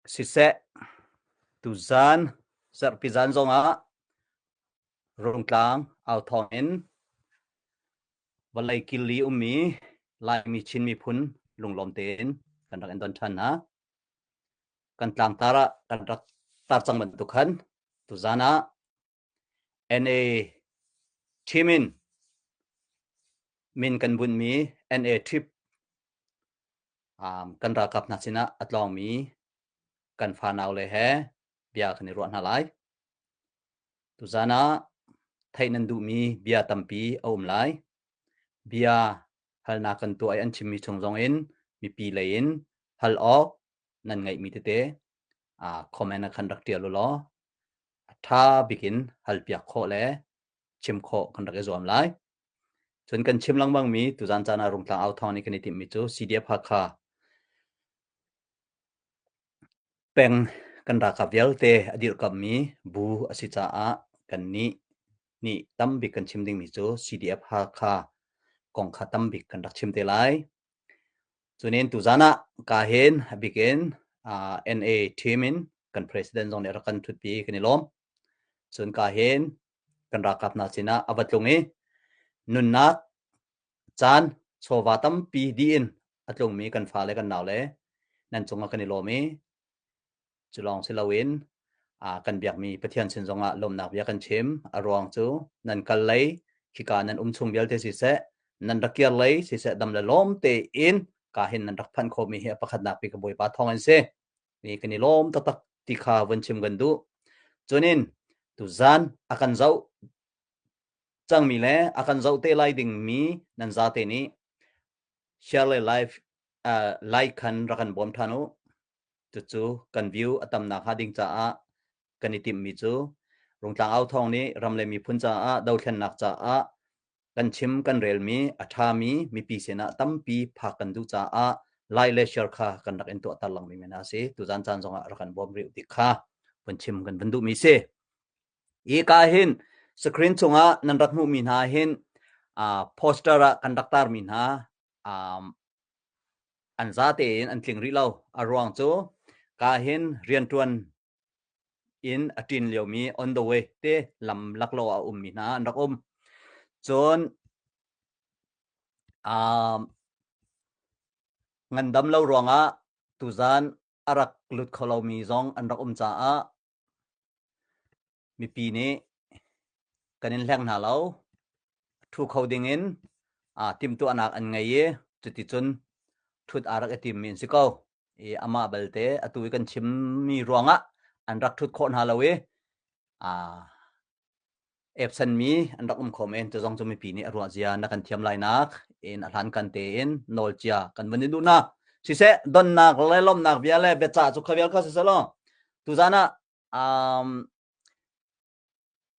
Siseh, tuzaan zarhpi zan zongah Rungtlang au thawng in vawlei killi ummi Laimi Chin miphun lunglawm tein kan rak in don ṭhan hna. Kan tlangtar ah kan rak tar cang bantuk khan tuzaan ah NA team in min kan bunhmi NA trip kan ralkap hna sinah a tlawngmi kan fanau le he bia kan i ruah hna lai. Tuzaan ah theih nan duhmi bia tampi a um lai. Bia halnak kan tuah i an chimmi chung zong in mipi lei in hal awk nan ngeihmi tete comment ah khan rak ṭial u law a ṭha bik in halpiak khawh le chim khawh kan rak i zuam lai. Cun kan chim lengmangmi tuzaan caan ah Rungtlang au thawng nih kan i timhmi cu CDF Hakha peng kan ralkap vialte a dirhkamhmi bu a si caah kannih nih tambik kan chim dingmi cu CDF Hakha kong kha tambik kan rak chim te lai. Cunin tuzaan ah ka hin a bik in NA team in kan president zong nih a rak kan ṭhutpi kan i lawm. Cun ka hin kan ralkap hna sinah a va tlung i nunnak caan chawva tampi dih in a tlungmi kan fale kan naule nan cungah kan i lawm i cu lawng si loin kan biakmi Pathian sin zongah lawmnak bia kan chim. A ruang cu nan kal lei khika nan um chung vialte siseh nan rak kir lei siseh dam le lawm tein ka hin nan rak phanh khawhmi hi a pakhatnak bik Bawipa thawng in si. Mi kan i lawm taktak ti kha vun chim kan duh. Cunin tuzan a kan zoh cangmi le a kan zoh te lai dingmi nan zate nih share le live like khan rak kan bawm ṭhan u. Cucu kan view a tamnak hnga ding caah kan i timhmi cu Rungtlang Au Thawng nih ram le miphun caah dothlennak caah kan chim kan relmi a ṭhami mipi sinah tampi phak kan duh caah lai le share kha kan rak in tuahter langmi men a si. Tuzan caan zongah rak kan bawm rih ti kha vun chim kan vun duhmi si. Hi ka hin screen chungah nan rak hmuhmi hna hin poster ah kan rak tarmi hna an za tein an tling rih lo. A ruang cu ka hin rianṭuan in a ṭin liomi on the way te lam laklawh ah a ummi hna an rak um. Cun um, ngandam lo ruangah tuzan a rak lut kho lomi zong an rak um caah mipi nih kan in hleng hna lo. Ṭhu kho dingin timhtuahnak an ngei i cuticun ṭhut aa rak i timmi an si ko. I amah balte atu i kan chimmi ruangah an rak ṭhut khawh hna lo i epsanmi an rak um kho men. Cu zong cu mipi nih a ruah zia na kan thiam lai nak in a hlankan tein nawl cia kan vun in duh hna. Siseh, donnak le lawmhnak bia le biacah cu kha vial kha siseh law tuzan ah um,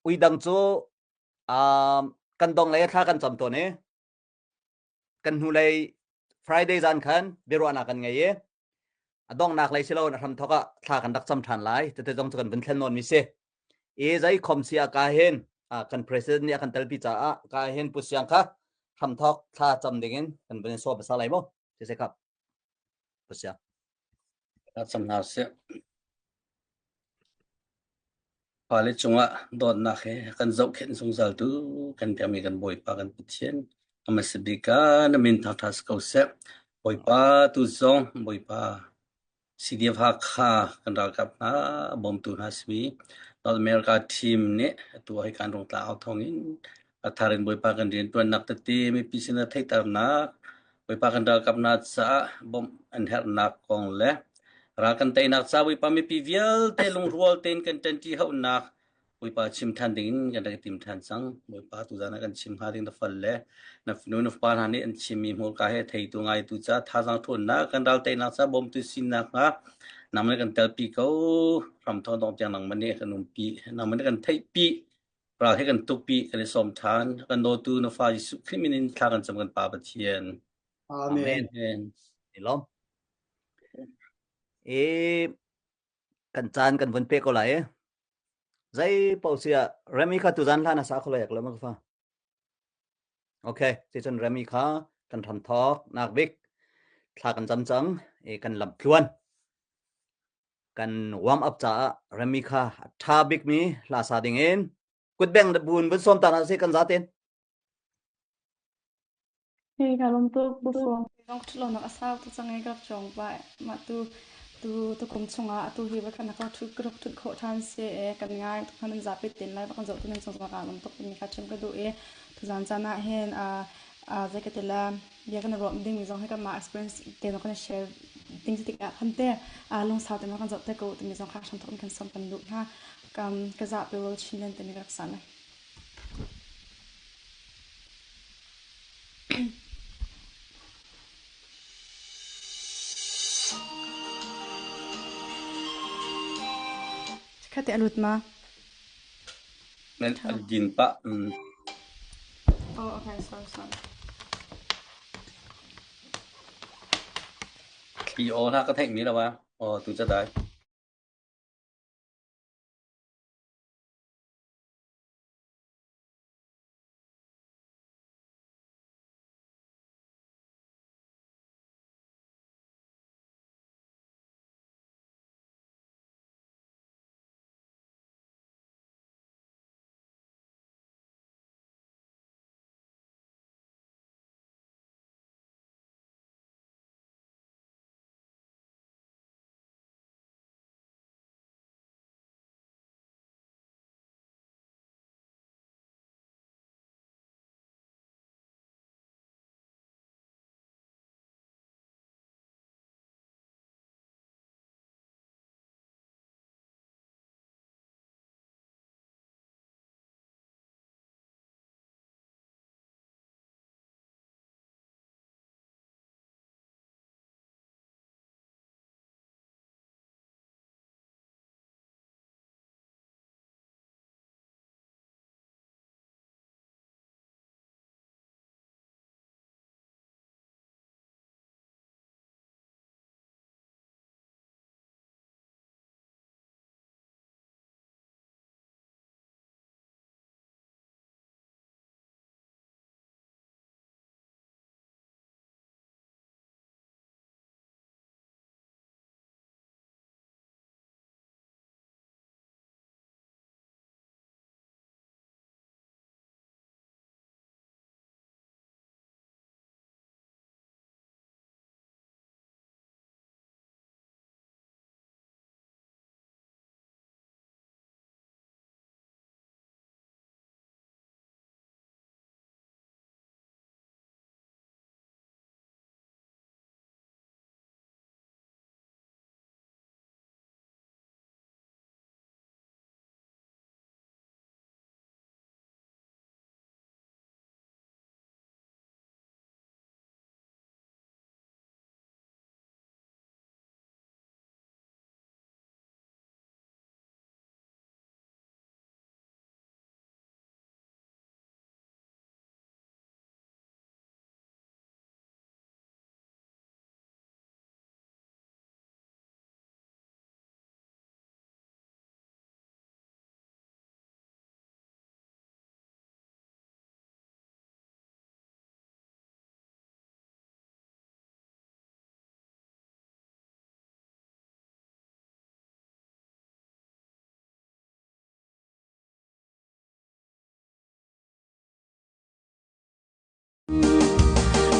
uidang cu um, kan dong lei thla kan cam tawn i kan hnulei Friday zan khan biaruahnak kan ngei i a donghnak lei si loin a hramthawk ah thla kan rak cam ṭhan lai tete zong cu kan vun thlen nawn mi si i zei khom si ah ka hin kan president nih a kan telpi caah ka hin pu siang kha hramthawk thla cam ding in kan vun sawm hmasa lai mu si khap pu siang Thla cam hna sih. Fale cungah dawtnak he kan zohkhenh zungzaltu kan biakmi kan Bawipa kan Pathian a hmasa bik ah na min thangṭhat si ko seh. Bawipa tu zong Bawipa CDF Hakha kan ralkap hna a bawmtu hna simi North America team nih atu ah hi kan rung tla au thawngin a thar in Bawipa kan rianṭuannak tete mipi sinah theihternak Bawipa kan ralkap hna caah bawmh an herhnak kong le ral kan teinak ca Bawipa mipi vialte lungrual tein kan ṭanṭi hauhnak Bawipa chim ṭhan dingin kan rak i tim ṭhan cang. Bawipa tuzaan ah kan chim hnga ding na fal le na fanu na fapa hna nih an chimmi hmurka he theitu ngaitu ca thazaang ṭhawnnak kan ral teinak ca bawmtu sinak hnga nangmah nih kan telpi ko. Hramthawng dong tiang nangmah nih kan umpi, nangmah nih kan theihpi. Ral he kan tukpi, kan i sawm ṭhan. Kan dawtu na fa Jesuh Khrih min in thla kan cam kan Pa Pathian. Amen. Amen. I lawm. E kan caan kan vun pe ko lai e. Zei paoh si ah Remy kha tuzan hlan a sa kho lai ak lo ma ka fa. Okay, si cun Remy kha kan ram thawk nak bik thla kan cam cang e kan lam tluan. Kan warm up caah Remi kha a ṭha bikmi hla sa dingin kutbeng buin vun sawm ta hna sih kan zaten. Hey, ka lawm tuk bufo. Rong ṭhutlonak a sau tuk cang i ka rak cawng pah. Mah tu tu tukum chungah atu hi va kan ka ṭhut ka rak ṭhut khawh ṭhan si e kan ngai tuk hna nan zapi ten lai va kan zoh tu nan cung ka lawm tuk timi kha chim ka duh i tuzaan caan ah hin zei ka ti la bia kan ruah dingmi zong hi kanmah experience te zong kan share ding si tikah khan te lungsau te kan zoh te ko timi zong kha hramthok in kan sawm kan duh hna. Ka zahpi rol Chinland timi ka rak san. Chikkhat te a lut ma? Nan an din pah. Mm. Oh, okay, sorry, sorry. Thli aw hna ka theih mi lo ah. Aw tu ca dai.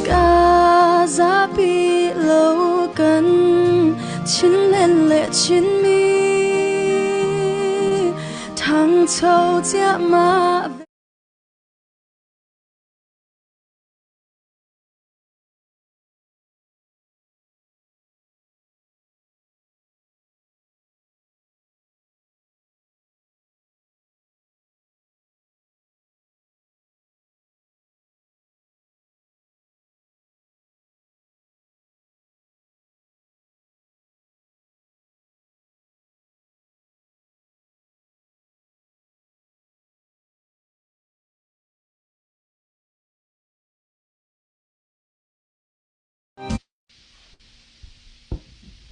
Ka zapi lo kan Chinland le Chinmi ṭhangcho ciahmah ve.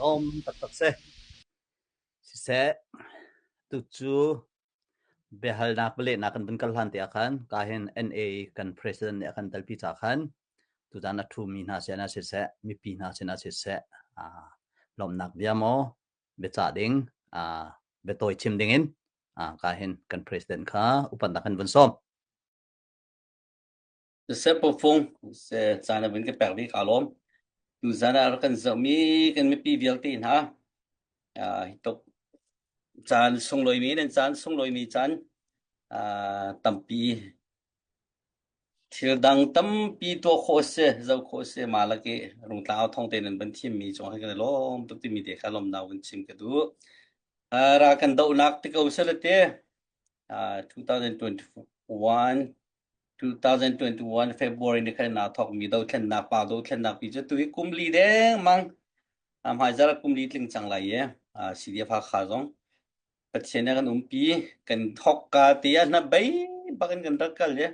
Lawm taktak si. Siseh, tucu biahalnak bialehnak kan vun kal hlan te ah khan ka hin NA kan president nih a kan telpi ca khan tuzan a ṭhumi hna sinah siseh, mipi hna sinah siseh, lawmhnak bia maw? biacah ding uh, biatawi chim ding in uh, ka hin kan president kha upatnak kan vun sawm. Siseh pofung se caan a vun ka pek dih ka lawm. Tuzan ah rak kan zohmi kan mipi vialte hna uh, hi tuk caan sunglawi nan caan sunglawi caan uh, tampi Thil dang tampi tuah khawh a si, zoh khawh a si. Mah lak i Rungtlang thawng te nan van thimmi cung ah kan i lawm tuk timi te kha lawmnak vun chim ka duh. Uh, ra kan dohnak ti ko seh te uh, 2021 2021 February ni khan naa thawkmi dothlennak pa dothlennak pi cu tu hi kum li dengmang hmaizarh kum li tling cang lai i CDF Hakha zong Pathian nih a kan umpi. Kan thawkka te ah hnabei bak in kan rak kal i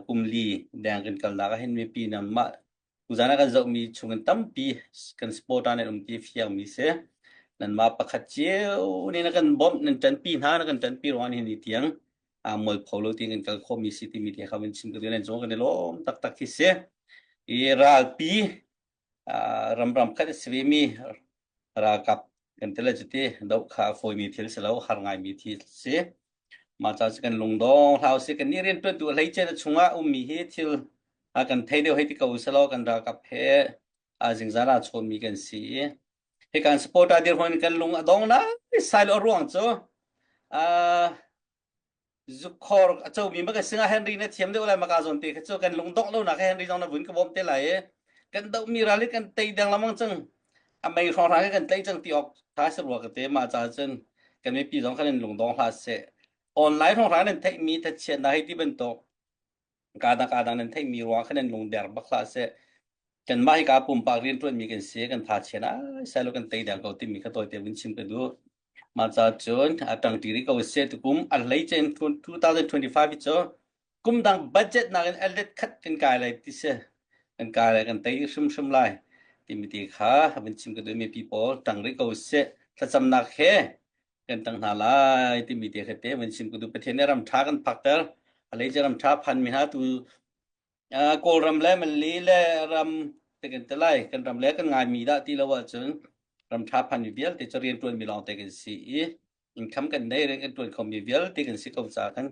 kum li deng kan kalnak ah hin mipi nangmah tuzan ah kan zohmi chungin tampi kan supporter nan um ti fiangmi si. Nanmah pakhat cio nih na kan bawmh, nan ṭanpi hna, na kan ṭanpi ruangah nihin ni tiang aa mualpho lo tiin kan kal khawhmi si timi te kha van chim ka duh. Nan cung kan i lawm taktak khi si. I ralpi ramram khat a si vemi ralkap kan ti le cuti doh kha a fawimi thil si lo har ngaimi thil si mah ca cu kan lungdong hlau si kan nih rianṭuantu a hleice na chungah ummi hi thil a kan thei deuh hei ti ko selaw kan ralkap he a zingzar aa chawnmi kan si i hi kan supporter dirhmun kan lung a dong lai sai lo ruang cu Zukhor a comi ma kan sinah Henry na thiam deuh lai maka zawn te kha cu kan lungdongh lonak Henry zong na vun ka bawm te lai i kan dohmi ral hi kan tei deng lamang cang a mei hrawnghrang hi kan tei cang ti awk tha si rua ka te mah ca cun kan mipi zong khan in lungdong hlah seh online hrawnghrang nan theihmi thachiatnak hi ti bantuk kadang kadang nan theihmi ruang khan nan lungder bak hlah seh kanmah hi ka pumpak rianṭuanmi kan si kan tha chian ai sai lo kan tei deng ko timi kha tawite vun chim ka duh mah ca cun a ṭangṭi rih ko seh tukum a hleice 2025 hi cu kum dang budget nakin a let khat kan kai lai ti si kan kai lai kan tei hrimhrim lai timi ti kha vun chim ka duh mipi pawl ṭang rih ko seh thlacamnak he kan tang hna lai timi te kha te vun chim ka duh Pathian nih ram ṭha kan phakter a hleice ram ṭha phan mi hna tu Kawlram le Manli le ram te kan ti lai kan ram le kan ngaimi dah ti lo ahcun ram ṭha phanmi vialte cu rianṭuanmi lawngte kan si i income kan nei rian kan ṭuan khomi vialte kan si ko caah khan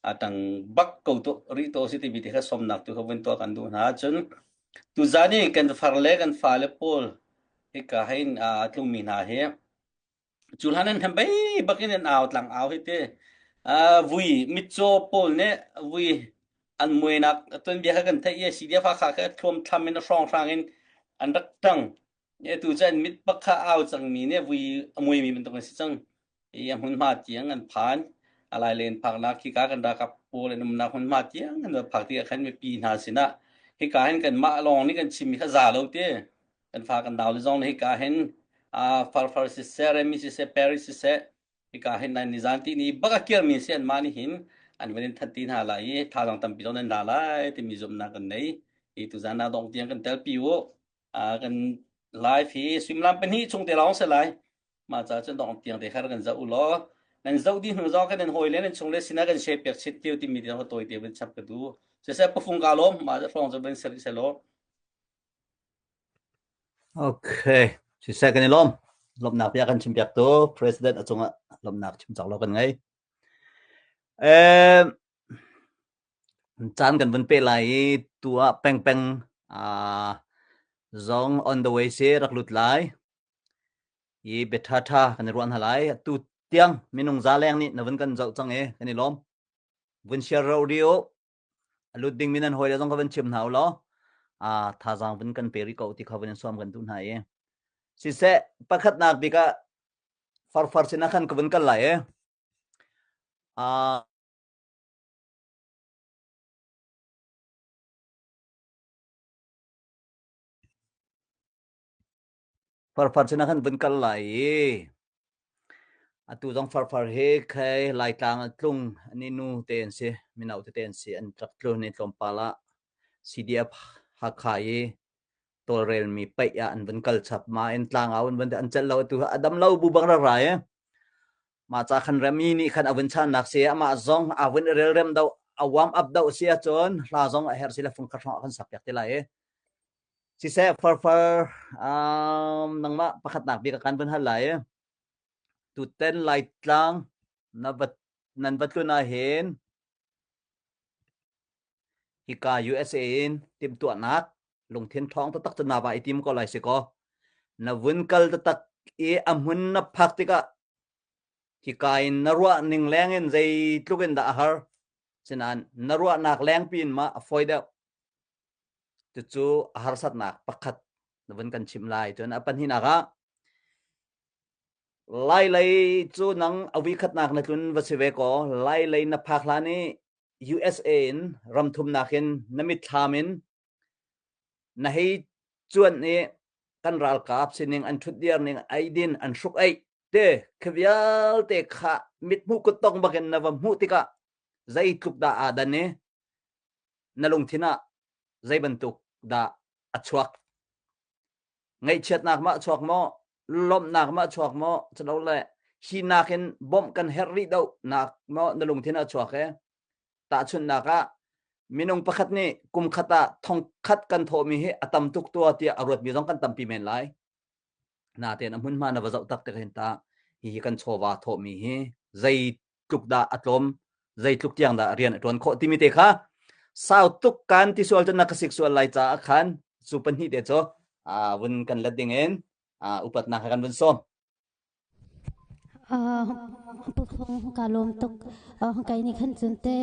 a ṭang bak ko tu rih to si timi te kha sawmnak tu kha vun tuah kan duh hna ahcun tuzan i kan far le kan fale pawl hika hein a tlungmi hna hi Cu hlan an hnam bei bakin an au tlang au hi te. Uh, vui mitcaw pawl nih vui an muainak tuanbia kha kan theih i CDF kha kha thuam thlam in a hrawng hrang in an rak tang. E tu cu an mit bak kha au cangmi nih vui a muaimi bantuk an si cang. I a hmunhma tiang an phan. A lai len phaknak khika kan ralkap pawl an umnak hmunhma tiang an va phak tikah khan mipi hna sinah hika hin kanmah lawng nih kan chimmi kha za lo te. Kan fa kan nau le zong nih hika hin uh, farfar siseh, remi siseh, Paris siseh, hika hin nai nizan ti ni bak a kirmi si an mah nih hin an van in that ti hna lai i thazaang tampi zong nan la lai timi zumhnak kan nei. Hi tuzan ah dong tiang kan telpi u. Uh, kan live hi suimilam pahnih chung te lawng si lai. Mah ca cun dong tiang te kha kan zoh u law nan zoh dih hnu zong kan nan hawi le nan chung le sinah kan share piak chin tiu timi te tawi te van chap ka du. Siseh pafung ka lawm mah hrawng cu van ser selaw. Okay, siseh kan i lawm. Lawmhnak bia kan chimpiak tu President a cungah lawmhnak chim cawk lo kan ngei. Eh, caan kan vun pe lai i tu ah pengpeng uh, zong on the way si rak lut lai. I bia ṭha kan i ruah hna lai. Tu tiang minung za leng nih na vun kan zoh cang i kan i lawm. Vun share ro rih u. A lut dingmi nan hawile zong kha van chim hna u law aa thazaang vun kan pe rih ko ti kha vun in sawm kan duh hna i. Siseh pakhatnak bik ah farfar sinah khan ka vun kal lai i. Aa Farfar sinah khan vun kal lai i atu zong farfar hi khei Laitlang ah tlung an i nu te an si, mino tete an si, an rak tlun i tlawmpal ah CDF Hakha i tawlrelmi paih ah an vun kal chap. Mah in tlangau an vun an celh lo atu a dam lo bu bang rak ra i mah ca khan remi nih khan a vun channak si amah zong a vun i relrem do a warm up do si ahcun hla zong a herh si le fungkhat hrawng ah kan sak piak te lai i. Siseh farfar um, nangmah pakhatnak bik a kan vun hal lai. Tuten Laitlang na va nan va tlun ahhin hika USA in timhtuahnak lungthin ṭhawng taktak cu na va i tim ko lai si kaw na vun kal taktak i a hmun na phak tikah hika in na ruah ning leng in zeitluk in dah a har sinain na ruahnak lengpi in ma a fawi deuh cucu a harsatnak pakhat na vun kan chim lai cun a pahnihnak ah Lailei cu nang a voikhatnak na tlun va si ve kaw Lailei na phak hlan i USA in ramthumnak in na mitthlam in na hei cuanh i kan ralkap sining an ṭhutdir ning eidin an hruk eih te khi vialte kha mithmuh kuttong bakin na va hmuh tikah zeitluk dah aa dan i na lungthin ah zei bantuk dah a chuak? Ngaihchiatnak ma a chuak maw? Lawmhnak ma a chuak maw? Culole hi nakin bawmh kan herh rih deuh nak maw na lungthin ah a chuak e? Tahchunhnak ah minung pakhat nih kum khat ah thong khat kan thawhmi hi a tam tuk tua tiah a ruatmi zong kan tampi men lai. Natein a hmunhma na va zoh tak tik hin ta hihi kan chawva thawhmi hi zeitluk dah a tlawm, zeitluk tiang dah rian a ṭuan khawh timi te kha sau tuk kan ti sual cun na ka sik sual lai caah khan cu pahnih te cu vun kan let ding in upatnak he kan vun sawm. Ka lawm tuk. Kai nih khan cun te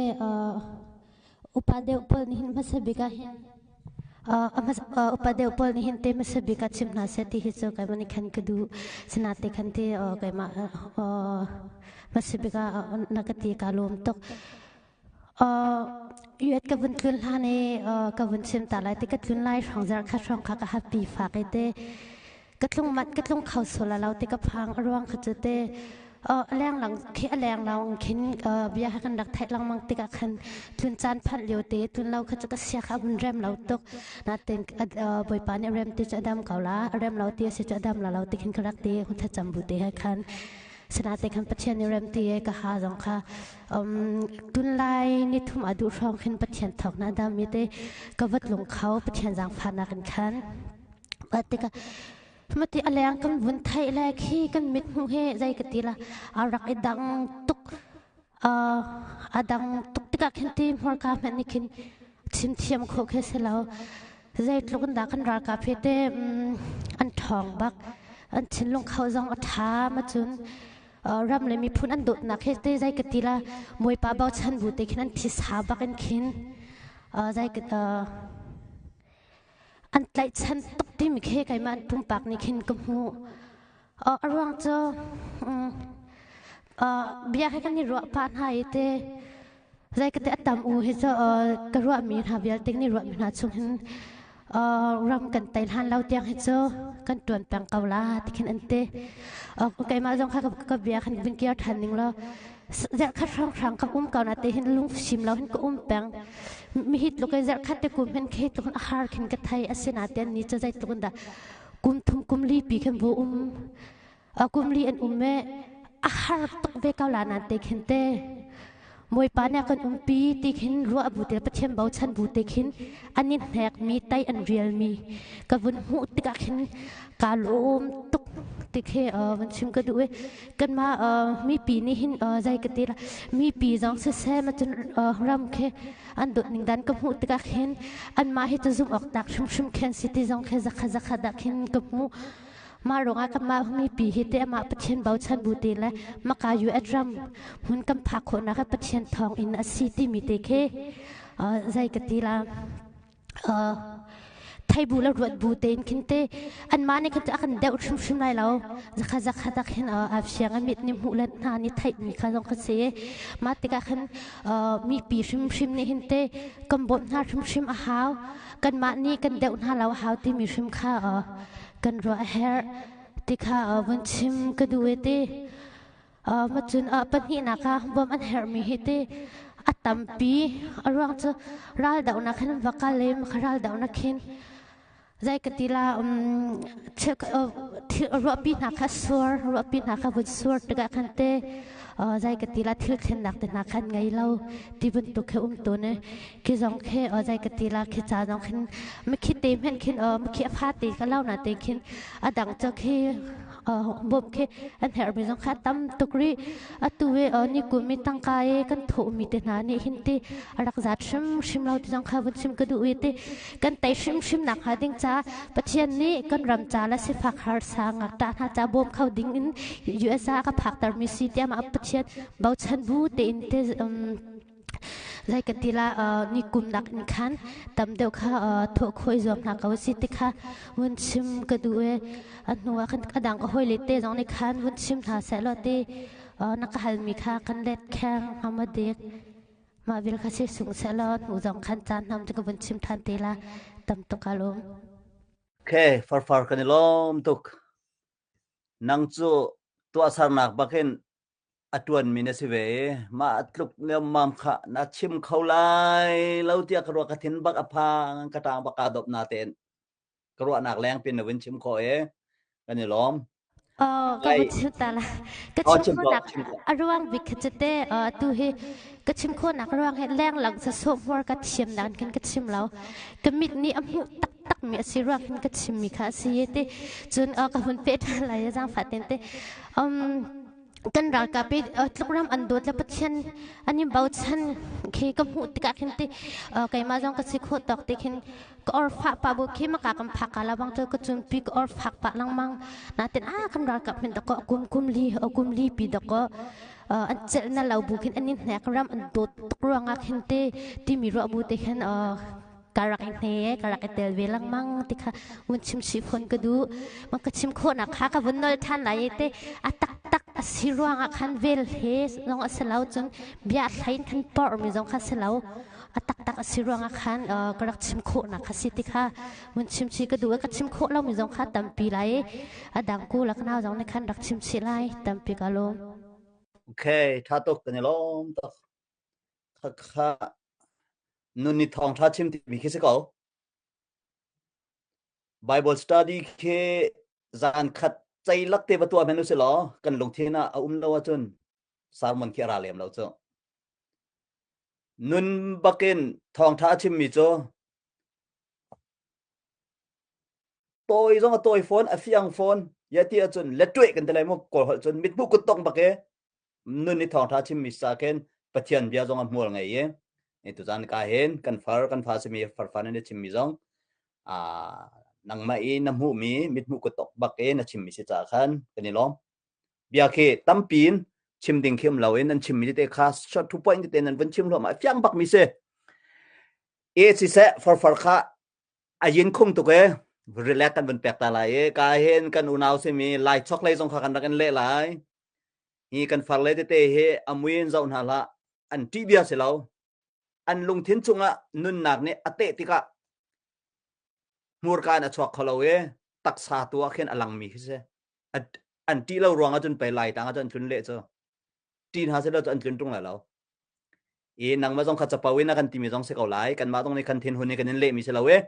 upa deuh pawl nih hin hmasa bik ah hin upa deuh pawl nih hin te hmasa bik ah chim hna seh ti hi cu keimah nih khan ka duh. Sinate khan te keimah hmasa bik ah na ka ti ka lawm tuk. Yuet ka vun tlun hlan i ka vun chim ta lai ti ka tlun lai hrawng zarh khat hrawng kha ka happy fak i te ka tlung mat ka tlung kho sual lo ti ka phang a ruang kha cu te a leng lang khi a leng lang khin bia kha kan rak theih lengmang tikah khan tlun caan phanh lio te tlun lo kha cu ka sia kha a vun rem lo tuk natin bawipa nih rem ti cu a dam ko la a rem lo ti a si cu a dam la lo ti khin ka rak ti hun thlacam bu te he khan Sinate khan Pathian nih rem ti e ka ha zong kha tunlai ni thum a duh hrawng khin Pathian thawk na dam mi te ka vat lung kho Pathian zaangfahnak in khan tikah mati a leng kan vun theih le khi kan mit hmuh he zei ka ti la a rak i dang tuk a dang tuk tikah khin ti hmurka hmanh nih khin chim thiam khawh khi si lo zeitluk in dah kan ralkap hi te an ṭhawng bak an thinlung kho zong a ṭha ma cun ram le miphun an dawtnak hi te zei ka ti la Bawipa bochan bu te khin an thisa bak in khin zei ka an tlaihchan tuk timi khi keimah an pumpak nih khin ka hmuh. A ruang cu bia he kan i ruah pah hna i te zei ka te a tam u hi cu ka ruahmi hna vialte kan i ruahmi hna chung hin ram kan tei hlan lo tiang hi cu kan ṭuan peng ko la ti khin an ti. Keimah zong kha ka bia khan vun kir ṭhan ning law zarhkhat hrawnghrang ka um ko na te hin lungfim lo hin ka um peng mi hi tluk in zarhkhat te kum hin khi tluk in a har khin ka thei asinain ni cu zeitluk in dah kum thum kum li pi khin vu um kum li an um e a har tuk ve ko la nan te khin te Bawipa nih a kan umpi ti khin ruah bu te Pathian bochan bu te khin an i hnek mi tai an rial mi ka vun hmuh tikah khin ka lawm tuk ti khi van chim ka duh i kanmah mipi nih hin zei ka ti la mipi zong siseh ma cun ram khi an dawt ning dan ka hmuh tikah khin anmah hi cu zumh awk tlak hrimhrim khin si ti zong khi zakha zakha dah khin ka hmuh mah ruangah kanmah mipi hi te amah Pathian bochan bu te le maka US ram hmun kan phak khawhnak hi Pathian thawng in a si timi te khi zei ka ti la thei bu le ruat bu tein khin te anmah nih khin a kan deuh hrimhrim lai lo zakha zakha tak hin a fiang a mit nih hmuh le hna nih theih mi kha zong kha si mah tikah khin mipi hrimhrim nih hin te kan bawmh hna hrimhrim a hau kanmah nih kan deuh hna lo a hau timi hrim kha kan ruah a herh ti kha vun chim ka duh i ti Macun pahnihnak ah bawmh an herhmi hi ti a tampi. A ruang cu raldohnak hin va kal i maka raldohnak hin zei ka ti la. thil ruahpi hna kha sur ruahpi hna kha vun sur tikah khan te zai ka ti la thil thlennak te hna khan ngei lo ti bantuk khi um tawn i khi zong khi zai ka ti la khi ca zong khin mikhi te hmenh khin mikhi a fa te ka lau na te khin a dang cu khi bawmh khi an herhmi zong kha tam tuk rih. Atu i ni kum i tangka i kan thawhmi te hna nih hin ti a rak zat hrimhrim lo ti zong kha vun chim ka duh i ti kan tei hrimhrim nak hnga ding ca Pathian nih kan ram ca le sifak harsa ngakṭah hna ca bawm kho ding in USA a ka phaktermi si tiah mah Pathian bochan bu tein te Zei kan ti la ni kum nak in khan tam deuh kha thawh khawh i zuam hna ko si ti kha vun chim ka duh i a hnu ah khan a dang ka hawile te zong nih khan vun chim hna seh law ti na ka halmi kha kan let kheng hama dik mah vil kha si sung seh law hnu zong khan caan hnam cu ka vun chim than te la tam tuk ka lawm. Okay, farfar kan i lawm tuk. Nang cu tuahsernak bakin a ṭuanmi na si ve i mah tluk nemmam kha na chim kho lai lo tiah ka ruah ka thin bak a phang ka ṭang bak kaa dop natein ka ruahnak leng pin na vun chim khawh i kan i lawm. Oh, ka vun chim ta la. Ka Oh, chim chim ko, khawhnak chim ko. a ruang bik kha cu te atu hi ka chim khawhnak ruang hi leng lang sa sawh hmuar ka thiam nain khan ka chim lo. Ka mit nih a hmuh taktak mi a si ruang khan ka chim mi kha a si i ti cun ka hun peh ṭhan lai zaangfah ten te. Um, kan ralkap i tlukram an dawt le Pathian an i bochan khi ka hmuh tikah khin ti keimah zong ka si khawh tawk ti khin ka or fah pa bu khi maka kan phak ka la bang cu ka cunpi ka or fak pa lengmang natin a kan ralkap min dako kum kum li kum li pi dako an celh na lo bu khin an in hnek ram an dawt tuk ruangah khin te timi ruah bu te khin ka rak i hne ka rak i tel ve lengmang ti kha vun chim chih fawn ka duh ma ka chim khawhnak kha ka vun nol than lai te a taktak a si ruangah khan vel he zong a si lo cun bia thlain khan por mi zong kha si lo a taktak a si ruangah khan ka rak chim khawhnak kha si ti kha vun chim chih ka duh ka chim khawh lo mi zong kha tampi lai a dang ku la ka nau zong nih khan rak chim chih lai tampi ka lawm Okay, tha tuk kan i lawm tuk. Khakha nun ni thawngṭha chim timi khi si ko. Bible study khi zan khat ceilak te va tuah men usih law kan lungthin ah a um lo ahcun sermon khi a ra lem lo cu. Nun bakin thawngṭha a chimmi cu tawi zong a tawi fawn a fiang fawn ya ti ahcun lettueh kan ti lai mu kawl holh cun mithmuh kut tong bak e nun i thawngṭha chimmi sa khin Pathian bia zong a hmual ngei i i tuzan ka hin kan far kan fa simi farfan in chimmi zong a nangmah i na hmuhmi mithmuh kutok bak i na chimmi si ca khan kan i lawm bia khi tampi in chim ding khi um lo in nan chimmi te kha short to point te nan vun chim hluahmah fiang bak mi si e siseh farfar kha a yin khung tuk e relax kan vun pek ta lai i ka hin kan unau simi lai chok lei zong kha kan rak in leh lai Hi kan farle tete hi a mui in zoh hna hlah. An ṭih bia si lo. An lungthin chungah nunnak nih a teh tikah hmurka in a chuak kho lo i taksa tu ah khin a langmi khi si. An ṭih lo ruangah cun pei lai tang ah cun an tlun leh cu. Ṭih hna seh law cu an tlun ṭung lai lo. I nangmah zong kha capo in a kan timi zong si ko lai. Kanmah zong nih kan thinhun i kan in lehmi si lo i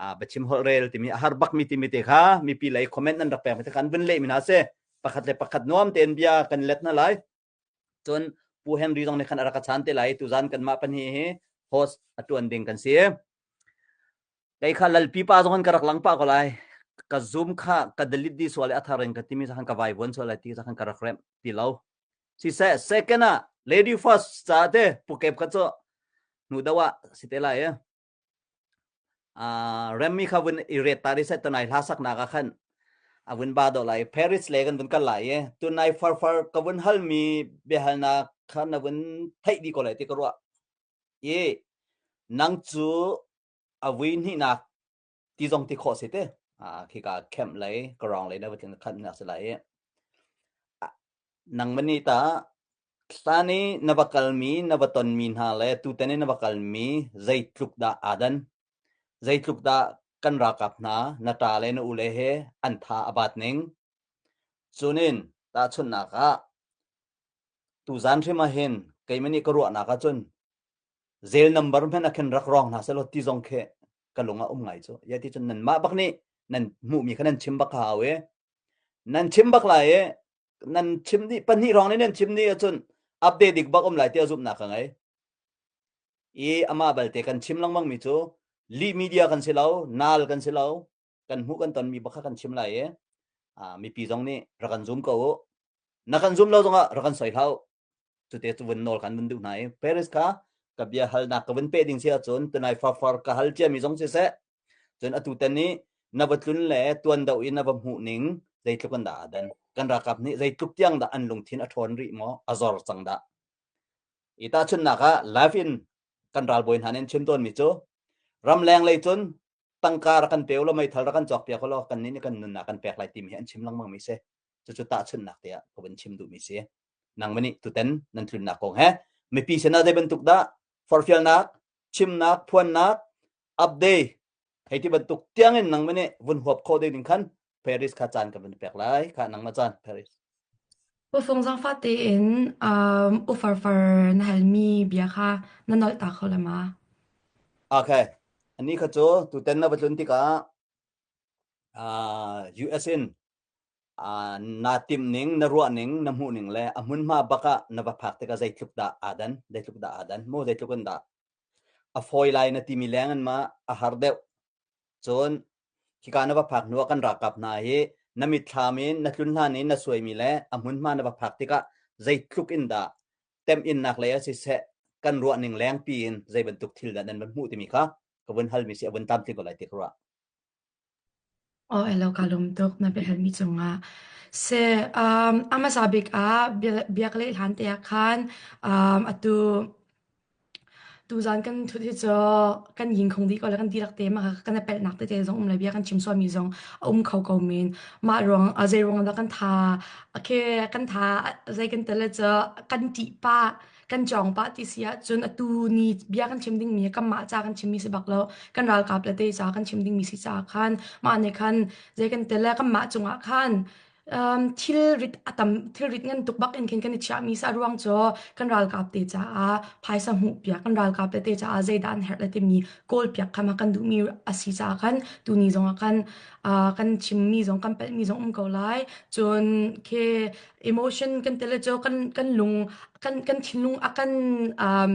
a biachim holh rel timi a har bakmi timi te kha mipi lei comment nan rak pekmi te kha an vun lehmi hna si. Pakhat le pakhat nuam tein bia kan let hna lai. Cun Pu Henry zong nih khan a rak ka chan te lai. Tuzan kanmah pahnih hi host a tuan ding kan si. Kei kha lalpi pa zong in ka rak lang pah ko lai. Ka zoom kha ka delete di sual i a thar in ka timi khan ka vaivuan sual lai ti khan ka rak remh ti lo. Siseh second ah lady first ca te pukep kha cu hnu deuh ah si te lai i. Uh, remmi kha vun i ret ta ri set tunai hla saknak ah khan a vun ba do lai Paris le kan vun kal lai i tunai farfar ka vun halmi biahalnak kha na vun theih di ko lai ti ka ruah i nang cu a vui hnihnak ti zong ti khawh si te khika camp lei ka lei na va tlin khat nak si lai i nangmah nih tah hlan i na va kalmi na va tonmi hna le tutan i na va kalmi zeitluk dah aa dan? Zeitluk dah kan ralkap hna na ṭa le na ule he an tha a baat ning? Cunin tahchunhnak ah tuzan hrim ah hin keimah nih ka ruahnak ahcun zel number hmanh ah khin rak rawng hna sehlaw ti zong khi ka lung ah um ngai cu. Ya ti cun nanmah bak nih nan hmuhmi kha nan chim bak ka hau i. Nan chim bak lai i nan chim dih pahnih hrawng nih nan chim dih ahcun update dik bak um lai tiah zumhnak ka ngei. I amah balte kan chim lengmang mi cu lih media kan si lo, nal kan si lo, kan hmuh kan tonmi bak kha kan chim lai i mipi zong nih rak kan zum ko u. Na kan zum lo zongah rak kan soi hlah u. Cute cu vun nawl kan vun duh hna i Paris kha ka bia halnak ka vun peh ding si ahcun tunai farfar ka hal ciami zong siseh cun atu tan i na va tlun le tuan do i na va hmuh ning zeitluk an dah aa dan kan ralkap nih zeitluk tiang dah an lungthin a ṭhawn rih maw a zor cang dah i tahchunhnak ah live in kan ralbawi hna nih an chim tawnmi cu ramleng lei cun tangka rak kan pe ulaw meithal rak kan cawkpiak ulaw kannih nih kan nunnak kan pek lai timi hi an chim lengmang mi si cucu tahchunhnak te ah ka vun chim duhmi si nangmah nih tuten nan tlunnak kong he mipi sinah zei bantuk dah forhfialnak chimnak phuannak update hei ti bantuk tiangin nangmah nih vun huap khawh ding khan Paris kha caan ka vun pek lai kha nangmah caan Paris Pufung zangfah tein um, ufarfar na halmi bia kha na nolh ta kho le ma? Okay. Ani kha cu tuten na va tlun tikah uh, US in uh, na timh ning, na ruah ning, na hmuh ning le a hmunhma bak ah na va phak tikah zeitluk dah aa dan, zeitluk dah aa dan, mu zeitluk in dah a fawi lai na timi leng in ma a har deuh. Cun khika na va phak hnu ah kan ralkap hna hi na mitthlam in na tlun hlan in na suaimi le a hmunhma na va phak tikah zeitluk in dah temhinnak lei ah siseh kan ruah ning lengpi in zei bantuk thil dah nan van hmuh timi kha ka vun halmi si a vun tlamtling ko lai ti ka ruah. Aw elo ka lawm tuk na biahalmi cungah. Se um, a hmasa bik ah bia, bia ka leh hlan te ah khan um, atu tuzan kan thut hi cu kan ying khong dih ko le kan dihlak te ma kan i pelhnak tete zong um le bia kan chim sualmi zong a um kho ko men. Mah ruang a zei ruang dah kan tha okay kan tha zei kan tel cu kan ṭih pah kan cawng pah ti si ahcun atu ni bia kan chim dingmi hi kanmah ca kan chimmi si bak lo kan ralkap le te ca kan chim dingmi si caah khan mah nih khan zei kan tel le kanmah cungah khan um, thilrit a tam thilrit ngan tuk bak in khin kan i chiahmi sa ruang cu kan ralkap te caah phaisa hmuh piak kan ralkap le te caah zeidah an herh le timi kawl piak kha ma kan duhmi a si caah khan tuni zongah khan uh, kan chimmi zong kan palhmi zong um ko lai cun khi emotion kan tele cu kan kan lung kan kan thinlung a kan um,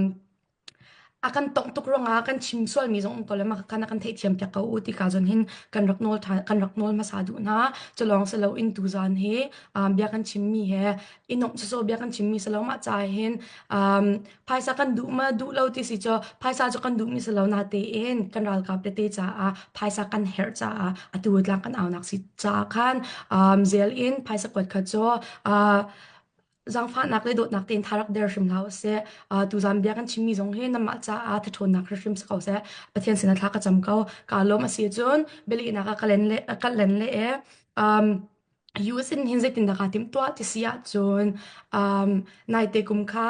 a kan tongh tuk ruangah kan chim sualmi zong um ko le mah khan a kan theihthiam piak ko u ti ka zon hin kan rak nawl than kan rak nawl hmasa duh hna culawng si loin tuzan hi um, bia kan chimmi he i nuamh soso bia kan chimmi si lo mah ca hin um, phaisa kan duh ma duh lo ti si cu phaisa cu kan duhmi si lo na tein kan ralkap tete caah phaisa kan herh caah atu tlang kan aunak si caah khan um, zel in phaisa kuat kha cu uh, zaangfahnak le dawtnak tein tha rak der hrim hlah usih. Uh, tuzan bia kan chimmi zong hi namah caah thathawnnak hrimhrim si ko seh. Pathian sinah thla ka cam ko. Ka lawm a si cun bialehnak ah ka len le ka len le e um, US in hin zeitindah kaa timh tuah ti si ahcun um, naite kum kha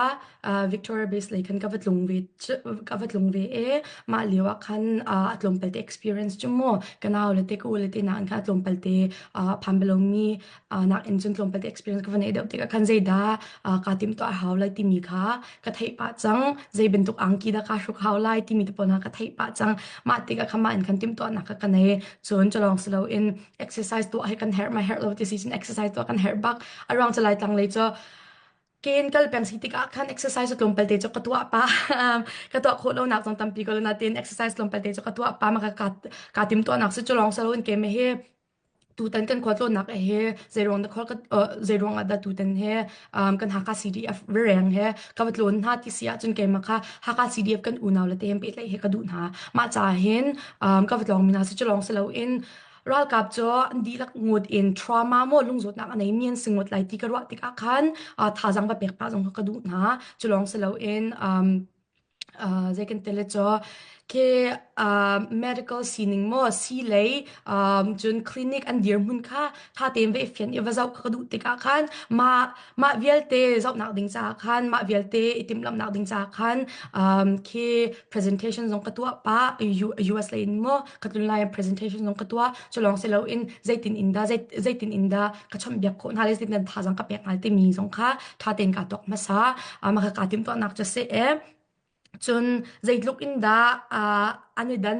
uh, Victoria Base lei khan ka va tlung ve ka va tlung ve i mah lio ah khan uh, a tlawmpal te experience cu mu ka nau le te ka u le te nain khan a tlawmpal te uh, phan balomi uh, nakin cun tlawmpal te experience ka va neih deuh tikah khan zeidah uh, kaa timh tuah a hau lai timi kha ka theih pah cang zei bantuk angki dah kaa hruk hau lai timi te pawl hna ka theih pah cang mah tikah khan mah in khan timhtuahnak kha ka nei cun culawng si loin exercise tuah hi kan herh ma herh lo ti si cun exercise tuah kan herh bak a ruang cu lai tlang lei cu ken kal peng si tikah khan exercise tlawmpal te cu ka tuah pa ka tuah khawh lo nak zong tampi ko na tin exercise tlawmpal te cu ka tuah pa ma ka ka tim tuah nak si cu lawng salo in ke me hi tutan kan khua tlawnnak he zeiruang dah zeiruang ah dah tutan he um, kan Hakha CDF reng he ka va tlawn hna ti si ahcun keimah kha Hakha CDF kan unau le te pehtlaih he ka duh hna mah ca hin um, ka va tlawng mi hna si cu lawng si loin ralkap cu an dihlak ngut in trauma maw lungzawtnak a neimi an si ngut lai ti ka ruah tikah khan uh, thazang va pek pah zong kha ka duh hna cu lawng si loin um, uh, zei kan tele cu khi uh, medical sining maw si lei um, cun clinic an dirhmun kha tha tein va i fian i va zoh ka duh tikah khan mah mah vialte zohnak ding caah khan mah vialte i timhlamhnak ding caah khan um, khi presentation zong ka tuah pah US lei in maw ka tlun lai presentation zong ka tuah cu lawng si loin zeitin in dah zeitin in dah ka chawnhbiak khawh hna le zeitin dah thazang ka pek hna timi zong kha tha tein ka tuak hmasa mah kha kaa timhtuahnak cu si e Cun zeitluk in dah uh, an i dan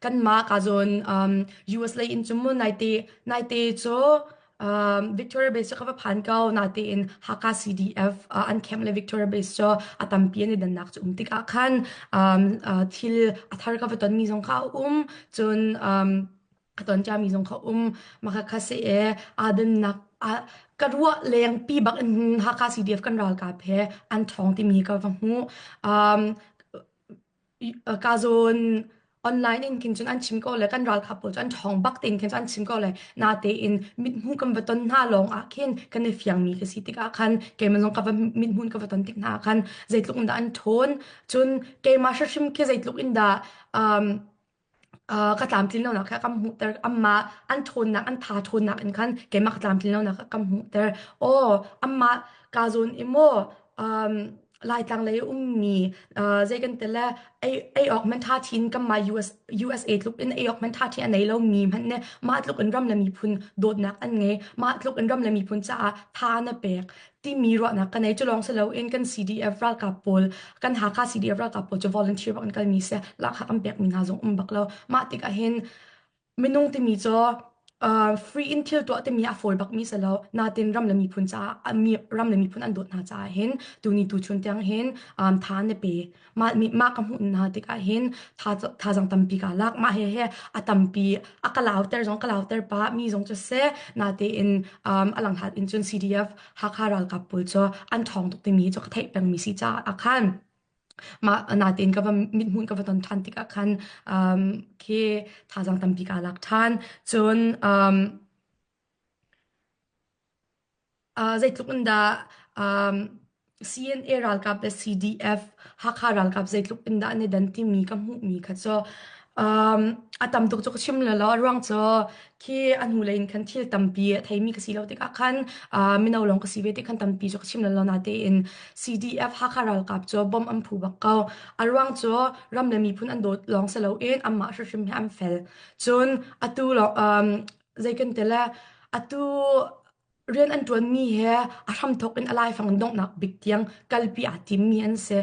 kanmah ka zawn um, US lei in cun mu naite naite cu Um, Victoria Base cu ka va phan ko natein Hakha CDF uh, an camp le Victoria Base cu a tampi an i dannak cu um tikah khan um, uh, thil a thar ka va tonmi zong kha a um cun um, ka ton ciami zong kha um maka kha se e aa dannak ka ruah leng pi bak in Hakha CDF kan ralkap he an ṭhawng timi ka va hmu um, ka zawn online in khin cun an chim ko le kan ralkap pawl cu an ṭhawng bak tein khin cun an chim ko le natein mithmuh kan va ton hna lawng ah khin kan i fiangmi ka si tikah khan keimah zong ka va mithmun ka va ton tik hna ah khan zeitluk in dah an ṭhawn cun keimah hrimhrim khi zeitluk in dah um, Uh, ka tlamtlin lonak kha kam hmuhter amah an ṭhawnnak an tha ṭhawnnak in khan keimah ka tlamtlin lonak kha kam hmuhter aw amah ka zawn i maw um, Laitlang lei ummi uh, zei kan ti le ei ei awk man ṭha thin kanmah US USA tluk in ei awk man ṭha thin a nei lomi hmanh nih mah tluk in ram le miphun dawtnak an ngei mah tluk in ram le miphun caah tha na pek timi ruahnak ka nei. Cu lawng si loin kan CDF ralkap pawl, kan Hakha CDF ralkap pawl cu volunteer bak an kalmi si. Lahkhah kan pekmi hna zong um bak lo. Mah tikah hin minung timi cu uh, free in thil tuah timi a fawi bakmi si lo. Natin ram le miphun caah mi ram le miphun an dawt hna caah hin tuni tuchun tiang hin um, tha an i pe. Mah mah ka hmuh hna tikah hin thazaang tampi kaa lak. Mah he he a tampi a ka lauter zong ka lauter pah mi zong cu seh natein um, a langhlat in cun CDF Hakha ralkap pawl cu an ṭhawng tuk timi cu ka theih pengmi si caah ah khan mah natein ka va mithmuh ka va ton ṭhan tikah khan um, khi thazaang tampi kaa lak ṭhan. Cun um, Uh, zeitluk in dah um, CNA ralkap le CDF Hakha ralkap zeitluk in dah an i dan timi ka hmuhmi kha cu um, a tam tuk cu ka chim lo a ruang cu khi a hnulei in khan thil tampi a theimi ka si lo tikah khan uh, mino lawng ka si ve tik khan tampi cu ka chim lo natein CDF Hakha ralkap cu bom an phu bak ko. A ruang cu ram le miphun an dawt lawng si loin anmah hrimhrim hi an fel. Cun atu lawng um, zei kan ti le atu rian an ṭuanmi he a hramthawk in a laifang in donghnak bik tiang kalpi aa timmi an si.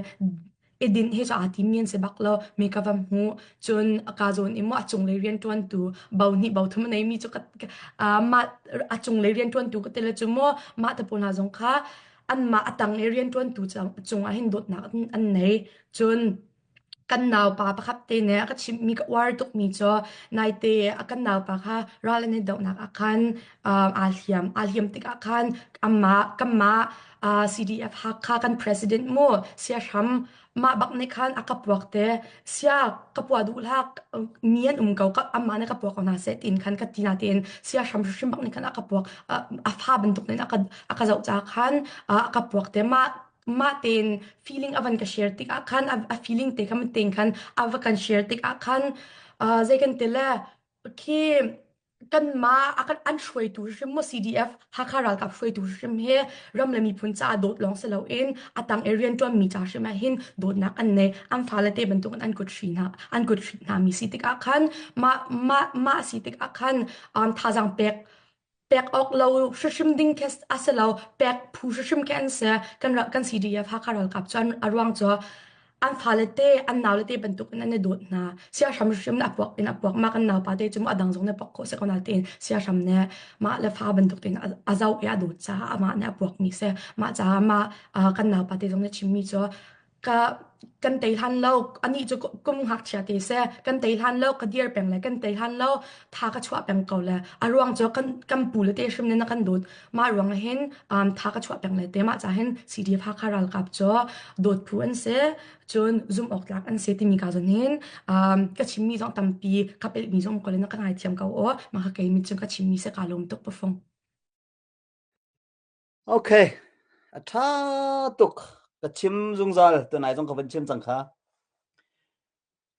I dinh hi cu aa timmi an si bak lo. Mi ka va hmu. Cun ka zawn i maw a cunglei rianṭuantu bo hnih bo thum a neimi cu ka, mah a cunglei rianṭuantu ka ti le cu maw mah te pawl hna zong kha anmah a tang i rianṭuantu cungah hin dawtnak an nei. Cun Kan naupa pakhat te nih a ka chimhmi ka uar tukmi cu naite a kan naupa kha ral an i dohnak ah khan aa hliam. Aa hliam tikah khan amah kanmah CDF Hakha kan president mu siahram mah bak nih khan a ka puak te sia ka pua duh hlah mi an um ko amah nih ka puak ko hna seh tiin khan ka ti natein siahram hrimhrim bak nih khan a ka puak a fa bantuk in a ka a ka zoh caah khan a ka puak te mah mah tein feeling a van ka share tikah khan a feeling te kha tein khan a va kan share tikah khan zei kan ti le khi kanmah a kan an hruaitu hrim mu CDF Hakha ralkap hruaitu hrim he ram le miphun caah dawt lawng si loin a tang i rianṭuan mi ca hrim ah hin dawtnak an nei an fale te bantukin an kut hri hna an kut hri hna mi si tikah khan mah mah mah si tikah khan um, thazaang pek Pek awk lo hrimhrim ding khi a si lo. Pek phu hrimhrim khi an si. Kan kan CDF Hakha ralkap cu an a ruang cu an fale te an naule te bantukin an i dawt hna. Siahram hrimhrim a puak in a puak. Mah kan naupa te cu a dang zong nih puak khawh si ko natein siahram nih mah le fa bantuk tein a zoh i a dawt caah amah nih a puakmi si. Mah caah mah kan naupa te zong nih chimmi cu ka kan tei hlan lo anih cu kum ngakchia te seh kan tei hlan lo ka dir peng le kan tei hlan lo tha ka chuah peng ko le a ruang cu kan kan pu le te hrim ne na kan dawt mah ruang ah hin um, tha ka chuah peng le te mah ca hin CDF Hakha ralkap cu dawt phu an si cun zum awk tlak an si timi ka zon hin um, ka chimmi zong tampi ka pelmi zong ko le na ka ngaithiam ko o mah ka kei mit cun ka chimmi se ka lawm tuk pafung Okay, a ṭha tuk. Ka chim zungzal. Tunai zong ka van chim cang kha.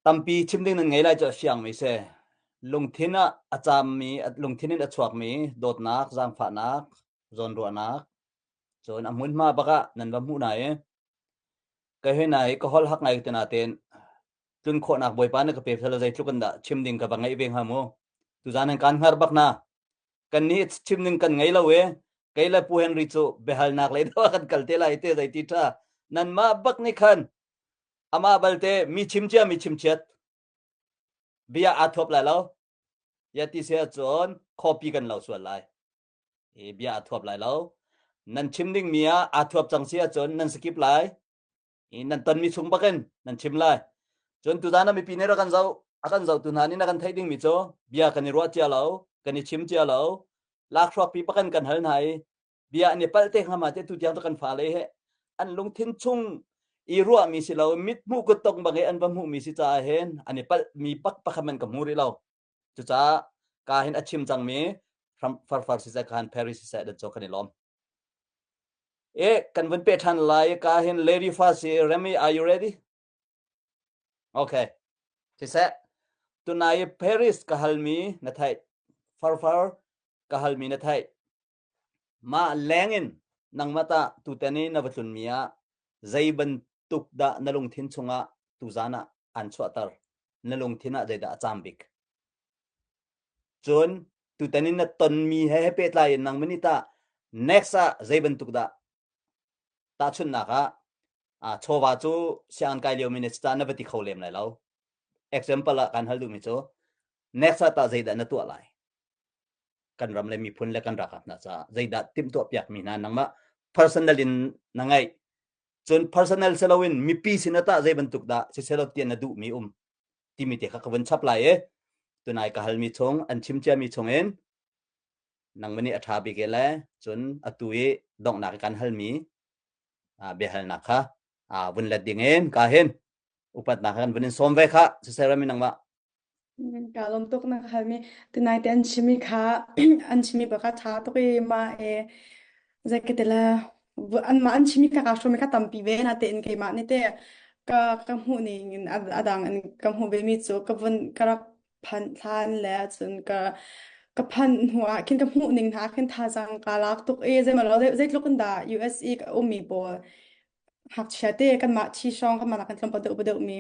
Tampi chim ding nan ngei lai cu a fiangmi si. Lungthin ah a caammi, lungthin in a chuakmi dawtnak, zaangfahnak, zawnruahnak, cun a hmunhma bak ah nan va hmuh hna i kei hoi hna hi ka holh hak ngai te natein tlun khawhnak Bawipa na ka pe selaw zeitluk in dah chim ding ka va ngeih ve hnga mu. Tuzaan nan kaan hngar bak na. Kannih chim ding kan ngei lo i kei le Pu Henry cu biahalnak lei deuh ah kan kal te lai te zeiti ṭha. Nanmah bak nih khan amah balte mi chim cia mi chim chiat bia aa thuap lai lo. Ya ti si ahcun copy kan lo sual lai. I bia aa thuap lai lo. Nan chim dingmi ah aa thuap cang si ahcun nan skip lai. I nan tonmi chung bakin nan chim lai. Cun tuzan ah mipi nih rak kan zoh a kan zohtu hna nih na kan theih dingmi cu bia kan i ruah cia lo, kan i chim cia lo, lakhruak pi bakin kan hal hna i bia an i palh te hnga ma te tu tiang kan fale he an lungthin chung i ruahmi si lo mit hmuh kut tong bang i an va hmuhmi si caah hin an i palh mi pak pakhat man ka hmu rih lo cucaah ka hin a chim cangmi farfar siseh khan Paris siseh dan cu kan i lawm e kan vun pe than lai ka hin lady first Remy are you ready okay siseh tunai Paris ka halmi na theih farfar ka halmi na theih Mah lengin nangmah tah tutan i na va tlunmi ah zei bantuk dah na lungthin chungah tuzan ah aan chuahter? Na lungthin ah zeidah a caam bik? Cun tutan i na tonmi he he pehtlai in nangmah nih tah next ah zei bantuk dah tahchunhnak ah ah chawva cu sianginn kai liomi na si caah na va ti kho lem lai lo. Example ah kaan hal duhmi cu next ah tah zeidah na tuah lai? Kan ram le miphun le kan ralkap hna caah zeidah timhtuah piakmi hna nangmah personal in na ngeih cun personal si loin mipi sin ah tah zei bantuk dah siselaw tiah na duhmi um timi te kha ka vun chap lai i tunai ka halmi chung an chim ciami chung in nangmah nih a ṭha bik le cun atu i donghnak i kan halmi biahalnak kha vun let ding in ka hin upatnak kan vun in sawm ve kha sisera mi nangmah Kaa lawm tuk na ka halmi. Tunai te an chimmi kha an chimmi bak kha ṭha tuk i mah e zei ka ti le anmah an chimmi kha kaa hrawmmi kha tampi ve natein keimah nih teh ka ka hmuh ning in a dang in ka hmuh vemi cu ka vun ka rak phanh hlan le cun ka ka phanh hnu ah khin ka hmuh ning hna khin thazaang kaa lak tuk i zeimaw zeitluk in dah US i ka ummi pawl ngakchia te kanmah thi hrawng kanmah nakin tlawmpal deuh upa deuhmi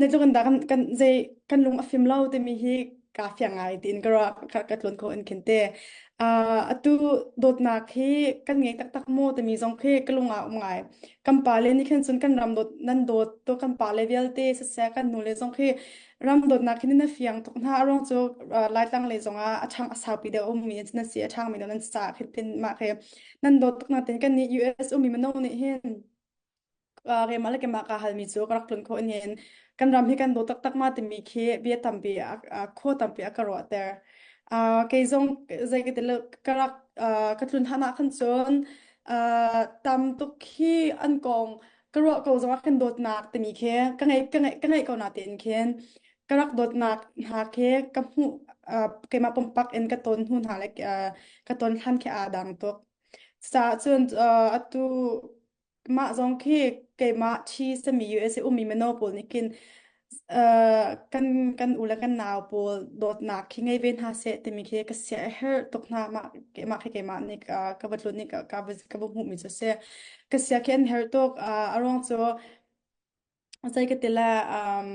zeitluk in dah kan kan zei kan lung a fim lo timi hi kaa fiang ngai tiin ka ruah ka, ka tluan khawh in khin te uh, atu dawtnak hi kan ngei taktak maw timi zong khi ka lung ah um ngai kan pale nih khin cun kan ram dawt nan dawt to kan pale vialte siseh kan nule zong khi ram dawtnak khi na fiang tuk hna a ruang cu uh, Laitlang lei zong ah a ṭhang a saupi deuh ummi na si a ṭhangmi nan ca khi tin mah khi nan dawt tuk natin kan nih US ummi mino nih hin uh, keimah le keimah kaa halmi cu ka rak tlun khawh in kan ram hi kan dawt taktak ma timi khi bia tampi a, a khua tampi a ka ruahter. Uh, kei zong zei ka ti ka rak uh, ka tlun hlan ah khan cun uh, tam tuk khi an kong ka ruah ko zong ah khin dawtnak timi khi ka ngei ka ngei ka ngei ko na tein khin ka rak dawtnak hna khi ka hmuh uh, keimah pumpak in ka ton hnu hna le uh, ka ton hlan khi aa dang tuk. Cucaah cun uh, atu mah zong khi keimah ṭhi sami USA ummi mino pawl nih khin uh, kan kan u le kan nau pawl dawtnak khi ngei ve hna seh timi khi ka sia a herh tuk hna mah keimah khi keimah nih uh, ka va tlun nih ka ka va ka va hmuhmi cu a si. Ka sia khi an herh tuk uh, a ruang cu zei ka ti le um,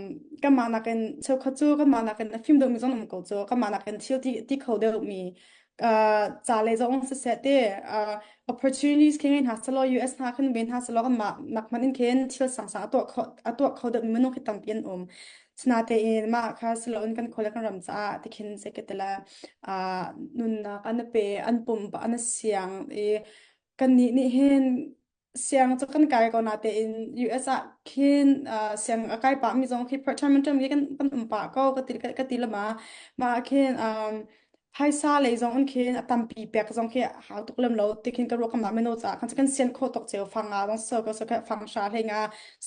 kanmah nakin cheukhat cu kanmah nakin a fim deuhmi zong um ko cu kanmah nakin thil ti, ti kho deuhmi uh, ca le zong siseh te uh, opportunities khi ngei hna selaw US hna khin ve hna selaw kanmah nak hmanh in khin thil sangsang a tuah kho a tuah kho deuhmi minung khi tampi an um Sinatein mah kha siloin kan khua le kan ram caah tikhin zei ka ti le uh, nunnak an pe an pump an siang i kannih nih hin Siang cu kan kai ko natein US ah khin uh, siang a kai pah mi zong khi part time term kan kan um pah ko ka ti ka ti lama mah khin um phaisa lei zong in khin a tampi pek zong khi hau tuk lem lo ti khin ka ruak ka mah mino ca khan kan sian kho tok cheu fanga zong so ko so kha fang sha hlei nga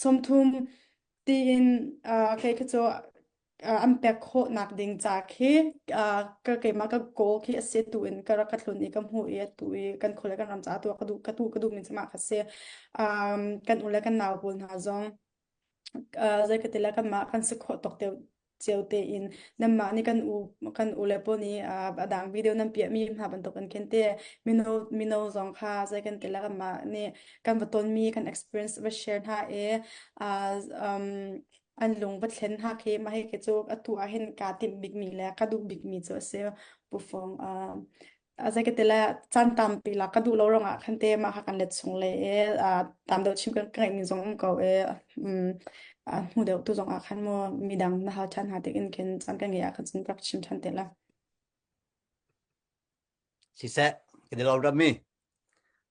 30 tiin uh, kei khi cu an pek khawhnak ding ca khi ka keimah ka goal khi a si tu in ka rak ka tlun i ka hmuh i atu i kan khua le kan ram caah tuah ka duh ka duh ka duh min mah kha si um, kan u le kan nau pawl hna zong uh, zei ka ti le kanmah kan si khawh tawk te cio tein nanmah nih kan u kan u le pawl nih a dang video nan piah mi hna bantuk in khin te mino mino zong kha zei kan ti le kanmah nih kan va ton mi kan experience va share hna i uh, um, an lung va thlen hna khi mah hi cu atu ah hin kaa timh bikmi le ka duh bikmi cu a si pufong uh, zei ka ti le caan tampi la ka duh lo ruangah khan te mah kha kan let chung le e tam deuh chim ka ngeih mi zong um ko e um hmu deuh tu zong ah khan mu midang na hal ṭhan hna tik in khin caan ka ngeih ah khan cun rak chim ṭhan te la Siseh. Kan i lawm rami.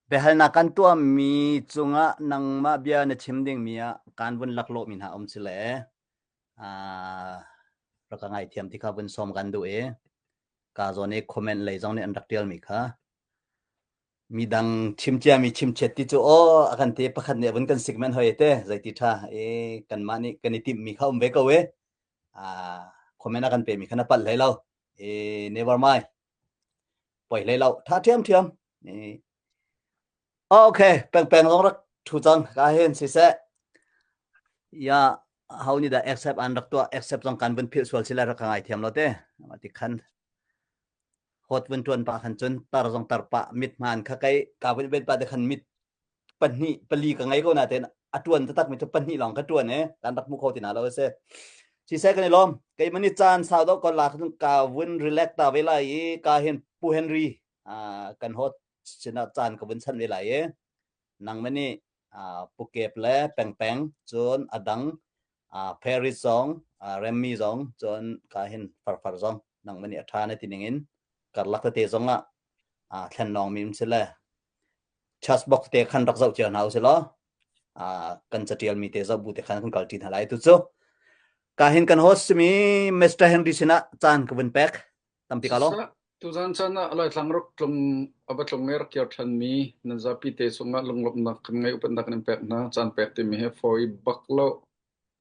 Biahalnak kan tuahmi cungah nangmah bia na chim dingmi ah kaan vun laklawhmi hna um si le ah rak ka ngaithiam ti kha vun sawm kan duh i ka zawn i comment lei zong nih an rak ṭialmi kha midang chim ciami chim chiat ti cu aw a kan ti pakhat nih a vun kan sik men hoi te zeiti ṭha i kanmah nih kan i timhmi kha um ve ko i ah comment a kan pemi kha na palh hlei lo i never mind poi hlei lo tha ṭhiam ṭhiam okay peng peng zong rak thu cang ka hin siseh ya how ni dah accept an rak tuah accept zong kan vun philh sual sila rak ka ngai thiam lo te ti khan hot vun tuan pa khan cun tar zong tar pa mit hman kha kai ka vun ben pa te khan mit pahnih pali ka ngei ko na ten a tuan taktak mi cu pahnih lawng ka tuan e kan rak mu kho ti na lo se si se kan i lom kei mani caan sau do ko la ka vun relax ta ve lai i ka hin pu Henry kan hot sinah caan ka vun chan ve lai i nang mani pu Kep le Peng Peng cun adang Paris zong Remy zong cun ka hin farfar zong nang mani a tha na ti ning in karlak tete zong ah thlen lawng mi si le Church box te khan rak zoh cio hna usih law kan catial mi te zoh bu te khan kan kal ṭi hna lai tu cu ka hin kan host simi Mr. Henry sinah caan ka vun pek tampi ka lo Tuzan caan ah Laitlang rak tlung a va tlung i rak kir ṭhanmi nan zapi te cungah lunglawmhnak kan ngei upatnak kan in pek hna. Caan pek timi hi fawi bak lo.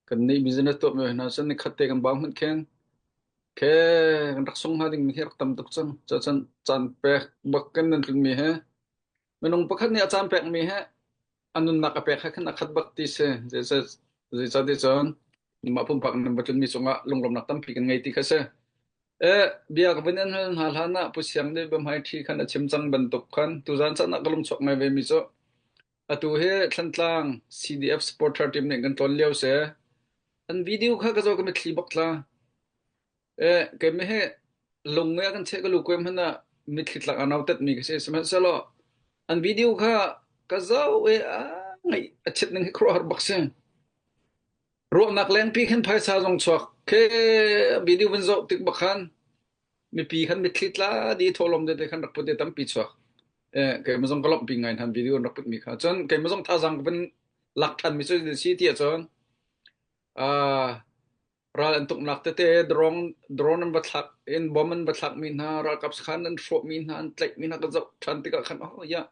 Kan nih business tuahmi hna cun nikhat te kan bau hmanh khin khe kan rak sung hnga dingmi hi rak tam tuk cang. Cuacun caan pek bak kan nan tlunmi hi minung pakhat nih a caan pekmi hi a nunnak a pek he khan a khat bak ti si. Zeicah cun mah pumpak nan va tlunmi cungah lunglawmhnak tampi kan ngei ti kha si. Eh, bia ka vun in hal hna hlan ah Pu Siang nih biahmaiṭhi khan a chim cang bantuk khan tuzaan caan ah ka lungchuak ngai ve mi cu atu hi Thlantlang CDF supporter team nih kan tlawn lio si. An video kha ka zoh ka mitthli bak tla. Eh, keimah hi lung ngai kan cheh ka lu kuai hmanh ah mitthli tlak a nautat mi ka si. Sihmanhsehlaw an video kha ka zoh i a ngaih a chiat ning hi khuaruahhar bak si. Ruahnak lengpi khin phaisa zong chuak khi video vun zoh tik bak khan mipi khan mitthli tla di thawhlawm tete khan rak put i tampi chuak. Eh, keimah zong ka lawmhpi ngai hna video an rak put mi kha. Cun keimah zong thazaang ka vun lak ṭhan mi cu si ti ahcun ah ral an tuknak tete drone drone an va thlak in bomb an va thlak mi hna ralkap sakhan an hrawh mi hna an tlaih mi hna ka zoh ṭhan tikah khan oh ya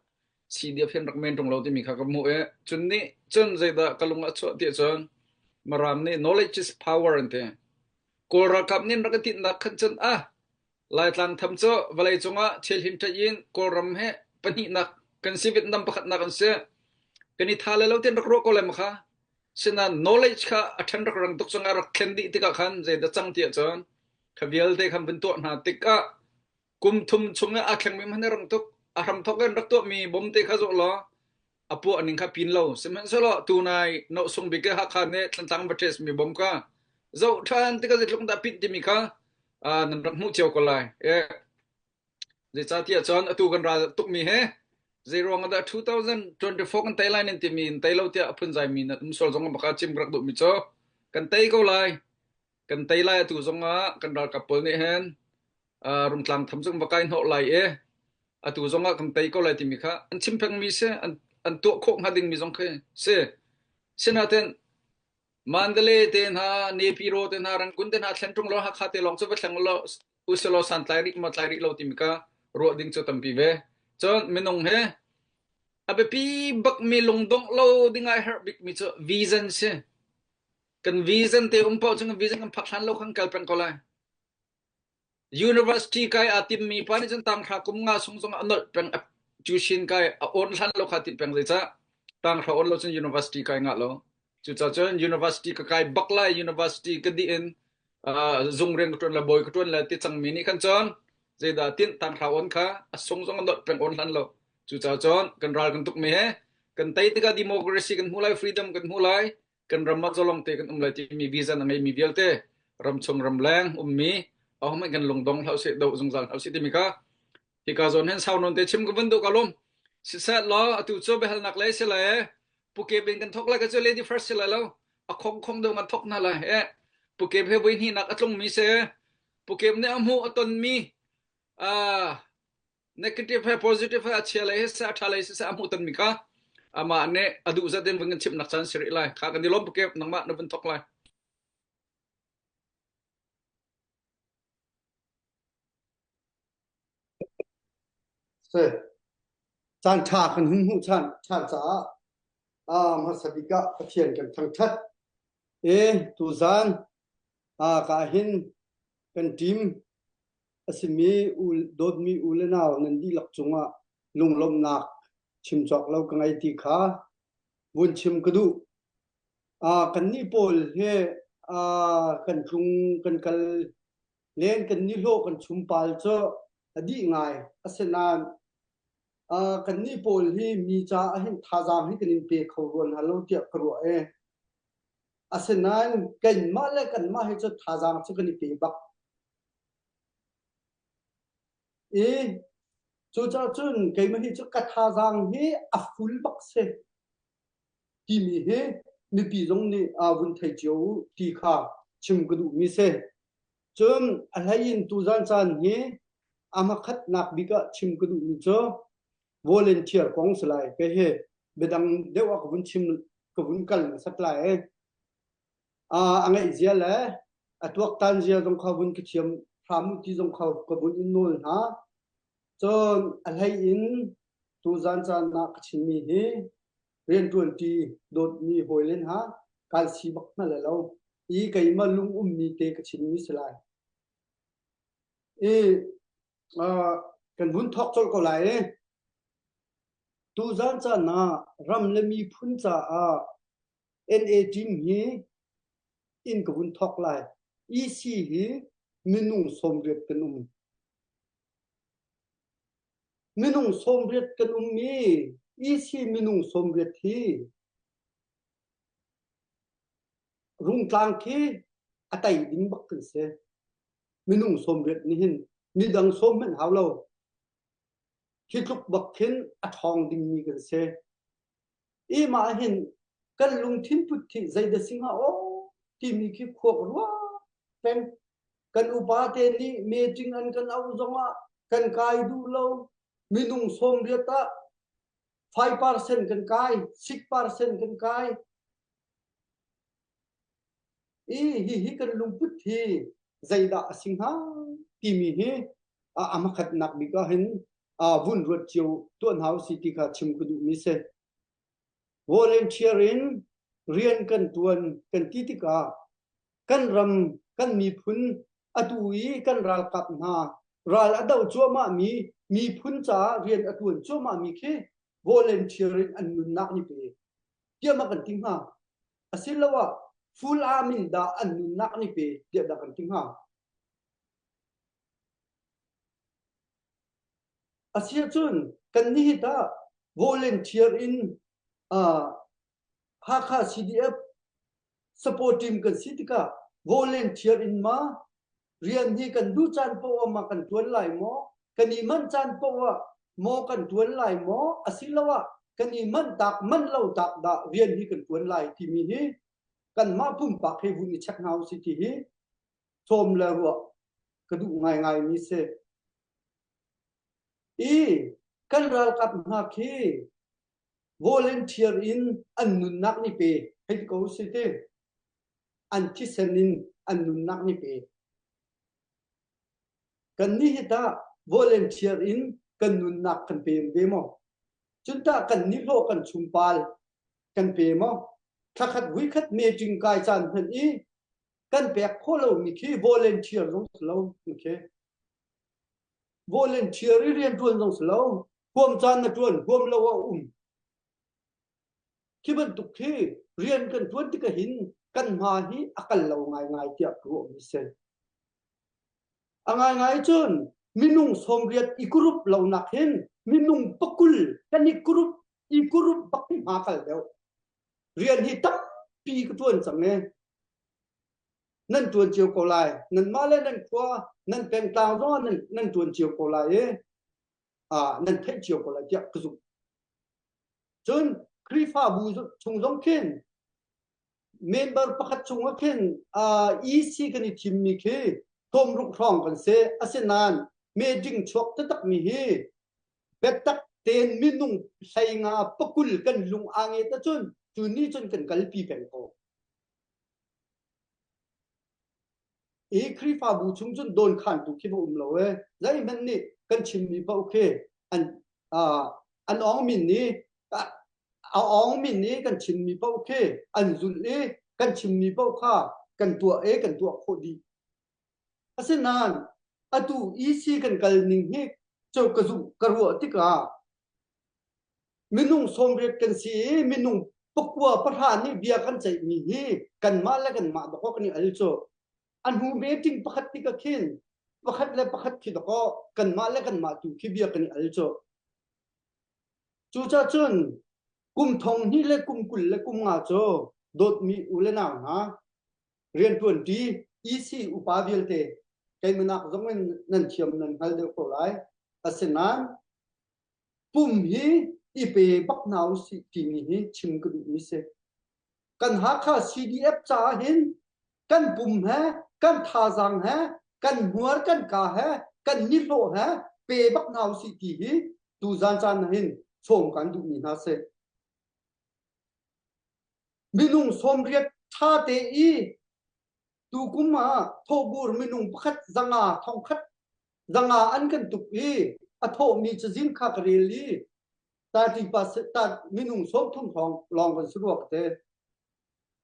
CDF hin rak men ṭung lo timi kha ka hmuh i cun nih cun zeidah ka lung ah chuah ti ahcun Maram nih knowledge is power an ti. Kawl ralkap nih an rak i tinhnak khan cun ah Laitlang tham cu vawlei cungah thil hin ṭaih in Kawlram he pahnihnak kan si Vietnam pakhatnak an si. Kan i tha le lo tian rak ruah ko lai ma kha. Sinain knowledge kha a ṭhen rak rang tuk cungah rak thlen dih tikah khan zeidah cang ti ahcun kha vialte khan vun tuah hna tikah Kum thum chung ah aa thlengmi hmanh a rang tuk. A hramthawk in rak tuahmi bom te kha zoh law a puah ning kha pin lo. Sihmanhsehlaw tunai Nohsung bik i Hakha nih Thlantlang va ṭes mi bom kha zoh ṭhan tikah zeitluk dah pit timi kha nan rak hmuh cio ko lai. Zeicahtiah cun atu kan ral tukmi hi zeiruang ah dah 2024 kan tei lai nan timi in tei lo tiah a phunzai mi nan um sual zong baka chim ka rak duhmi cu kan tei ko lai. Kan tei lai atu zong ah kan ralkap pawl nih hin Rungtlang tham cu va kai hnawh lai i atu zong ah kan tei ko lai timi kha an chim pengmi si an an tuah khawh hnga dingmi zong khi si. Sinain Mandalay te hna, Nepiro te hna, Rangoon te hna thlen ṭung lo Hakha te lawng cu va thleng law usilaw santlai rih maw tlai rih lo timi kha ruah ding cu tampi ve. Cun minung he a biapi bakmi lungdongh lo ding ah a herh bikmi cu vision si. Kan vision te um paoh cu kan vision kan phak hlan lo khan kal peng ko lai. University kai aa timmi pa nih cun tanghra kum nga chung zong a nolh peng tuition kai a awn hlan lo kha timh peng zeicah tanghra awn lo cun university kai ngah lo cucaah cun university ka kai bak lai university ka dih in zung rian ka ṭuan le bawi ka ṭuan le ti cangmi nih khan cun zeidah tinh tanghra awn kha a sung zong a nolh peng awn hlan lo cucaah cun kan ral kan tukmi he kan tei tikah democracy kan hmu lai freedom kan hmu lai kan ram ah zalong te kan um lai timi vision a ngeimi vialte ramchung ramleng ummi ahohmanh kan lungdong hlah usih do zungzal hlah usih timi kha hika zawn hin sau nawn te chim ka vun duh ka lum siseh law atu cu biahalnak lei si le pukep in kan thok lai ka cu lady first si lai lo a khong khong deuh kan thok hna lai e pukep he voi hnihnak a tlungmi si pukep nih a hmuh a tonmi ah. Negative he positive he a chia lei he seh a ṭha lei siseh a hmuhtonmi kha amah nih a duh zat in vun kan chimhnak caan si rih lai. Kha kan i lawm tuk nangmah na vun thawk lai. Si. Caan ṭha kan hun hmuh ṭhan ṭhan caah ah hmasa bik ah Pathian kan thangṭhat. E tuzaan ah ka hin kan team a simi u dawtmi u le nau nan dihlak cungah lunglawmhnak chim cawk lo ka ngei ti kha vun chim ka duh. Ah kannih pawl hi ah kan tlung kan kal len kan nihlawh kan chumpal cu a dih ngai. Asinain ah kannih pawl hi mi caah hin thazaang hi kan in pe kho rua hna lo tiah ka ruah i asinain kanmah le kanmah hi cu thazaang cu kan i pe bak. I cucaah cun keimah hi cu ka thazaang hi a full bak si timi hi mipi zong nih aa vun thei cio u ti kha chim ka duhmi si. Cun a hlei in tuzan caan hi a hmakhatnak bik ah chim ka duhmi cu volunteer kong si lai. Kei hi biadang deuh ah ka vun chim ka vun kal hmasat lai. A ngeih zia le a tuaktan zia zong kha vun ka thiam hram u ti zong kha ka vun in nawl hna. Cun a hlei in tuzan caan ah ka chimmi hi rianṭuanṭi dawtmi hawile hna kan si bak hna lai lo i keimah lung ummi te ka chimmi si lai. I uh, kan vun thawk colh ko lai i tuzan caan ah ram le miphun caah NA team hi in ka vun thawk lai. EC hi minung 80 kan um. Minung 80 kan um i EC minung 80 hi rungtlang khi a tei ding bak kan si. Minung 80 nih hin midang sawm hmanh hau lo. Hi tluk bak khin a ṭhawng dingmi kan si. I mah hin kan lungthin put khi zeidah si hnga aw timi khi khuak rua peng. Kan upa te nih meeting an kan auh zongah kan kai duh lo. Minung 80 ah 5% kan kai, 6% kan kai. I hihi kan lungput hi zeidah a si hnga timi hi a hmakhatnak bik ah hin vun ruat cio tuah hna usih ti kha chim ka duhmi si. Volunteer in rian kan tuan kan ti tikah kan ram kan miphun atu i kan ralkap hna ral a do cuahmahmi miphun caah rian a tuan cuahmahmi khi volunteer in an nunnak ni pe tiah ma kan ti hnga asiloah full arm in dah an nunnak ni pe tiah dah kan ti hnga Asiahcun kannih hi tah volunteer in uh, Hakha CDF support team kan si tikah volunteer in ma rian hi kan duh caan poah ma kan tuan lai maw kan i manh caan poah maw kan tuan lai maw asiloah kan i manh tak manh lo tak dah rian hi kan tuan lai timi hi kanmah pumpak he vun i check hna usih ti hi sawm le ruah ka duh ngaingai mi si. I kan ralkap hna khi volunteer in an nunnak ni pe hei ti ko si ti an thisen in an nunnak ni pe kan nih hi tah volunteer in kan nunnak kan pe ve maw cun tah kan nihlawh kan chumpal kan pe maw thlakhat vuikhat meeting kai caan hmanh i kan pek khawh lomi khi volunteer zong si lo khi volunteer i rian ṭuan zong si lo huam caan na ṭuan huam lo a um khi bantuk khi rian kan ṭuan tikah hin kan hma hi a kal lo ngaingai tiah ka ruahmi si a ngaingai cun minung 80 i group lo nak hin minung pakul kan i group i group bak hi hma kal deuh rian hi tampi ka ṭuan cang e nan ṭuan cio ko lai nanmah le nan khua nan pengtlang zongah nan nan ṭuan cio ko lai i ah nan theih cio ko lai tiah ka zumh cun Khrihfabu chung zong khin member pakhat chungah khin uh, EC kan i thimmi khi thawmruk hrawng kan si asinain meeting chuak taktakmi hi Biatak tein minung hleinga pakul kan lung aa nget ahcun cu nih cun kan kalpi peng ko. I Khrihfabu chung cun dawnkhantu khi va um lo ee. Zeihmanh nih kan chimmi paoh khi an uh, an awng min nih a awng min nih kan chimmi paoh khi an zulh i kan chimmi paoh kha kan tuah i kan tuah khawh dih. Asinain atu EC kan kal ning hi cu ka zumh ka ruah tikah minung 80 kan si i minung pakua pahra nih bia kan ceihmi hi kanmah le kanmah dakaw kan i al cu. A hnu meeting pakhat tikah khin pakhat le pakhat khi dakaw kanmah le kanmah tu khi bia kan i al cu. Cucaah cun kum thong hnih le kum 20 le kum nga cu dawtmi u le nau hna rianṭuanṭi EC upa vialte keimanak zong in nan thiam nan hngal deuh ko lai. Asinain pum hi i pe bak hna usih timi hi chim ka duhmi si. Kan Hakha CDF caah hin kan pum he kan thazaang he kan hmuar kan ka he kan nihlawh he pe bak hna usih ti hi tuzan caan hin sawm kan duhmi hna si. Minung 80 ṭha te i tukum ah thawhbur minung pakhat zanga thongkhat zanga an kan tuk i a thawhmi cazin kha ka rel i 30% minung 30 hrawng lawng kan si rua ka te.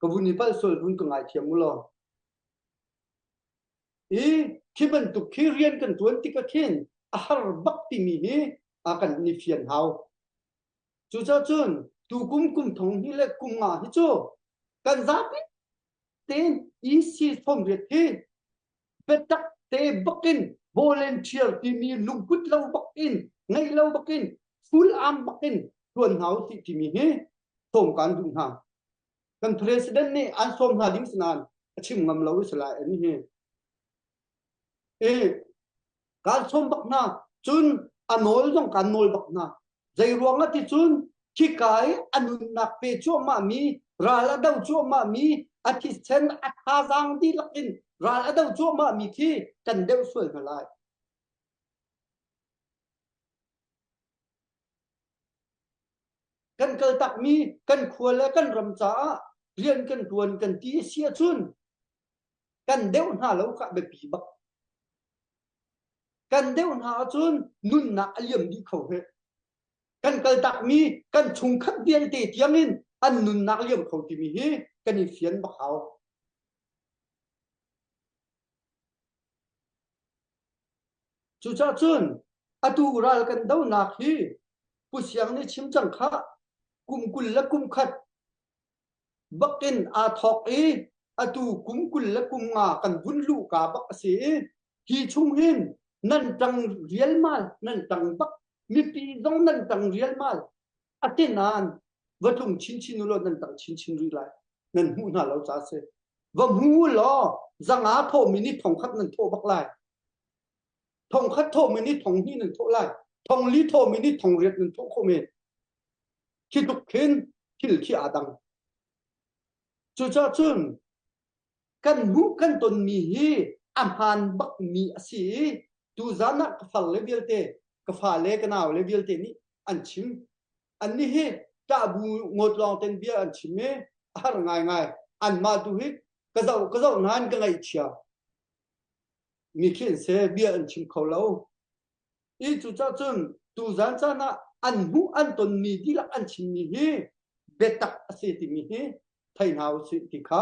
Ka vun i palh sual vun ka ngaithiam u law. I khi bantuk khi rian kan ṭuan tik ah khin a har bak timi hi a kan ni fian hau. Cucaah cun tukum kum thong hnih le kum nga hi cu kan zapi tein EC 80 hi biatak te bakin volunteer timi lungput lo bakin ngeih lo bakin full arm bakin tuan hna usih timi hi sawm kan duh hna. Kan president nih an sawm hna ding si nain a chim ngam lo i si lai ani hi. I Kaan sawm bak hna. Cun a nawl zong kaan nawl bak hna. Zei ruangah ti cun khika i a nunnak pe cuahmahmi, ral a do cuahmahmi, a thisen a thazaang dihlak in ral a do cuahmahmi khi kan deuh sual hna lai. Kan kaltakmi kan khua le kan ram caah rian kan ṭuan kan ti a si ahcun kan deuh hna lo kha biapi bak. Kan deuh hna ahcun nunnak a liam dih kho heh. Kan kaltakmi kan chungkhat vialte tiangin an nunnak liam kho timi hi kan i fian bak hau. Cucaah cun atu ral kan donak hi Pu Siang nih chim cang khah kum 20 le kum khat bakin aa thawk i atu kum 20 le kum nga kan vun luhka bak a si i hi chung hin nan ṭang rialmal nan ṭang bak mipi zong nan ṭang rialmal a ti nain va tlung chinchin u law nan ṭang chinchin rih lai nan hmuh hna lo ca si va hmu u law zanga thawhmi nih thongkhat nan thawh bak lai thongkhat thawhmi nih thonghnih nan thawh lai thongli thawhmi nih thongriat nan thawh khawh men Khi tluk khin thil khi aa dang. Cucaah cun kan hmuh kan tonmi hi a hmaan bakmi a si i tuzan ah ka farle vialte, ka fale, ka naule vialte nih an chim. Annih hi ṭahbu ngawt lawng ten bia an chim i a har ngaingai. Anmah tu hi ka zoh ka zoh nain ka ngaihchia. Mi khi an si, bia an chim kho lo. I cucaah cun tuzan caan ah an hmuh an tonmi dihlak an chimmi hi biatak a si timi hi thei hna usih ti kha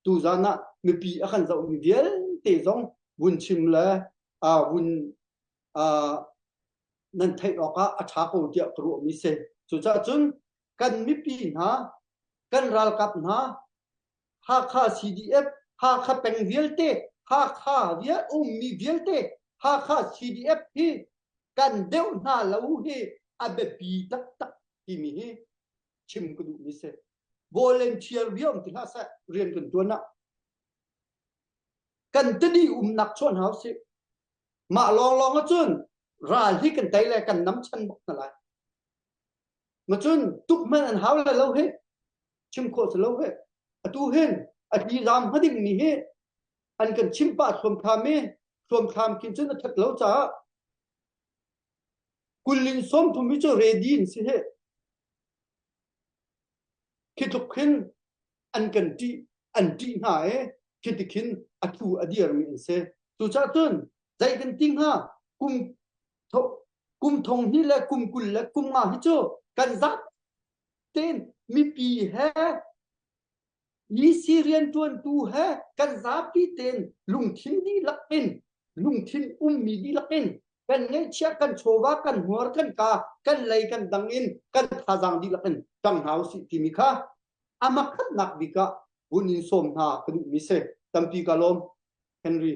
tuzan ah mipi a kan zohmi vialte zong vun chim le uh, vun uh, nan theih awkah a ṭha ko tiah ka ruahmi si. Cucaah cun kan mipi hna, kan ralkap hna, Hakha CDF, Hakha peng vialte, Hakha vial ummi vialte, Hakha CDF hi kan deuh hna lo hi a biapi taktak timi hi chim ka duhmi si. Volunteer bia um ti hlah seh rian kan tuan ah kan tani umnak chuan hau si. Mah lawnglawng ahcun ral hi kan tei le kan nam chan bak hna lai. Ma cun tuk hmanh an hau lai lo hi. Chim khawh si lo hi. Atu hin a tli zaam hnga ding mi hi an kan chim pah thluamthlam i thluamthlam khin cun a that lo caah Kul in 30 hi cu ready in si he. Khi tluk khin an kan ṭih an ṭih hna i khi ti khin a thu a dirmi an si. Cucaah cun zei kan ti hnga kum kum thong hnih le kum 20 le kum nga hi cu kan zat tein mipi he EC rianṭuantu he kan zapi tein lungthin dihlak in lungthin ummi dihlak in kan ngeihchiah kan chawva kan hmuar kan ka kan lei kan dang in kan thazaang dihlak in ṭang hna usih timi kha a makhatnak bik ah vun in sawm hna ka duhmi si. Tampi ka lawm. Henry.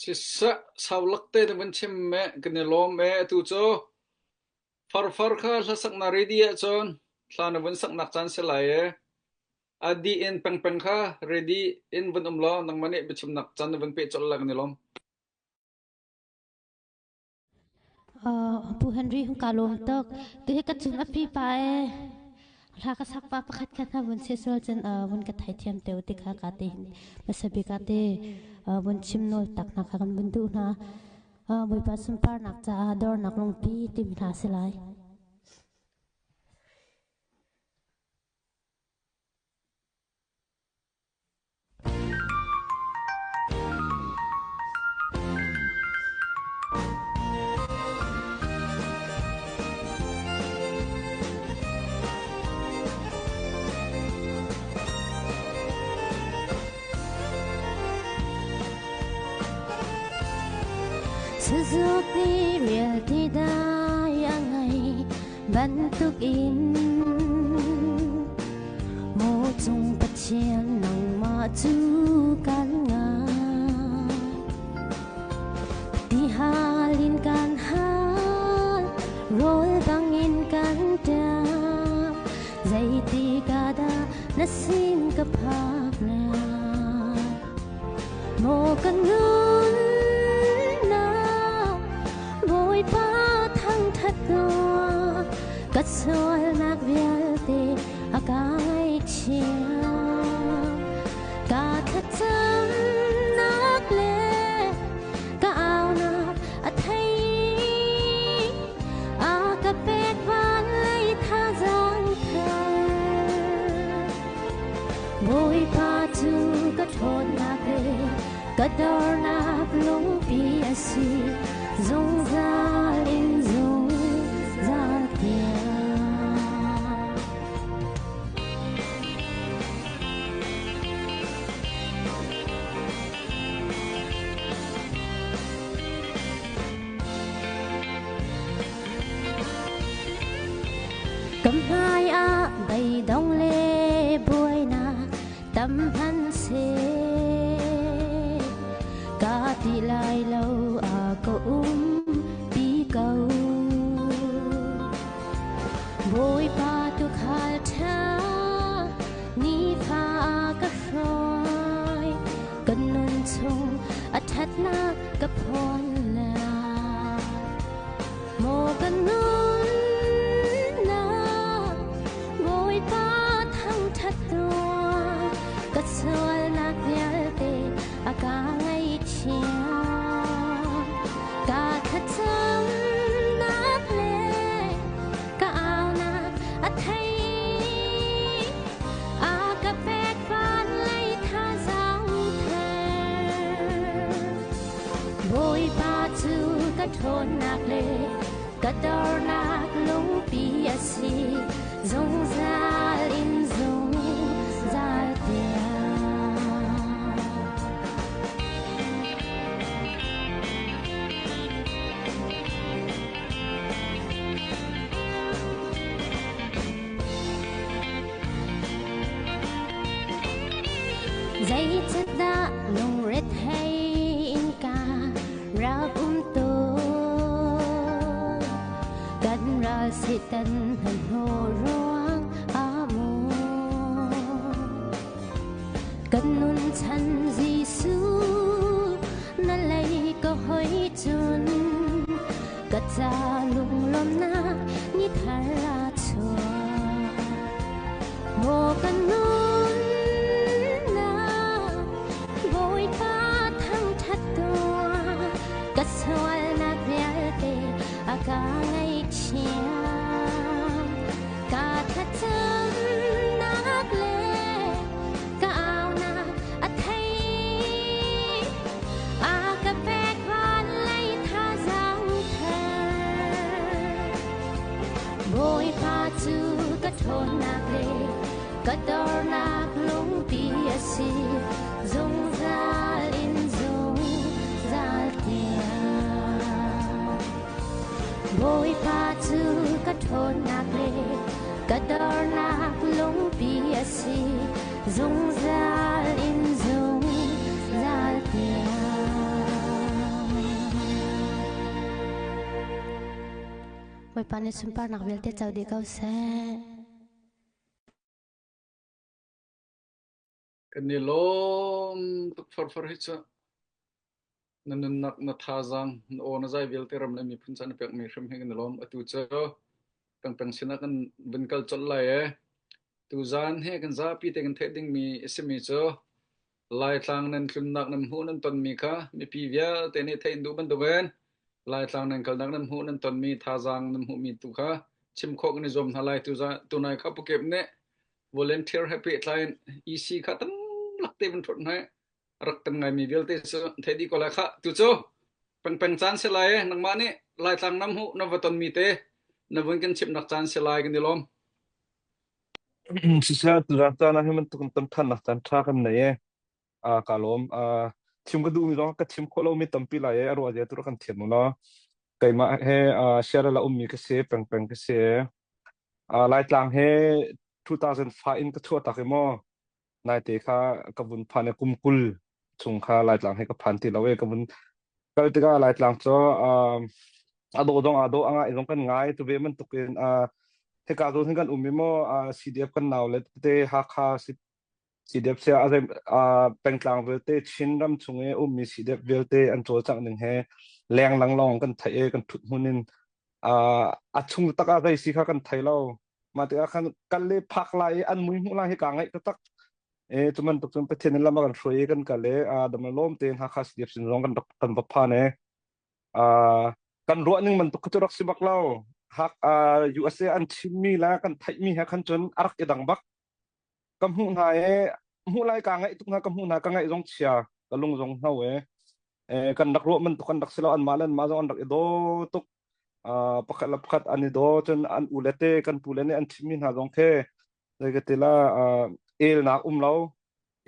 Siseh, saulak te na vun chim me kan i lawm e atu cu Farfar kha hlasaknak ready ahcun hla na vun saknak caan si lai i a dih in pengpeng kha ready in vun um law nangmah nih biachimnak caan na vun peh colh lai kan i lawm. Pu Henry hung ka lawm tuk. Tu hi ka cung a pi pa e. Hla ka sak pa pakhat khat hna vun se sual cun vun ka thaithiam te ti kha ka te hin hmasa bik ah te vun chim nawl tak hna kha kan vun duh hna. Bawipa sunparnak caah dornak lungpi timi hna a si lai. Suzuki rialti dai a ngei bantuk in Maw cung Pathian nangmah cu kan ngai Ti hal in kan hal rawl bangin kan ṭap Zeitik ah dah na sin ka phak lai Maw ka nunnak Bawipa thangṭhat tuah ka sualnak vialte a ka ngaihchiah ka thlacamnak le ka aunak a thei a ka pek van lei thazaang thar Bawipa cu ka ṭhawnnak le ka dornak lungpi a si zungzal in zungzal tiang. Kam hmai ah beidong le buainak tam hmanhseh ka ti lai lo a ka um pi ko. Bawipa tuukhal ṭha nifa a ka hruai kan nun chung a ṭhatnak ka phuan lai. Maw ka nunnak Bawipa thangṭhat tuah ka sualnak vialte a ka ngaihchiah ka thlacamnak le ka aunak a thei a ka pek van lei thazaang thar Bawipa cu ka ṭhawnnak le ka dornak lungpi a si zungzal in zungzal tiang. Zeicahdah lungrethei in ka rak um tawn? Kan ral Satan hnahnawh ruang ah maw? Kan nun chan Jesuh na lei ka hoi cun ka ca lunglawmhnak ni thar a chuak. Maw ka nunnak Bawipa thangṭhat tuah ka sualnak vialte a ka. Bawipa cu ka ṭhawnnak le ka dornak lungpi a si, zungzal in zungzal tiang. Bawipa cu ka ṭhawnnak le ka dornak lungpi a si, zungzal in zungzal tiang. Bawipa nih sunparnak vialte co dih ko seh. Kan i lawm tuk farfar hi cu. Na nunnak, na thazaang, na aw, na zai vialte ram le miphun ca na pekmi hrim hi kan i lawm. Atu cu pengpeng sinah kan vun kal colh lai ee. Tuzaan he kan zapi te kan theih dingmi a simi cu Laitlang nan tlunnak nan hmuh nan tonmi kha mipi vialte nih theih in duh bantukin Laitlang nan kalnak nan hmuh nan tonmi thazaang nan hmuhmi tu kha chim khawh kan i zuam hna lai. Tunai kha Pu Kep nih volunteer he pehtlai in EC kha tamlak te van ṭhut hna i rak tam ngaimi vialte cu theih dih ko lai khah. Tu cu pengpeng caan si lai i nangmah nih Laitlang na hmuh na va tonmi te na vun kan chimhnak caan si lai kan i lawm. Siseh tuzaan caan ah hi bantuk in ton ṭhannak caan ṭha kan nei i kaa lawm. Chim ka duhmi zong ka chim khawh lomi tampi lai i a ruah zia tu rak kan thiam u law. Keimah he Sierra la ummi ka si, pengpeng ka si. Laitlang he 2005 in ka chuah tak i maw naite kha ka vun phan i kum 20 chung kha Laitlang he ka phan ti lo i ka vun kal tikah Laitlang cu a dawh zong aa dawh, a ngai zong kan ngai. Tu ve bantukin hika zawn hin kan um i maw CDF kan nau le tete Hakha CDF sia a pengtlang vialte Chin ram chung i ummi CDF vialte an cawlcangh ning he lenglang lawng kan theih i kan ṭhut hmun in a chung tak ah zei si kha kan thei lo. Mah tikah khan kal le phak lai i an mui hmuh lai hi kaa ngaih taktak. E cu bantuk cun Pathian in lam a kan hruai i kan kal i dam le lawm tein Hakha CDF sin zong kan rak kan va phan i kan ruah ning bantuk kha cu rak si bak lo. Hak USA an chimmi le kan theihmi he khan cun a rak i dang bak. Ka hmuh hna i hmuh lai kaa ngaih tuk hna ka hmuh hna ka ngaih zong chia ka lung zong hno e kan rak ruah bantuk kan rak si lo anmah le anmah zong an rak i daw tuk pakhat le pakhat an i daw cun an u le te kan pu le nih an chimmi hna zong khi zei ka ti la elnak um lo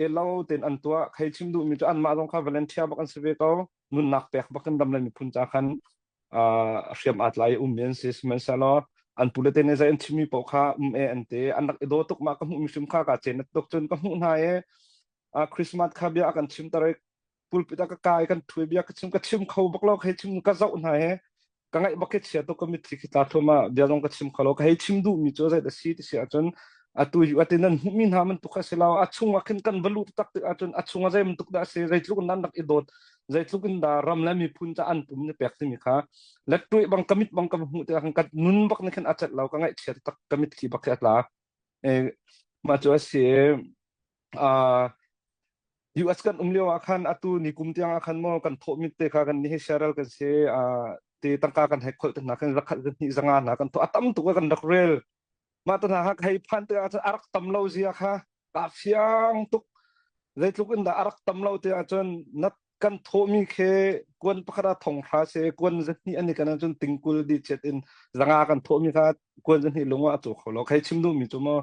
el lo tein an tuah khei chim duhmi cu anmah zong kha volunteer bak an si ve ko nunnak pek bak in ram le miphun ca khan hriam aa tlai i ummi an si sihmanhsehlaw an pule te nih zei an chimmi paoh kha um e an ti an rak i daw tuk mah ka hmuhmi hrim kha kaa cen tuk cun ka hmuh hna i Christmas kha bia a kan chim tar i pulpit ah ka kai kan ṭhu i bia ka chim ka chim kho bak lo ka hei chim ka zoh hna i ka ngaih bak khi chia tuk ka mitthli khi tla thluahmah bia zong ka chim kho lo ka hei chim duhmi cu zei dah si ti si ahcun atu yu ati nan hmuhmi hna bantuk kha si lo a chung ah khin kan va luh tak tik ahcun a chung ah zei bantuk dah a si zeitluk in nan rak i dawt zeitluk in dah ram le miphun ca an pum ni pek timi kha lettuih bang ka mit bang ka hmuh tikah khan ka nun bak ni khin a cet lo ka ngaihchia tak ka mitthli bak khi a tla mah cu a si US kan um lio ah khan atu ni kum tiang ah khan maw kan thawh mit te kha kan ni hi sharal kan si te tangka kan hek kholh te hna khan zakhat hnih zanga hna kan thawh a tam tuk kan rak rel Mah te hna kha ka hei phan tikah cun a rak tam lo zia kha kaa fiang tuk. Zeitluk in dah a rak tam lo ti ahcun na kan thawhmi khi kuan pakhat ah thong hra si kuan zahnih an i kan ahcun tingkul di chet in zanga kan thawhmi kha kuan zahnih lung ah a caw kho lo. Khei chim duhmi cu maw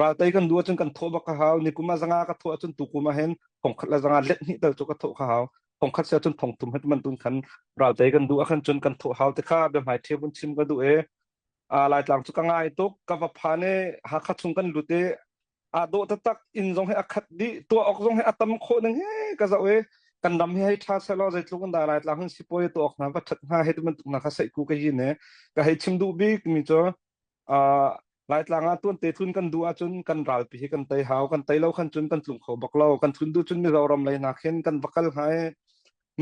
raltei kan duh ahcun kan thawh bak ka hau. Ni kum ah zanga ka thawh ahcun tukum ah hin thong khat le zanga let hnih tal cu ka thawh ka hau. Thong khat si ahcun thong thum het man tun khan raltei kan duh ahkhan cun kan thawh hau ti kha biahmai ṭhe vun chim ka duh i Laitlang cu ka ngai tuk. Ka va phan i Hakha chung kan lut i aa dawh taktak. Inn zong hi a khat dih. Tuah awk zong hi a tam khawh ning he ka zoh i kan ram hi hei ṭha sehlaw zeitluk in dah Laitlang hin sipuai tuah awk hna va ṭhat hnga hei ti bantuk hna kha seihku ka yin i ka hei chim duh bik mi cu Laitlang ah tuante tlun kan duh ahcun kan ralpi hi kan tei hau. Kan tei lo khan cun kan tlung kho bak lo. Kan tlun duh cun Mizoram lei hna khin kan va kal hnga i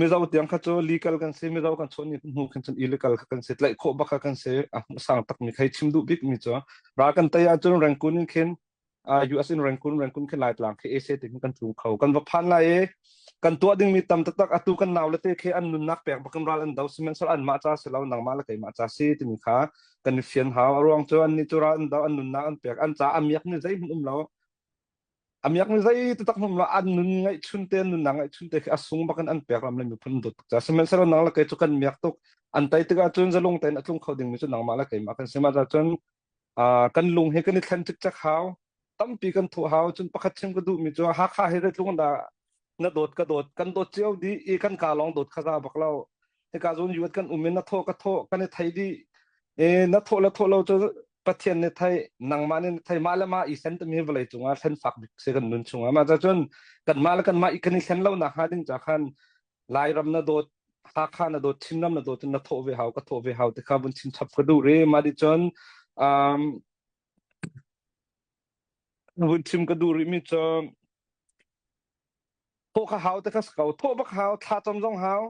Mizo tiang kha cu legal kan si Mizo kan chawn hnu khin cun illegal kha kan si tlaih khawh bak kha kan si a sang takmi khai chim duh bik mi cu ral kan tei ahcun Rangoon in khin US in Rangoon Rangoon khin Laitlang khi AC te kan tlung kho kan va phan lai i kan tuah dingmi tam taktak atu kan nau le te khi an nunnak pek bakin ral an do sihmanhsehlaw anmah ca si lo nangmah le keimah ca si timi kha kan i fian hau a ruang cu annih cu ral an do an nunnak an pek an ca a miak mi zeihmanh um lo A miak mi zei taktak hmum lo an nun ngaihchun te an nunnak ngaihchun te khi a sung bak in an pek ram le miphun dawt tuk ca sihmanhsehlaw nang le kei cu kan miak tuk an tei tikah cun zalung tein a tlung kho dingmi cu nangmah le keimah kan si mah cun. Uh, kan lung hi kan i thlen cikcek hau. Tampi kan thuh hau. Cun pakhat chim ka duhmi cu Hakha hi zeitluk dah na dawt ka dawt kan dawt cio dih i kan ka lawng dawt kha za bak lo. Hika zawn yuat kan um in na thawh ka thawh kan i thei dih. E, na thawh le thawh lo cu Pathian nih thei nangmah nih thei mah le mah i thlen timi vawlei cungah thlen fak bik si kan nun chungah mah cun kanmah le kanmah i kan i thlen lo nak hnga ding ca khan Lairam na dawt Hakha na dawt Chinram na dawt na thawh ve hau ka thawh ve hau ti kha vun chim chap ka duh ri mah di cun um, vun chim ka duh rih mi cu thawh kha hau te kha si ko thawh bak hau thla cam zong hau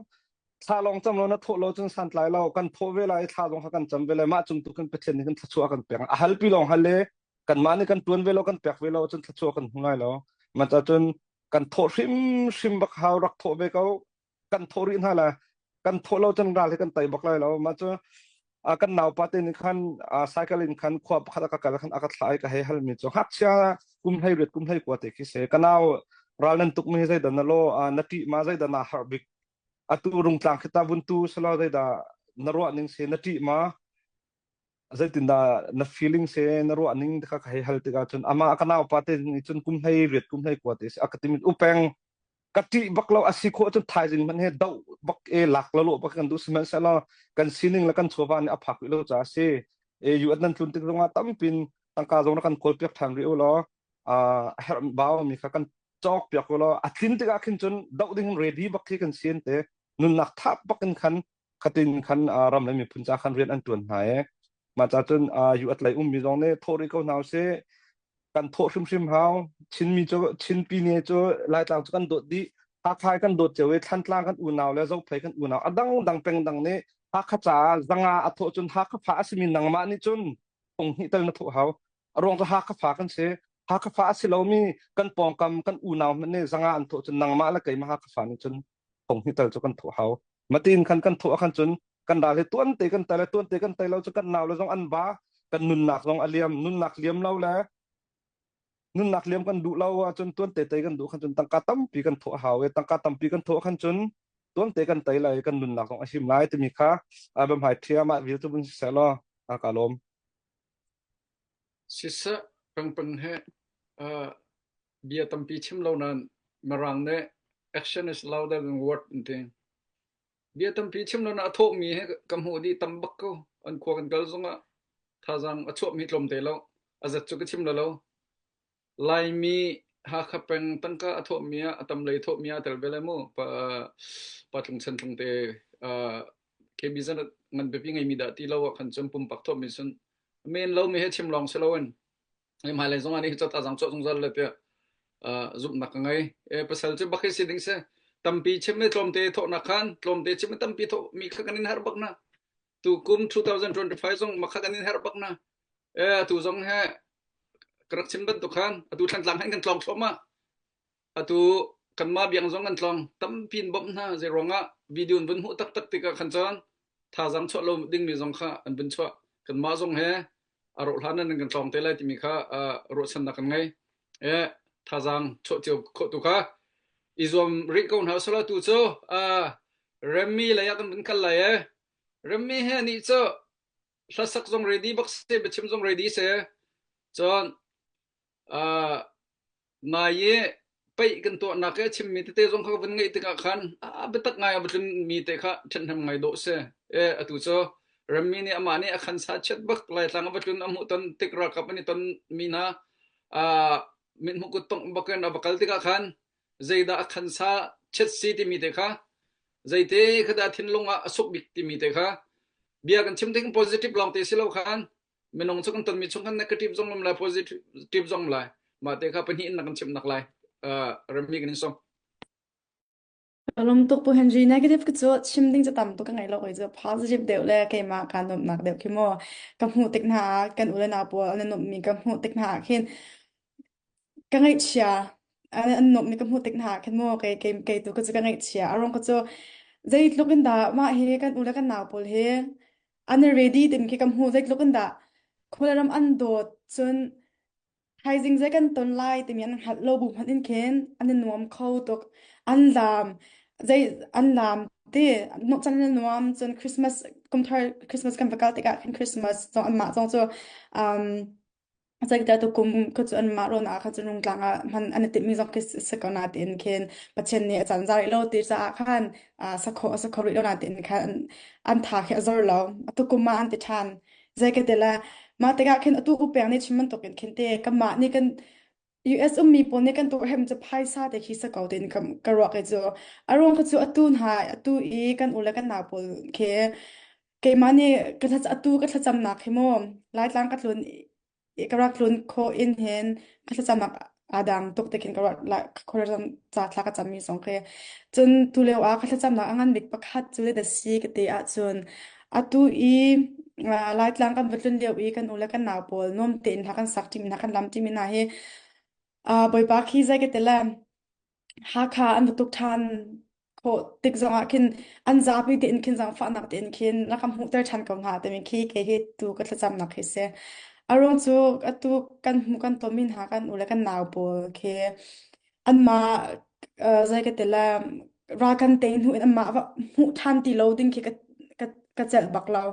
thla lawng cam lo na thawh lo cun santlai lo kan thawh ve lai thla zong kha kan cam ve lai mah cung tu kan Pathian nih kan thluachuah kan pek a halpi lawng hal le kanmah nih kan tuan ve lo kan pek ve lo cun thluachuah kan hmu lai lo mah cun kan thawh hrimhrim bak hau rak thawh ve ko kan thawh rih hna la kan thawh lo cun ral hi kan tei bak lai lo mah cu kan naupa te nih khan cycle in khan khua pakhat a ka kal khan a ka thlah i ka hei halmi cu ngakchia kum hlei riat kum hlei kua te khi se ka nau ral nan tuk mi hi zeidah na lo na ṭih ma zeidah na harh bik atu rungtlang khi ta vun tu selo zeidah na ruah ning se na ṭih ma zeitindah na feeling se na ruah ning kha ka hei hal tikah cun amah ka naupa te nih cun kum hlei riat kum hlei kua te si a ka timi upeng ka ṭih bak lo a si khawh cun thaizing hmanh he doh bak e lak lo lo bak kan duh sihmanhsehlaw kan sining le kan chawva nih a phak rih lo caah a si e UN nan tlun tik zongah tampin tangka zong na kan kawl piak ṭhan rih u law a herh bau mi kha kan cawk piak u law a tlin tikah khin cun doh ding ready bak khi kan sin te nunnak thap bak in khan khatin khan ram le miphun ca khan rian an ṭuan hna e mah ca cun US lei ummi zong nih thawh rih ko hna usih kan thawh hrimhrim hau Chinmi cu Chinpi ne cu Laitlang cu kan dawt dih Hakha kan dawt cio i Thlantlang kan unau le Zophei kan unau a dang dang peng dang nih Hakha caah zanga a thawh cun Hakha fa a simi nangmah nih cun phung hnih tal na thawh hau a ruang cu Hakha fa kan si Hakha fa a si lomi kan pawngkam kan unau hmanh nih zanga an thawh cun nangmah le keimah Hakha fa nih cun phung hnih tal cu kan thawh hau matin khan kan thawh khan cun kan ral hi tuan te kan tai le tuan te kan tai lo cu kan nau le zong an ba kan nunnak zong a liam nunnak liam lo le nunnak liam kan duh lo ahcun tuan te te kan duh khan cun tangka tampi kan thawh hau i tangka tampi kan thawh khan cun tuan te kan tai lai kan nunnak zong a him lai timi kha bamhai thiam ah vil tu bun siseh law a ka lawm Siseh pengpeng he bia tampi chim lo nain Mirang nih action is louder than word an ti. Bia tampi chim lo nain a thawhmi hi ka hmuh dih tam bak ko. An khua kan kal zongah thazaang a chuahmi tlawmte lo. A zat cu ka chim lo lo. Laimi Hakha peng tangka a thawhmi ah a tam lei thawhmi ah tel ve lai mu. Pa, pa tlung chan tlung te uh, KB zan ngan biapi ngeimi dah ti lo ah khan cun pumpak thawhmi cun men lo mi he chim lawng si loin hmailei zong ah nih cat azang chuah zungzal le tiah zumhnak ka ngei. E pasal cu bak hi si ding si. Tampi chim le tlawmte thawhnak khan tlawmte chim le tampi thawh mi kha kan in herh bak na. Tu kum 2025 zong makha kan in herh bak na. E atu zong he ka rak chim bantuk khan atu thlantlang hin kan tlawng thluahmah. Atu kanmah biang zong kan tlawng. Tampi in bawmh hna. Zei ruangah video in vun hmuh taktak tikah khan cun thazaang chuah lo dingmi zong kha an vun chuah. Kanmah zong he a rawh hlan nan kan tlawng te lai timi kha ruahchannak kan ngei. E thazaang chuah cio khawh tu kha i zuam rih ko hna usila tu cu Remmi lei ah kan vun kal lai e. Remmi he nih cu hlasak zong ready bak se biachim zong ready se. Cun Nai i paih kan tuahnak i a chimmi tete zong kha ka vun ngaih tikah khan a biatak ngai a va tlunmi te kha ṭhenhnem ngai dawh si. E, atu cu rammi nih amah nih a khan sa chiat bak Laitlang a va tlun a hmuh ton tik ralkap an i ton mi hna uh, mithmuh kut tongh bakin a va kal tikah khan zeidah a khan sa chiat si timi te kha zeite kha dah thinlung ah a suk bik timi te kha bia kan chim tik positive lawng te si lo khan minung cu kan tonmi chung khan negative zong um lai positive zong um lai mah te kha pahnih in na kan chimh nak lai uh, rami kan in som Lom tuk pu Henry negative ka cu chim ding cu tam tuk ka ngei lo kei cu positive deuh le keimah kaa nuamhnak deuh khi mu ka hmuh tik hna ah kan u le nau pawl an i nuamhmi ka hmuh tik hna ah khin Ka ngaihchia. An nuamhmi ka hmuh tik hna ah khin mu kei kei kei tu ka cu ka ngaihchia. A ruang ka cu zeitluk in dah mah hi kan u le kan nau pawl hi an i ready timi khi ka hmuh. Zeitluk in dah khuaram an dawt cun thaizing zei kan ton lai timi an hngalh lo bu hmanh in khin an i nuam kho tuk. An laam zei an laam ti chan an i nuam cun Christmas. kumthar Christmas kan va kal tikah khin Christmas zong anmah zong cu um Zeicahtiah tukum kha cu anmah rawn ah khan cun rungtlang ah hman an i timhmi zong khi si ko nain khin Pathian nih a caan za rih lo ti caah khan sak khawh a si kho rih lo nain khan an tha khi a zor lo. Tukum ah an ti ṭhan. Zei ka ti le mah tikah khin atu upeng nih chim bantukin khin te kanmah nih kan US ummi pawl nih kan tuah hem cu phaisa te khi si ko tiin ka, ka ruah kei cu. A ruang kha cu atu hna atu i kan u le kan nau pawl khi Keimah nih ka thla atu ka thlacamnak hi mu Laitlang ka tlun i ka rak tlun khawh in hin ka thlacamnak aa dang tuk ti khin ka ruat lai khuaruahcam ca thla ka cammi zong khi. Cun tulio ah ka thlacamnak a ngan bik pakhat cu zeidah si ka ti ahcun atu i uh, Laitlang kan va tlun lio i kan u le kan nau pawl nuam tein hna kan sak ṭimi hna kan lam ṭimi hna hi uh, Bawipa khi zei ka ti le Hakha an va tuk ṭhan khawh tik zongah khin an zapi tein khin zaangfahnak tein khin rak ka hmuhter ṭhan ko hnga timi khi kei hi tu ka thlacamnak hi si. A ruang cu atu kan hmuh kan tonmi hna kan u le kan nau pawl khi anmah uh, zei ka ti le ral kan tei hnu in anmah va hmuh ṭhan ti lo ding khi ka ka ka celh bak lo.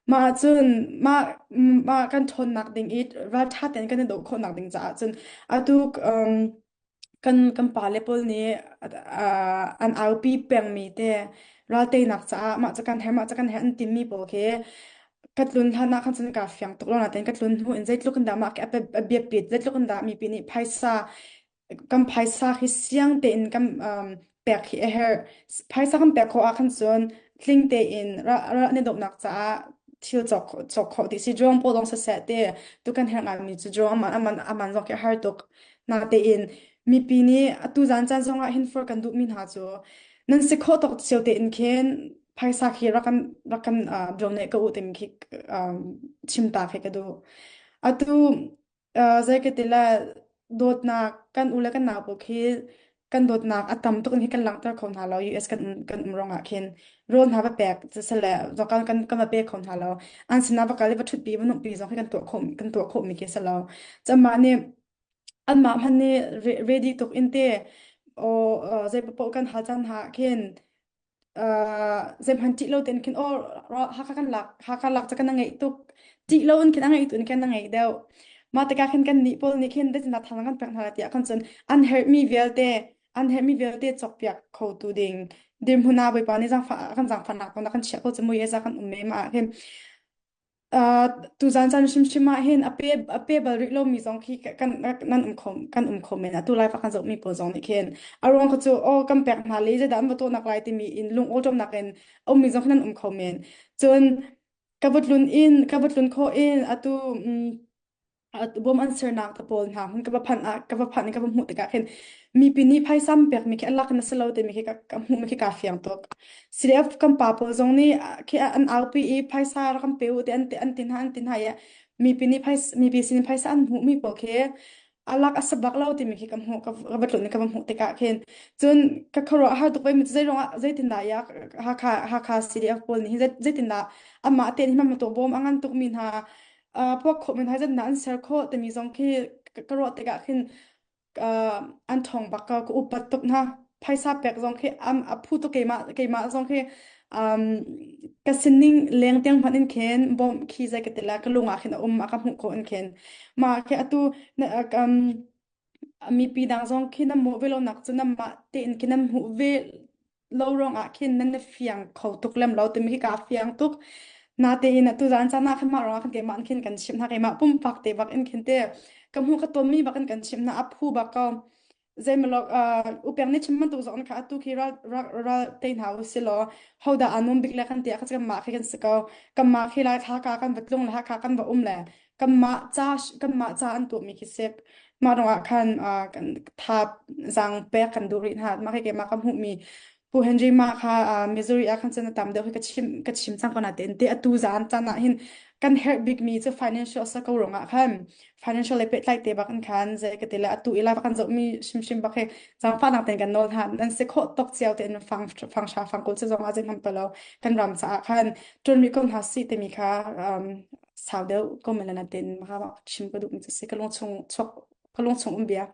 Mah ahcun mah mah kan ṭhawnnak ding i ralṭha tein kan i doh khawhnak ding caah cun atu um, Kan kan pale pawl nih uh, an aupi pengmi te ralteinak caah mah cu kan herh mah cu kan herh an timi pawl khi ka tlun hlan ah khan cun ka fiang tuk lo nain ka tlun hnu in zeitluk in dah mah khi a biapit zeitluk in dah mipi nih phaisa kan phaisa khi siang tein kan um, pek hi a herh. Phaisa kan pek khawh ah khan cun tling tein ral an i dohnak caah thil cawk cawk khawh ti si drone pawl zong siseh te tu kan herh ngaimi cu drone aman aman aman zong khi a har tuk. Natein mipi nih atu zan caan zong ah hin for kan duhmi hna cu nan si khawh tawk cio tein khin phaisa khi rak kan rak kan uh, donate ko u timi khi um, chim ta khi ka duh. Atu uh, zei ka ti le dawtnak kan u le kan nau pawl khi kan dawtnak a tam tuk in hi kan langhter kho hna lo US kan kan um rong ah khin rawl hna va pek sisale kan kan kan va pe kho hna lo an sinah va kal i va ṭhutpi va nungpi zong hi kan tuah khawh kan tuah khawh mi khi si lo camah nih anmah hmanh nih ready tuk in te o zei paoh kan hal caan hna khin zeihmanh ṭih lo tein khin aw Hakha kan lak Hakha lak cu kan ngeih tuk ṭih lo in khin a ngeih tu in khin a ngeih deuh mah tikah khin kan nih pawl nih khin zeitindah thang kan pek hna lai tiah khan cun an herhmi vialte an herhmi vialte cawkpiak kho tu ding dirhmun ah Bawipa nih zaangfah kan zaangfahnak kong kan chiah ko cu mui za kan um me mah ah khin Uh, tuzan caan hrimhrim ah hin a pe a pe bal rih lomi zong khi kan nan um kho kan um kho men atu lai fa kan zohmi pawl zong nih khin a ruang kha cu aw kan pek hna le zeidah an va tuahnak lai timi in lung awṭawmnak in a ummi zong khi nan um kho men cun ka va tlun in ka va tlun khawh in atu um, bawm an sernak te pawl hna hun ka va phanh ah ka va phanh in ka va hmuh tikah khin mipi nih phaisa an pekmi khi an lak in a si lo timi khi ka, ka hmuhmi khi kaa fiang tuk. CDF kan pa pawl zong nih khi an aupi i phaisa rak kan pe u ti an ti an ti hna an ti hna i mipi nih phaisa mipi sin phaisa an hmuhmi pawl khi a lak a si bak lo timi khi ka hmuh ka va tlun i ka va hmuh tikah khin cun ka khuaruah har tuk ve mi zeiruangah zeitindah ya Hakha Hakha CDF pawl nih zeitindah amah tein hi ma bawm a ngan tukmi hna uh, puak khawh men hai zat an ser khawh timi zong khi ka ruah tikah khin uh, an thong bak ka ka upat tuk hna phaisa pek zong khi am a phu tuk keimah keimah zong khi um, ka sining leng tiang hmanh in khin bom khi zai ka tila ka lung ah khin a um a ka hmuh khawh in khin ma khi atu na um, mipi dang zong khi nan hmuh ve lo nak cu nanmah tein khi nan hmuh ve lo ruangah khin nan na fiang kho tuk lem lo timi khi kaa fiang tuk natein atu zan caan ah khan mah ruangah khan keimah in khin kan chimh hna keimah pumpak te bak in khin te ka hmuh ka tonmi bak in kan chimh hna a phu bak ko zeimalok uh, upeng nih chim bantuk zong kha atu khi ral ral ral te hna u si law hodah aa nuam bik le kan ti ah kha mah khi kan si ko kanmah khi lai thla ka kan va tlung le hakha kan va um le kanmah ca kanmah ca an tuahmi khi si mah ruangah khan uh, kan tha zaang pek kan duh rih hna mah khi keimah ka hmuhmi Pu Henry mah kha uh, Missouri ah khan cun a tam deuh hi ka chim ka chim cang ko na tein te atu zan caan ah hin kan herh bikmi cu financial sa ko ruangah khan financial le pehtlai te bak in khan zei ka ti le atu i lai kan zohmi hrimhrim bak hi zaangfahnak tein kan nawl hna nan si khawh tok cio tein fang fang sha fang kul si zong ah zei hmang lo kan ram caah khan ṭuan rih ko hna si timi kha um, sau deuh ko men na tein maka chim ka duh mi cu si ka lung chung chuak ka lung chung um bia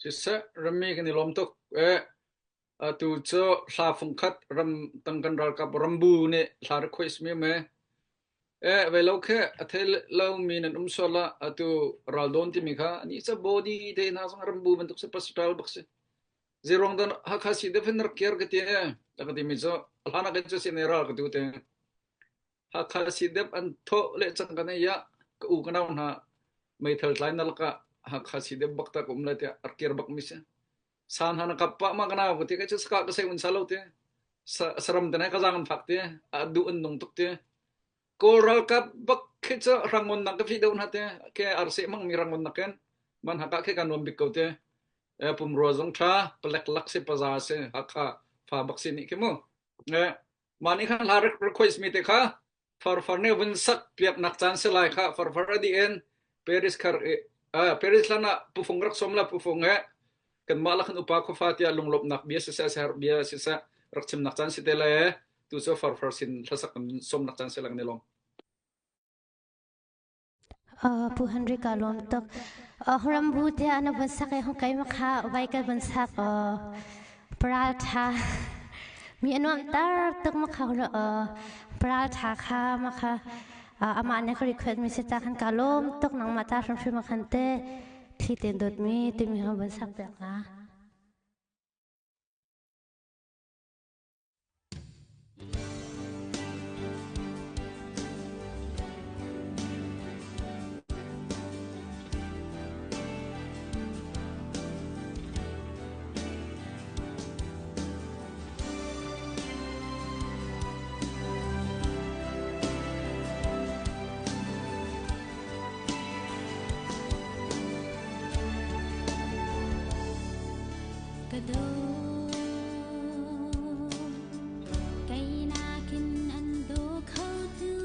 Siseh, rammi kan i lawm tuk. Eh. Atu cu hla fungkhat ram tang kan ralkap rambu nih hla request mi me e ve lo khe a thei lo mi nan um sual ah atu raldawn timi kha ani ca body te hna zong rambu bantuk si pastor bak si zirong dan Hakha si defen rak kiar ka ti e ka ti mi cu hlan ah kan cu si ne ral ka tu te Hakha sidep an thawh le cang kan ei ah ka u ka nau hna meithal tlai na lakah Hakha sidep bak ta ka um lai tiah a kir bak mi si. San hna na kap pah ma ka nau ka ti ka cu saka ka sei un sa lo ti. Saram te ka zang an fak ti. A duh an nung tuk ti. Kawl ralkap bak khi cu rangon nak ka fi deuh hna te. Ke arse mang mi rangon nak ken. Man haka khi ka nuam bik ko te. Pumrua zong tha palek lak si paza si Hakha fa bak si nih khi mu. Mah nih khan hla request mi te kha farfar nih vun sak piak nak caan si lai kha farfar a dih in Paris khar Paris hlan ah pufung rak som la pufung he kanmah la khan upa khuafa tiah lunglawmhnak bia siseh ser bia siseh rak chimnak caan si te le tu cu farfar sin hlasak kan somnak caan si lang ni lom. Pu Henry ka lawm tuk. Rambu te ah na vun sak i hung kai ma kha vai ka vun sak paral tha mi a nuam tar tuk ma kha paral tha kha ma kha amah ne ka request mi si ta khan ka lawm tuk nangmah ta hrimhrim ma khan te thli ten dawt mi timi hong vun sak piak na. Ka dawt kei nakin an daw khotu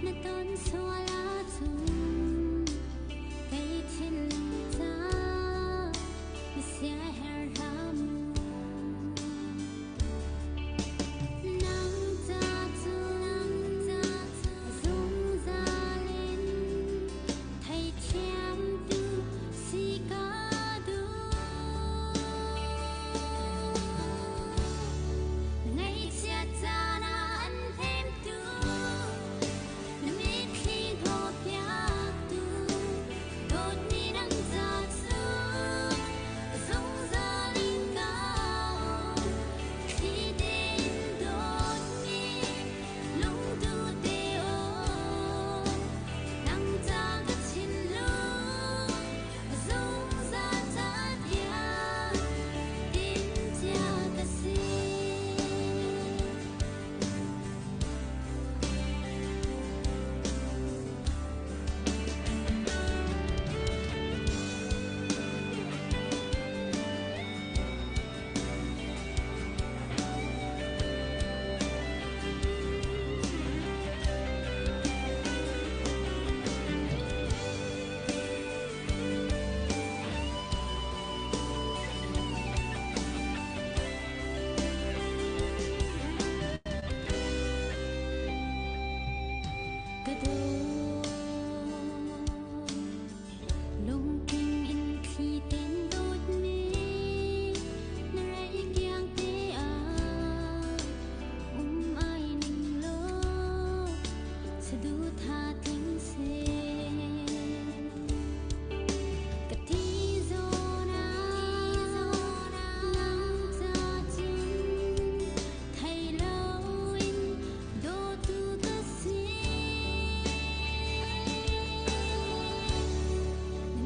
na ton sual ahcun kei thinlung ca na siaherh hlah mu. Nang ca cun zungzal in theithiamtu si ka duh. Ngaihchiat caan ah an hnemtu, na mitthli hnawhpiaktu, dawtmi nang ca cu zungzal in ka um. Thli tein dawtmi lungduh te aw, nang ca ka thinlung zungzal ca tiang timhcia ka si. Ka dawt lungtling in thli ten dawtmi na raih kiang te ah um ai ning law saduhthah tling seh. Ka thi zawn ah nang ca cun thei loin dawtu ka si.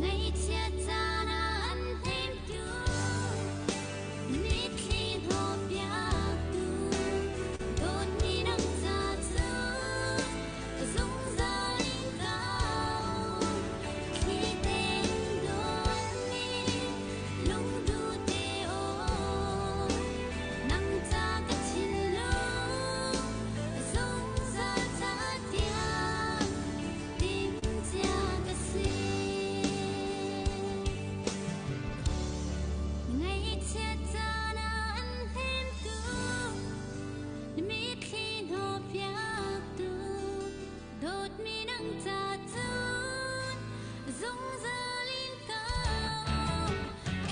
Ngaihchiat caan ah an hnemtu, mitthli hnawhpiaktu, dawtmi nang ca cun zungzal in ka um. Thli tein dawtmi lungduh te aw, nang ca ka thinlung zungzal ca tiang timhcia ka si. Ngaihchiat caan ah an hnemtu, na mitthli hnawhpiaktu, dawtmi nang ca cun zungzal in ka um.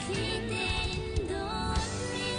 Thli tein dawtmi.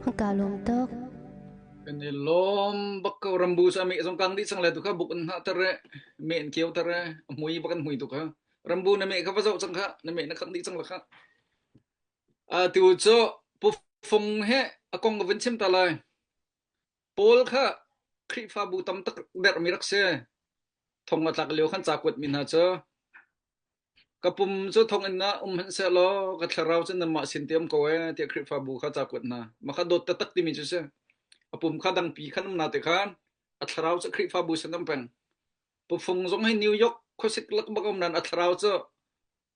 Ka lawm tuk. Kan i lawm bak ko rambu sa me zong kang dih sang le tu kha buk in ha tar e me in keu tar e mui bak an mui tu kha rambu na me kha va zoh cang kha na me na khang dih cang la kha a tu cu pu fung he a kong ka vun chim ta lai Paul kha Khrihfabu tam tak dermi rak si. Thong a tlak lio khan ca kuatmi hna cu ka pum cu thonginn ah um hmanh sehlaw ka thlarau cu nanmah sin te um ko ee tiah Khrihfabu kha ca kuat hna. Mah kha dawt taktak timi cu si. A pum kha dangpi khan um na te khan a thlarau cu Khrihfabu sin um peng. Pufung zong hi New York khuasik lak bak um nan a thlarau cu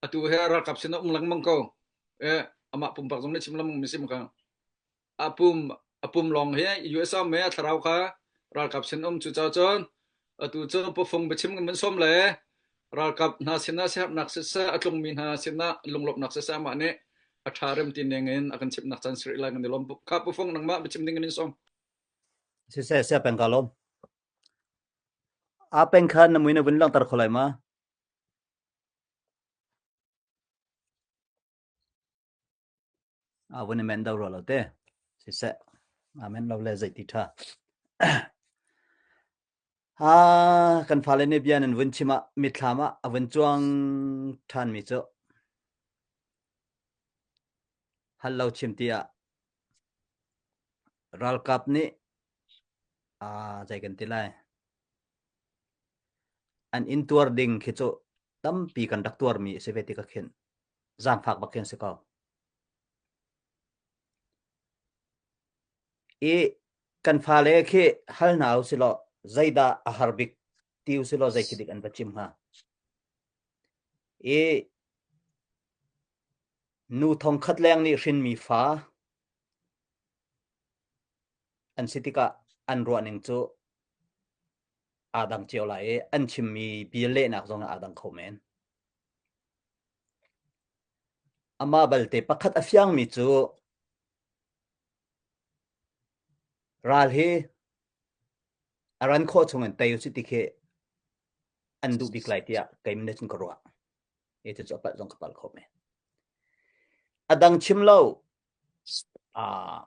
atu he ralkap sin um lengmang ko. Eh amah pumpak zong nih chim lengmang mi sim kha. A pum a pum lawng hi US um i a thlarau kha ralkap sin um cucaah cun atu cu pufung biachim kan van sawm le ralkap hna sinah siaherhnak siseh a tlungmi hna sinah lunglawmhnak siseh amah nih a ṭha rem ti ning in a kan chimhnak caan si rih lai kan i lawm. Kha pufung nangmah biachim ding in in sawm. Siseh sia peng ka lawm. A peng kha na mui na vun langhter kho lai ma? A vun i men do rua lo te. Siseh, aa men lo le zeiti ṭha. Ah, kan fale nih bia nan vun chim ah mitthlam ah a vun cuang ṭhanmi cu hal lo chim ti ah ralkap nih aa zei kan ti lai an in tuar ding khi cu tampi kan rak tuarmi a si ve ti ka khin zaangfak bak khin si ko. I kan fale khi hal hna usilaw zeidah a har bik ti usilaw zei khi dik an va chim hnga. I nu thongkhat leng nih hrinmi fa an si tikah an ruahning cu aa dang cio lai i an chimmi bia lehnak zong aa dang kho men. Amah balte pakhat a fiangmi cu ral hi a ran khawh chungin tei usih ti khi an duh bik lai tiah keimah nih cun ka ruah. Hi cucu a palh zong ka palh kho men. A dang chim lo, aa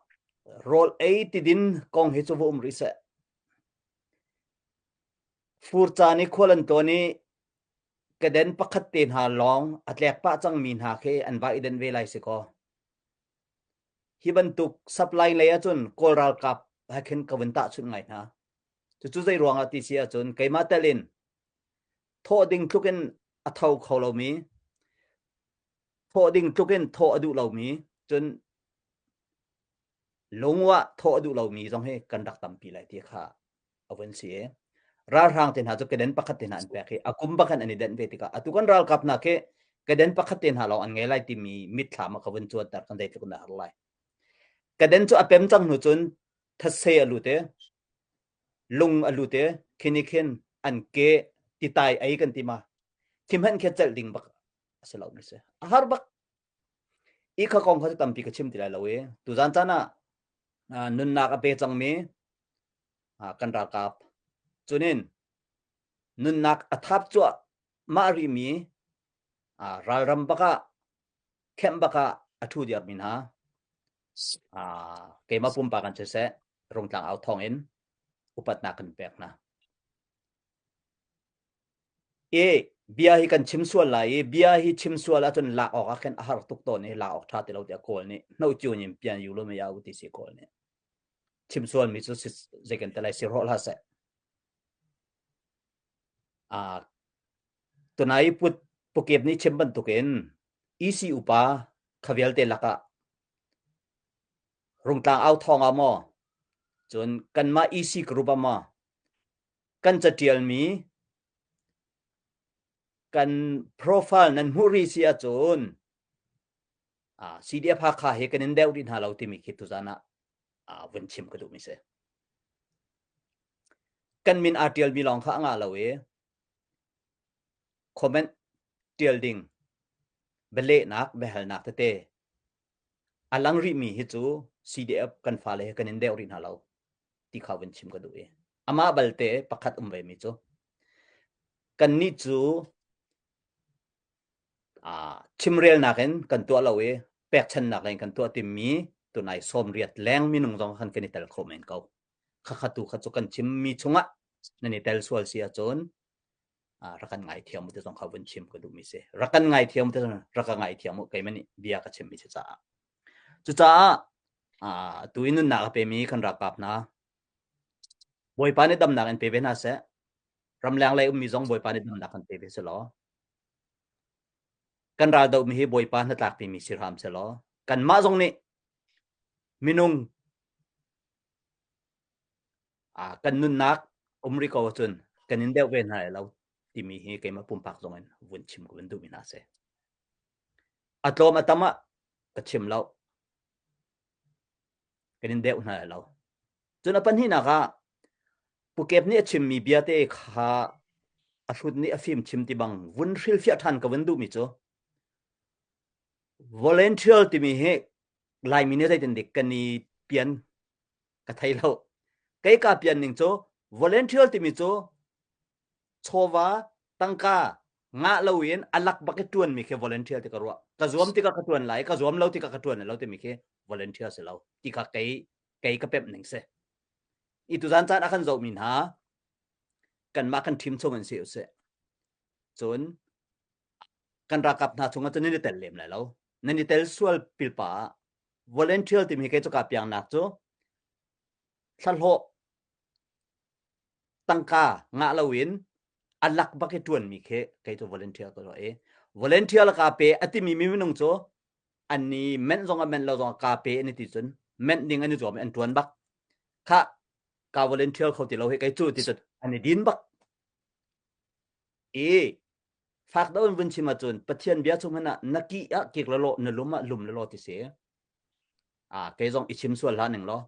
rawl ei tidin kong hi cu va um rih seh. Fur caan i khual an tlawn i Keden pakhat te hna lawng a tlek pah cangmi hna khi an va i den ve lai si kaw. Hi bantuk supply lei ahcun Kawl ralkap he khin ka vun tahchunh ngai hna. Cucu zei ruangah ti si ahcun keimah tel in thawh ding tluk in a tho kho lomi, thawh ding tluk in thawh a duh lomi, cun lungwah thawh a duh lomi zong hi kan rak tampi lai ti kha a vun si i ralhrang te hna cu keden pakhat te hna an pek i a kum bakhan an i denh ve tikah atu kan ralkap hna khi keden pakhat te hna lawng an ngei lai timi mitthlam a ka vun cuanter kan zeitluk in dah har lai keden cu a pem cang hnu cun thase a lut i lung a lut i khini khin an ke titai ei kan ti ma khi hmanh khi celh ding bak a si lo mi si a har bak i kha kong kha cu tampi ka chim ti lai lo i tuzan caan ah nunnak a pe cangmi kan ralkap cunin nunnak a thap cuahmah rihmi ralram bakah kemh bakah a ṭhu diarmi hna keimah pumpak an siseh Rungtlang au thawng in upatnak kan pek hna. I bia hi kan chim sual lai i bia hi chim sual ahcun lak awk ah khin a har tuk tawn i lak awk ṭha ti lo tiah Kawl nih hno cio in pian yu lo me ya u ti si Kawl nih. Chim sualmi cu zei kan ti lai si rawh hlah seh. Ah tunai put pukep nih chim bantukin EC upa kha vialte lakah Rungtlang au thawng ah maw cun kanmah EC group ah maw kan catialmi kan profile nan hmuh rih si ahcun ah CDF Hakha hi kan in deuh rih hna lo timi khi tuzan ah ah vun chim ka duhmi si. Kan min aa ṭialmi lawng kha a ngah lo i comment ṭial ding bialehnak biahalnak tete a lang rihmi hi cu CDF kan fale he kan in deuh rih hna lo ti kha vun chim ka duh i amah balte pakhat um ve mi cu kannih cu chimrelnak in kan tuah lo i pekchannak in kan tuah timi Tunai 80 leng minung zong khan kan i tel kho men ko. Khakha tu kha cu kan chimmi chungah nan i tel sual si ahcun rak kan ngaithiam u ti zong kha vun chim ka duhmi si. Rak kan ngaithiam ti zong rak ka ngaithiam u keimah nih bia ka chimmi si caah. Cucaah tu i nunnak a pemi kan ralkap hna Bawipa nih damnak in pe ve hna seh. Ramleng lei ummi zong Bawipa nih damnak kan pe ve selaw. Kan ral dohmi hi Bawipa hnatlak pimi si hram selaw. Kanmah zong nih minung kan nunnak um rih ko ahcun kan in deuh ve hna lai lo timi hi keimah pumpak zong in vun chim ka vun duhmi hna si. A tlawm a tam ah ka chim lo. Kan in deuh hna lai lo. Cun a pahnihnak ah Pu Kep nih a chimmi bia te kha a hrut nih a fim chim ti bang vun hrilhfiah ṭhan ka vun duhmi cu volunteer timi hi Laimi nih zeitin dik kan i pian ka thei lo. Kei ka pian ning cu volunteer timi cu chawva tangka ngah loin a lak bak i ṭuanmi khi volunteer ti ka ruah. Ka zuam tikah ka ṭuan lai, ka zuam lo tikah ka ṭuan lo timi khi volunteer si lo. Ti kha kei kei ka pemh ning si. I tuzan caan a kan zohmi hna kanmah kan team chung in si usih. Cun kan ralkap hna chungah cun nan i tel lem lai lo. Nan i tel sual pilpa ah volunteer timi kei cu ka piangnak cu thlahlawh tangka ngah loin a lak bak i ṭuanmi khi kei cu volunteer ka ruah i volunteer ka pe a timi mi minung cu an ni menh zong a menh lo zong ka pe an i ti cun menh ding an i zuam i an ṭuan bak kha ka volunteer kho ti lo hi kei cu ti cun an i din bak i fak deuh in vun chim ahcun Pathian bia chung hmanh ah na kih ah kik la law na lum ah lum la law ti si a kei zong i chim sual hlah ning law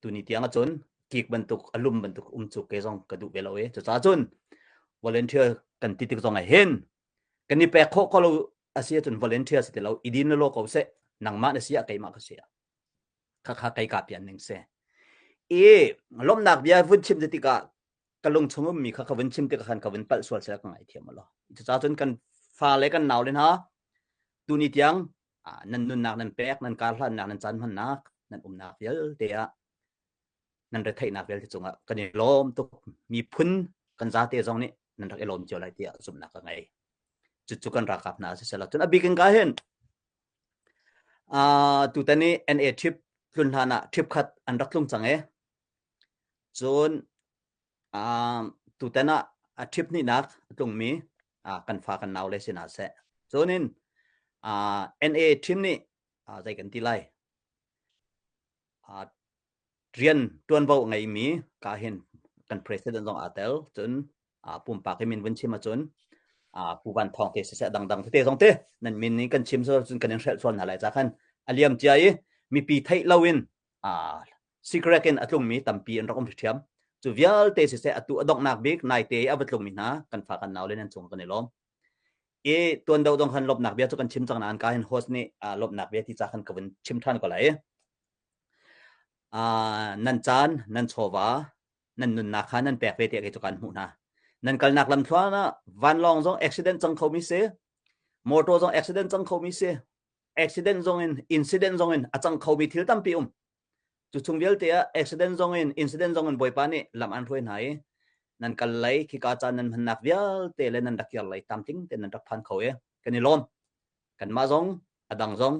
tuni tiang ahcun kik bantuk a lum bantuk um cu kei zong ka duh ve lo i cucaah cun volunteer kan ti tik zong ah hin kan i pek khawh ko lo a si ahcun volunteer si ti lo i din law ko seh nangmah na si ah keimah ka si ah khakha kei ka pian ning si i lawmhnak bia vun chim tikah ka lung chung ummi kha ka vun chim tikah khan ka vun palh sual seh ka ngaithiam law cucaah cun kan fa le kan nau le hna tuni tiang nan nunnak nan pek nan kar hlannak nan caan hmannak nan umnak vialte ah nan retheihnak vialte cungah kan i lawm tuk miphun kan zate zong nih nan rak i lawm cio lai tiah zumhnak ka ngei cucu kan ralkap hna sisela cun a bik in ka hin tutan i NA trip tlun hlan ah trip khat an rak tlung cang e cun tutan ah a trip hnihnak a tlungmi kan fa kan nau le si hna seh cun in NA team nih zei kan ti lai rian tuanvo a ngeimi ka hin kan president zong aa tel cun pumpak i min vun chim ahcun Pu Van Thawng te siseh dangdang tete zong te nan min in kan chim cun kan in hrelh sual hna lai ca khan a liam cia i mipi theih loin secret in a tlungmi tampi an rak um ṭhiam cu vialte siseh atu a donghnak bik naite a va tlungmi hna kan fa kan nau le nan cung kan i lawm i tuan deuh dong khan lawmhnak bia cu kan chim cang nain ka hin host nih lawmhnak bia ti ca khan ka vun chim ṭhan ko lai nan caan nan chawva nan nunnak kha nan pek ve tiah kei cu kan hmuh hna nan kalnak lamthluan ah vanlawng zong accident cang khomi si motor zong accident cang khomi si accident zong in incident zong in a cang khomi thil tampi um cu chung vialte ah accident zong in incident zong in bawipa nih lam an hruai hna i nan kal lei khika caan nan hmannak vialte le nan rak kir lei tamtling te nan rak phan kho i kan i lawm kanmah zong a dang zong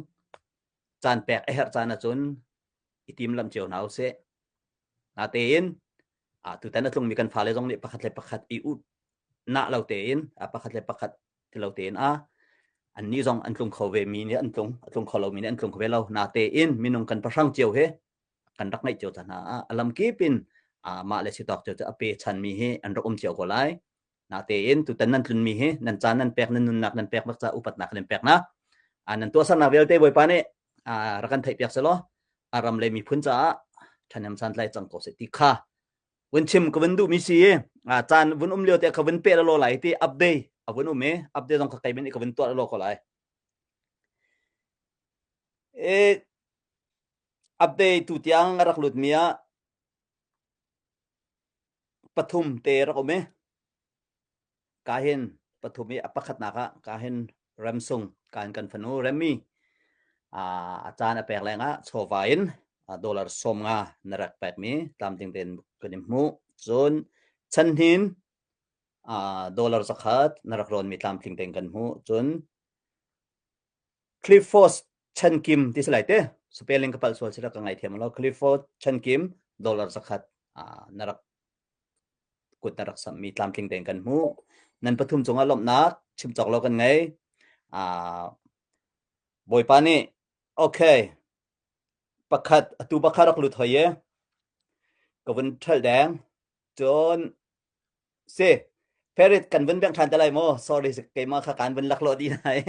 caan pek a herh caan ahcun i tim lam cio hna usih Natein tutan a tlungmi kan fale zong nih pakhat le pakhat i ut nah lo tein pakhat le pakhat ti lo tein a annih zong an tlung kho ve mi nih an tlung a tlung kho lo mi nih an tlung kho ve lo natein minung kan pahrang cio he kan rak ngeih cio ta hna a lam kip in mah le sitawk cio cu a pe chan mi hi an rak um cio ko lai natein tutan nan tlun mi hi nan caan nan pek nan nunnak nan pek bak ca upatnak nan pek na nan tuahsernak vialte bawipa nih rak kan theih piak selaw a ram le miphun caah ṭhahnem santlai cang ko seh ti kha vun chim ka vun duhmi si i caan vun um lio te ka vun peh lo lai ti update a vun um i update zong ka kai min i ka vun tuah lo ko lai e update tu tiang a rak lut mi ah pathum te rak um i Ka hin pathum i a pakhatnak ah ka hin Remsung ka hin kan fanu Remi. A caan a pek lengah chawva in dollar 50 na rak pekmi tlamtling tein kan in hmuh. Cun chanhnin dollar 100 na rak rawnmi tlamtling tein kan hmuh. Cun Clifford Chankim ti si lai te spelling ka palh sual si ka ngaithiam lo Clifford Chankim dollar 100 na rak kut na rak sammi tlamtling tein kan hmuh. Nan pathum cungah lawmhnak chim cawk lo kan ngei. Bawipa nih okay pakhat atu pakhat rak lut hoi e ka vun ṭhalh deng cun si Ferit kan vun bengh ṭhan te lai maw sorry keimah kha kaan vun laklawh dih lai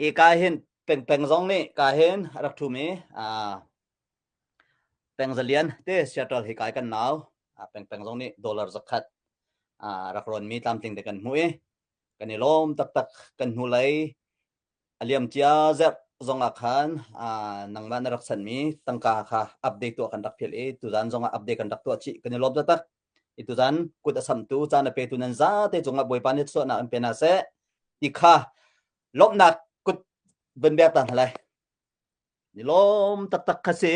i ka hin peng peng zong nih ka hin a rak ṭhumi Peng Zalian te Seattle hi kai kan nau peng peng zong nih dollar 100 rak rawnmi tlamtling te kan hmuh i kan i lawm taktak kan hnulei a liam cia zerh zong ah khan nangmah na rak sanmi tangka kha update tuah kan rak philh i tuzan zong ah update kan rak tuah chih kan i lawm taktak i tuzan kut a samtu caan a petu nan zate cungah Bawipa nih suahnak in pe hna seh ti kha lawmhnak kut vun bek ta hna lai ni lawm taktak kha si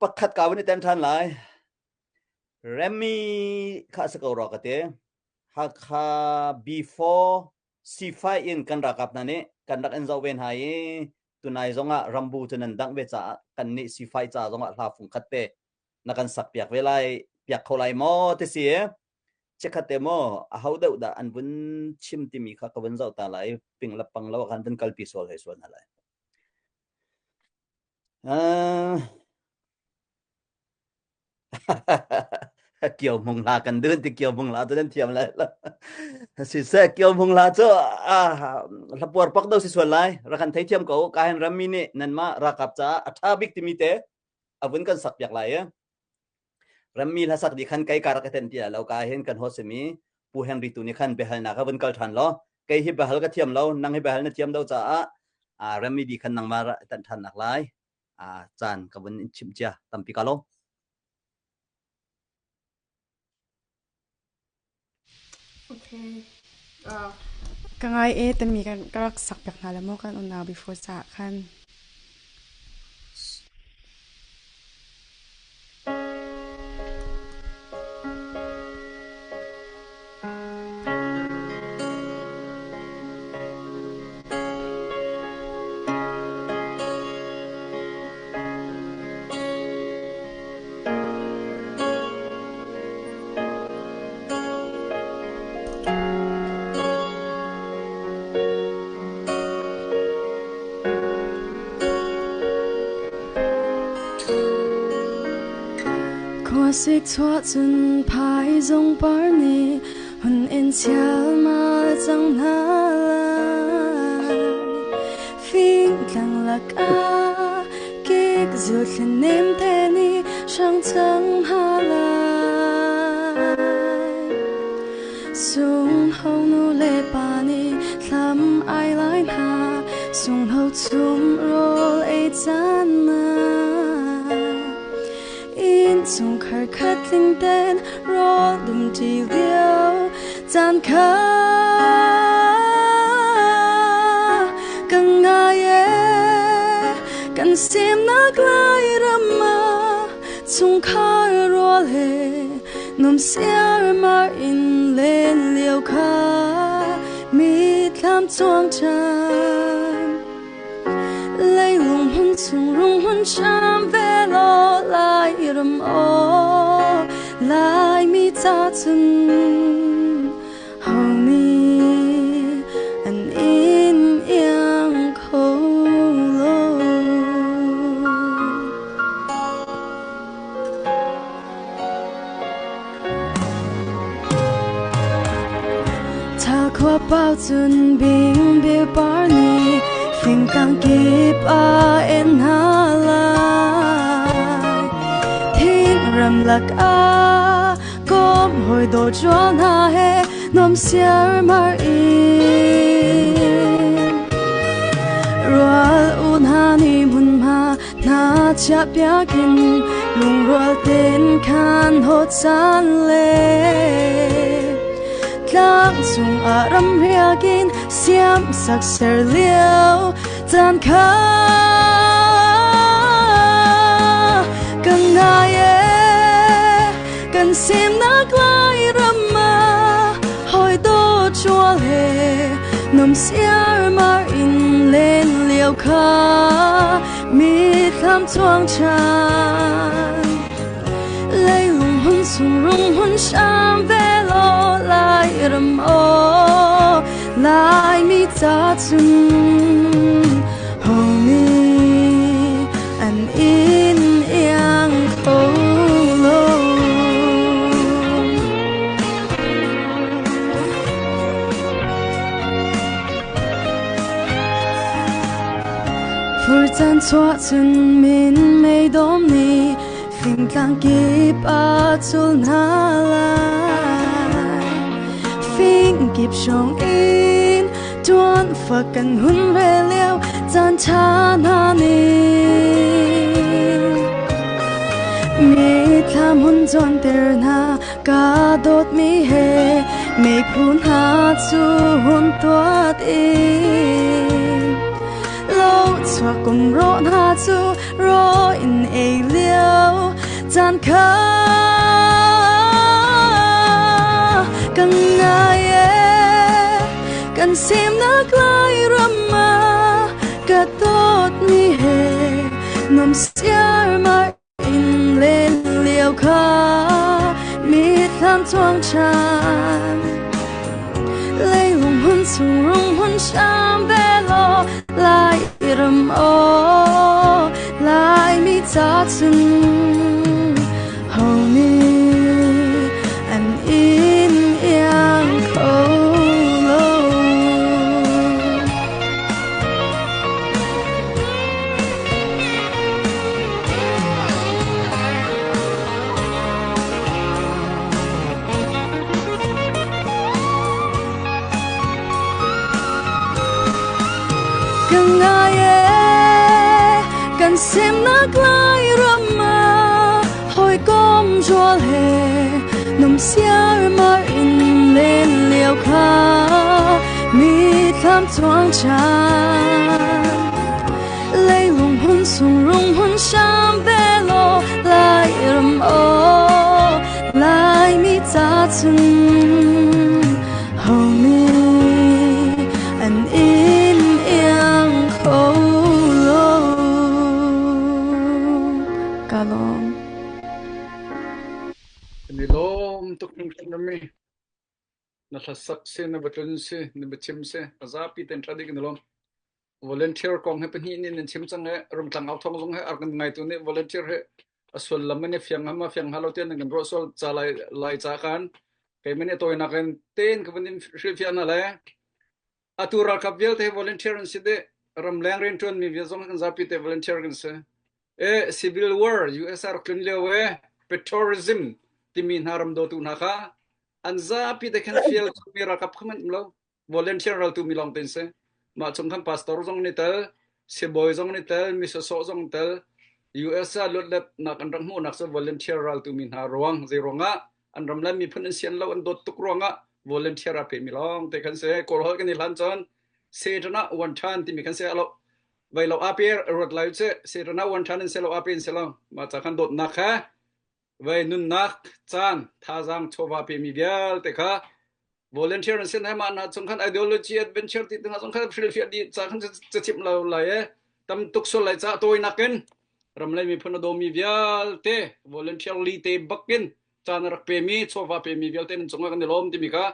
pakhat ka vun i ten ṭhan lai Remy kha si ko rawk ka ti Hakha B4 C5 in kan ralkap hna nih kan rak in zoh ve hna i tunai zongah rambu cu nan dangh ve caah kan nih C5 ca zongah hla fung khat te na kan sak piak ve lai piak kho lai maw ti si chikkhat te maw a ho deuh dah an vun chim timi kha ka vun zoh ta lai ping la pang lo khan vun kalpi sual hei sual hna lai Kio Hmung hla kan dun ti Kio Hmung hla cu nan thiam lai lo. Siseh Kio Hmung hla cu hlapuar pak do si sual lai. Rak kan thei thiam ko. Ka hen rammi nih nanmah ralkap caah a ṭha bik timi te a vun kan sak piak lai i. Rammi hla sak dih khan kei ka rak i tenh ti lo. Ka hin kan host simi Pu Henry tu nih khan biahalnak a vun kal ṭhan law. Kei hi biahal ka thiam lo, nang hi biahal na thiam lo caah rammi di khan nangmah ra i tenh ṭhan nak lai. Caan ka vun in chimh cia tampi ka lawm. Okay. Ka ngai e tami kan ka rak sak piak hna le maw kan unau before caah khan. Khuasik chuah cun phaizawng par nih hun in chialmal cang hna lai. Fingtlang lakah kik zulthlen nem te nih hrang cang hna lai. Sungho nu le pa nih thlam ai lai hna, sungho chum rawl ei caan ah. Innchungkhar khat tling tein rawl dumṭi lio caan kha ka ngai ee. Kan semnak Lairam ah chungkhar rual he nuam siarmar in len lio kha mitthlam cuang ṭhan. Leilung hmun chung rung hmun hram ve law Lairam aw Laimi ca cun ho nih an in iang kho lo. Tha pau cun bingbil par nih fingtlang kip ah en hna lai. Thingram lakah kom hawi dawt rual hna he nuam siarmar in. Rual u hna nih hmunhma hna chiahpiak in lungrual tein khan hawt caan le tlang cungah ramriak in siam sak ser lio. Caan kha kan ngai e kan semnak lai ram ah hawi dawt chual he nom siar mar in len lio kha mitthlam chuang chan leilung hun sung rung hun sham ve lo lai ram o Laimi ca cun homi an in iang kho lo. Fur caan chuah cun min mei dawm nih Fingtlang kip a cul hna lai. Fingkip hrawng in tuan fak kan hun re lio caan ṭha hna nih. Mithlam hun cawnter hna ka dawtmi he meiphu hna cu hun tuat in lo chuak kum rawh hna cu ro in ei lio caan kha kan ngai e kan semnak lai ram ah ka dawt mi he nom siar mar in len lio kha mitthlam chuang chan leilung hun chung rung hun sham ve lo lai ram o lai mi ca cun ho nih an in iang kho lo. Kan ngai e kan semnak lai ram ah hawikom rual he num siar mar in len lio kha mitthlam chuang chan leilung hun sung rung hun sham ve lo lai ram o lai mi ca cun ho mi an in iang kho lo ka lawm. Kan i lawm tuk hringhran mi. Na hlasak si, na va tlun si, na biachim si, a zapi ten ṭha dih kan i lawm. Volunteer kong hi pahnih nih nan chim cang i Rungtlang au thawng zong hi a rak kan ngaitu nih volunteer hi a sullam in i fiang hama fiang ha lo tiah nan kan ruah sual ca lai lai ca khan keimah nih tawinak in tein ka vun in hrilhfiah hna le atu ralkap vialte hi volunteer an si dih ramleng rianṭuan mi vial zong kan zapi te volunteer kan si e civil war US rak tlun lio e patriotism timi hna ram dawtu hna kha an zapi te khan fial mi ralkap kha man um lo volunteer raltu mi lawng te an si. Mah chung khan pastor zong nih tel, sibawi zong nih tel, mi sawsawh zong tel, US ah luatletnak an rak hmuhnak cu volunteer raltu mi hna ruang zei ruangah an ram le miphun an sian lo an dawt tuk ruangah volunteer a pe mi lawng te khan si. Kawl holh kan i hlan cun Satan ah uan ṭhan timi khan si alo vai lo ape ruat lai cu Satan ah uan ṭhan in se lo ape in se lo mah ca khan dawtnak kha vai nunnak caan thazaang chawva pe mi vialte kha volunteer an sin hai mah na chung khan ideology adventure ti hna zong khan hrilhfiah dih ca khan ca chim lo lai e tam tuk sual lai ca tawinak in ramlei miphun a dawmi vialte volunteer li te bakin caan a rak pe mi chawva pe mi vialte nan cungah kan i lawm timi kha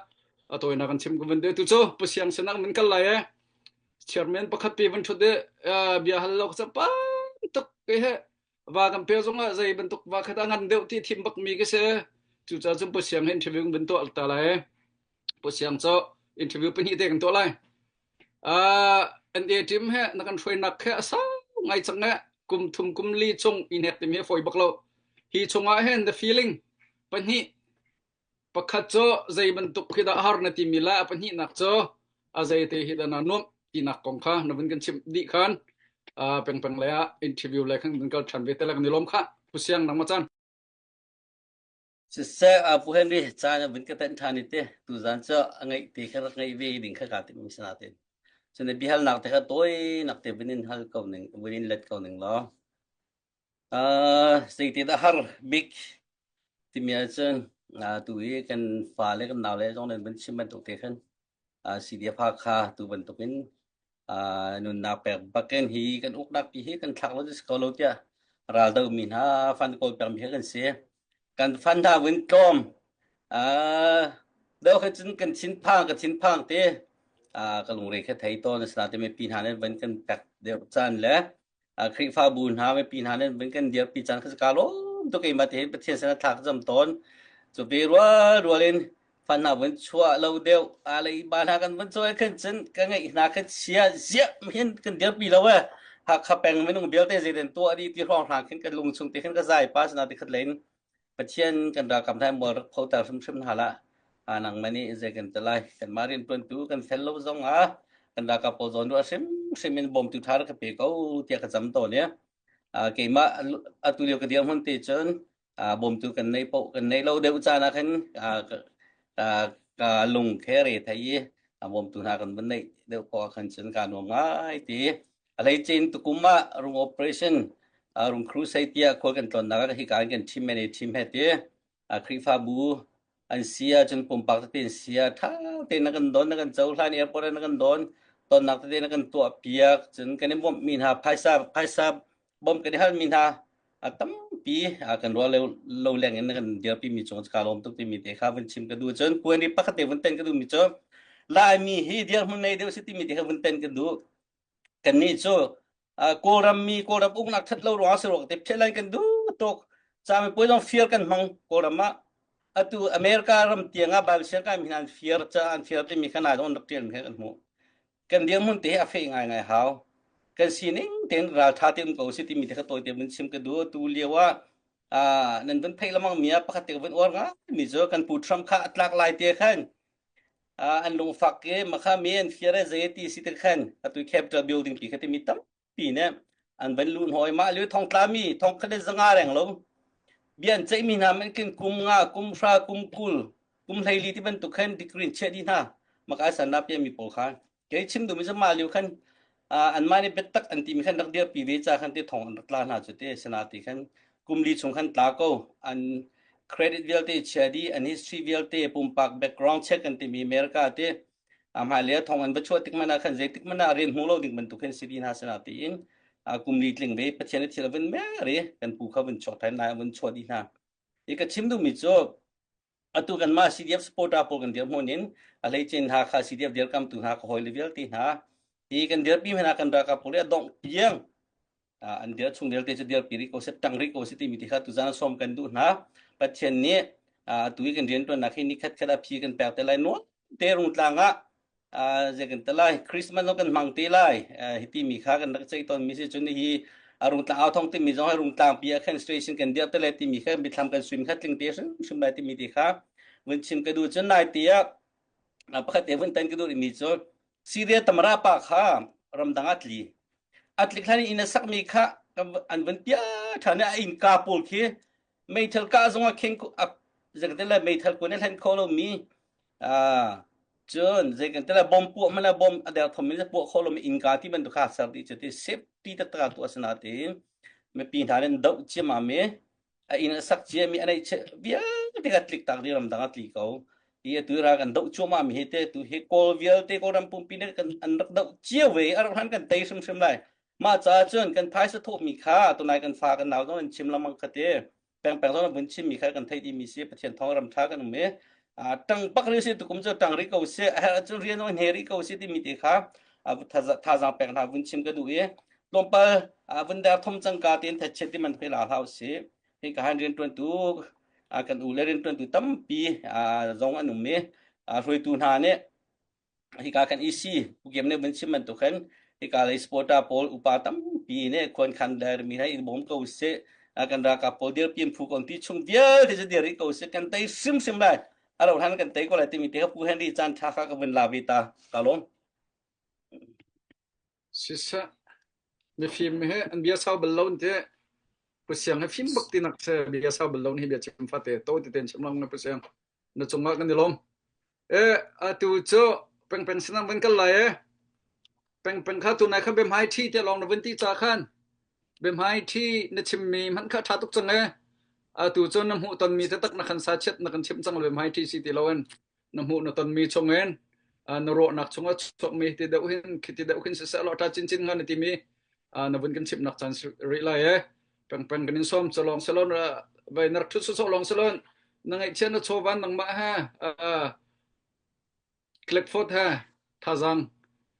a tawinak kan chim ka vun de tu cu pusiang sinak min kal lai e chairman pakhat pe van thut e bia hal lo ka pa tuk ke he Va kan pek zongah zei bantuk va kha dah ngan deuh ti thim bakmi ka si. Cucaah cun Pu Siang he interview kan tuah ta lai. Pu Siang cu interview pahnih te kan tuah lai. Uh, NA team he na kan hruainak he a sau ngai cang eh. Kum thum kum li chung i hnek timi hi fawi bak lo. Hi chungah hin the feeling pahnih Pakhat cu zei bantuk khi dah har na timi le a pahnihnak cu a zeite hi dah naa nuamh tinak kong kha na vun kan chimh dih khan uh, pengpeng lei ah interview le khan vun kal ṭhan ve te le kan i lawm khah. Pu Siang nangmah caan. Siseh Pu Henry caan vun ka tenh ṭhan i te tuzan cu a ngaih te kha rak ngaih ve ding kha kaa timh mi si nain. Cun biahalnak te kha tawinak te vun in hal ko ning, vun in let ko ning law. Uh, zeiti dah har bik timi ahcun uh, tu hi kan fale kan naule zong nan vun chim bantuk te khan uh, CDF Hakha tu bantukin uh, nunnak pek bakin hi kan uknak pi hi kan thlak lo si ko lo tiah ral do mi hna fan kawl pek mi hi kan si. Kan fan hna vun tlawm uh, do kha cun kan thinphang ka thinphang te uh, ka lungre kha thei tawn asina te mipi hna nih van kan pek deuh caan le Khrihfabu hna mipi hna nih van kan dirpi caan kha ka lawm tuk keimah te Pathian sin ah thla ka cam tawn. Cu ve rual rual in fan hna vun chuah lo deuh a lei ba hna kan vun cawi khan cun ka ngeih hna kha chia ziah hin kan dirpi lo e. Hakha peng minung vialte zeiten tuah dih ti hrawng hna khin kan lung chung te khin ka zai pa sana ti khat lein Pathian kan ralkap hna mual rak photer hrimhrim hna hlah. Nangmah nih zei kan ti lai? Kanmah rianṭuantu kan fel lo zong ah kan ralkap pawl zawn ruah hrimhrim in bawmtu ṭha rak ka pe ko tiah ka cam tawn i keimah atu lio ka dirhmun te cun bawmtu kan nei paoh kan nei lo deuh caan ah khin ka lung khe re thei i bawmtu hna kan van neih deuh khawh ah khan cun kaa nuam ngai ti. A hleice in tukum ah rung operation rung crusade tiah khual kan tlawnnak ah hika in kan ṭhim men i ṭhim he ti Khrihfabu an si ahcun pumpak tete an si ah ṭha tein na kan don na kan cohlan airport ah na kan don tonnak tete na kan tuah piak cun kan i bawmhmi hna phaisa phaisa bawmh kan i halmi hna a tampi kan ruah lo, lo leng in na kan dirpi mi cung ka lawm tuk timi te kha vun chim ka duh cun puan ri pakhat te vun ten ka duh mi cu Laimi hi dirhmun nei deuh si timi te kha vun ten ka duh Kannih cu Kawlram mi Kawlram uknak that lo ruangah si ruang te phiah kan duh tuk. Camipuai zong fir kan hmang Kawlram ah. Atu America ram tiang ah Bible siang kai mi an fir ca an fir timi kha nai zong rak tial mi kha kan hmuh. Kan dirhmun te hi a feh ngai ngai hau. Kan sining tein raltha te um ko si timi te kha tawi te vun chim ka duh. Tu lio ah nan vun theih lamang mi ah pakhat te ka vun uar ngai mi cu kan pu Trump kha a tlak lai te khan an lungfak i makha mi an fir e zei ti si te khan atu Capitol building pi kha ti mi tampi ne an van luh hoi mah liu thong tla mi thong khat le zanga reng lo bia an ceih mi hna man kin kum nga kum hra kum kul kum hleili ti bantuk khan degree chia di hna maka san na pia mi pawl kha kei chim du mi cu mah liu khan anmah nih biatak an timi khan rak dirpi ve ca khan ti thong an rak tla hna cu te sana ti khan kum li chung khan tla ko an credit vialte chia di an history vialte pumpak background check an timi America te hmailei le thong an va chuah tik mana khan zeitik mana rian hmu lo ding bantuk khan si di hna sana ti in kum li tling ve Pathian thil vun mer i kan pu kha vun chuak thain lai vun chuah di hna i ka chim duhmi cu Atu kanmah CDF supporter pawl kan dirhmun in a hleicin Hakha CDF dirkamtu hna ka hawile vialte hna hi kan dirpi hmanh ah kan ralkap pawl hi a dongh tiang an dir chung vialte cu dirpi rih ko seh ṭang rih ko seh timi ti kha tuzaan sawm kan duh hna. Pathian nih atu i kan rianṭuannak hi nikhat khat a phi kan pek te lai nuam te Rungtlang ah zei kan ti lai Christmas zong kan hmang te lai hi timi kha kan rak ceih tawn mi si cun hi a rungtlang au thong timi zong hi rungtlang pi ah khan station kan dirh te lai timi kha mithlam kan suim kha tling te hrimhrim lai timi ti kha vun chim ka duh cun nai ti ah pakhat te vun tan ka duh mi cu Syria tamara pa kha ramdang ah tli a tlik hlan in a sakmi kha an vun pia ṭhan i a innka pawl khi meithal kah zong ah kheng zei le meithal kun a hlen kho lomi cun zei kan tila bom puah hmanh ah bom a derthawm in puah kho lomi innka ti bantuk kha ser dih cu ti safety taktak ah tuah a si nain mipi hna nih an doh ciammam i a inn a sak ciami a neih vialte kha tlik tak dih ramdang ah tli ko hi atu ra kan doh cuahmah mi hi te tu hi kawl vialte kawlram pumpi nih kan an rak doh cio ve a rak hlan kan tei hrimhrim lai mah caah cun kan phaisa thawhmi kha tunai kan fa kan nau zong an chim lengmang kha te pengpeng zong vun chimmi kha kan theih dihmi si Pathian thawng ram ṭha kan um i ṭang bak rih si tukum cu ṭang rih ko si a herh ahcun rian zong hne rih ko si timi te kha thazaang pek hna vun chim ka duh i tlawmpal vun der thom cangka tein thachet ti man la hlau si hi ka han rianṭuantu kan u le rianṭuantu tampi zong an um i hruaitu hna nih hika kan EC Pu nih vun chim bantuk khan hika lei supporter pawl upa tampi nih khuan khan mi hei bawm ko sih kan ralkap pawl dirpi phu kon ti chung vialte cu dir rih ko sih kan tei hrimhrim lai a ro hlan kan tei ko lai timi te kha Pu Henry caan tha kha ka vun la ve ta ka lawm Siseh mifim he an bia sau bal lo te Pu Siang he fim bak ti nak se bia sau bal lo ni bia chim fate to ti ten chim lang na Pu Siang na cungah kan i lawm. E atu cu pengpeng sinang van kal lai e. Peng peng kha tunai kha biahmai ṭhi te lawng na vun ti ca khan biahmai ṭhi na chimmi hmanh kha ṭha tuk cang e. Atu cun na hmuh tonmi taktak na kan sa chiat na kan chimh cang lo biahmai ṭhi si ti loin na hmuh na tonmi chungin na ruahnak chungah chuakmi ti deuh hin khiti deuh khin siseh law ṭha chinchin hnga na timi na vun kan chimhnak caan rih lai e. Peng peng kan in sawm calong salon vai na rak ṭhut sawsawh lawng salon na ngaihchia na chawvan nangmah he Clifford he thazaang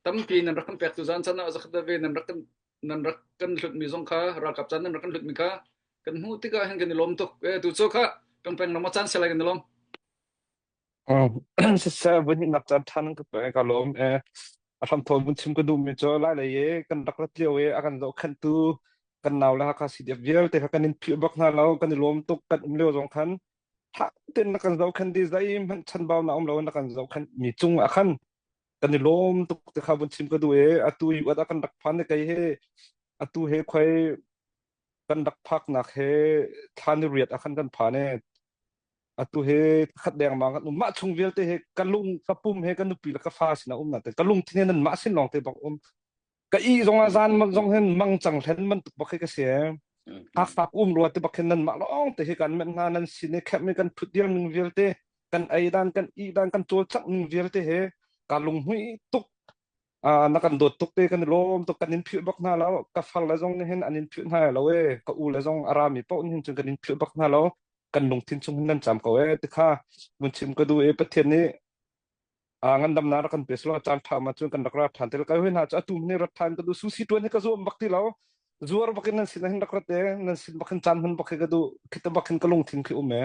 tampi nan rak kan pek tu zan chan ah zakhat ve nan rak kan nan rak kan hlutmi zong kha ralkap caan nan rak kan hlutmi kha kan hmuh tikah hin kan i lawm tuk. E tu cu kha peng peng ram caan selai kan i lawm. Siseh vun nak caan ṭhan ka pe ka lawm e a hram thawn vun chim ka duh mi cu lai lei i kan rak rat lio i a kan zohkhenhtu kan nau le Hakha CDF vialte kha kan in philh bak hna lo kan i lawm tuk kan um lio zong khan ṭha tein na kan zohkhenh dih zeihmanh chanbau na um lo na kan zohkhenh mi cung ah khan kan i lawm tuk ti kha vun chim ka duh i atu i uat ah kan rak phan i kei hi atu he khoi kan rak phaknak he thla ni riat ah khan kan phan i atu he khat dengmang kan um mah chung vialte he ka lung ka pum he ka nupi le ka fa sinah um na te ka lungthin he nan mah sin lawng te bak um ka i zong ah zan man zong hin mang cang hlen man tuk bak hi ka si Hakha um rua te bak hin nan mah lawng te hi kan men hna nan sin i khem i kan thut dir ning vialte kan ei dan kan i dan kan cawlcangh ning vialte he ka lunghmuih tuk na kan dawt tuk te kan i lawm tuk kan in philh bak hna lo ka far le zong nih hin an in philh hna lo e ka u le zong a rami paoh nih hin cun kan in philh bak hna lo kan lungthin chung hin nan cam ko e tikha mun chim ka duh e Pathian nih ngandamnak rak kan pe selaw caan ṭha ma cun kan rak ra ṭhan te kai hoi hna cu atu ni rat ṭhan ka duh susi ṭuan hi ka zuam bak ti lo zuar bak in nan sin hin rak rat e nan sin bak hin caan hman bak hi ka duh khita bak hin ka lungthin khi um e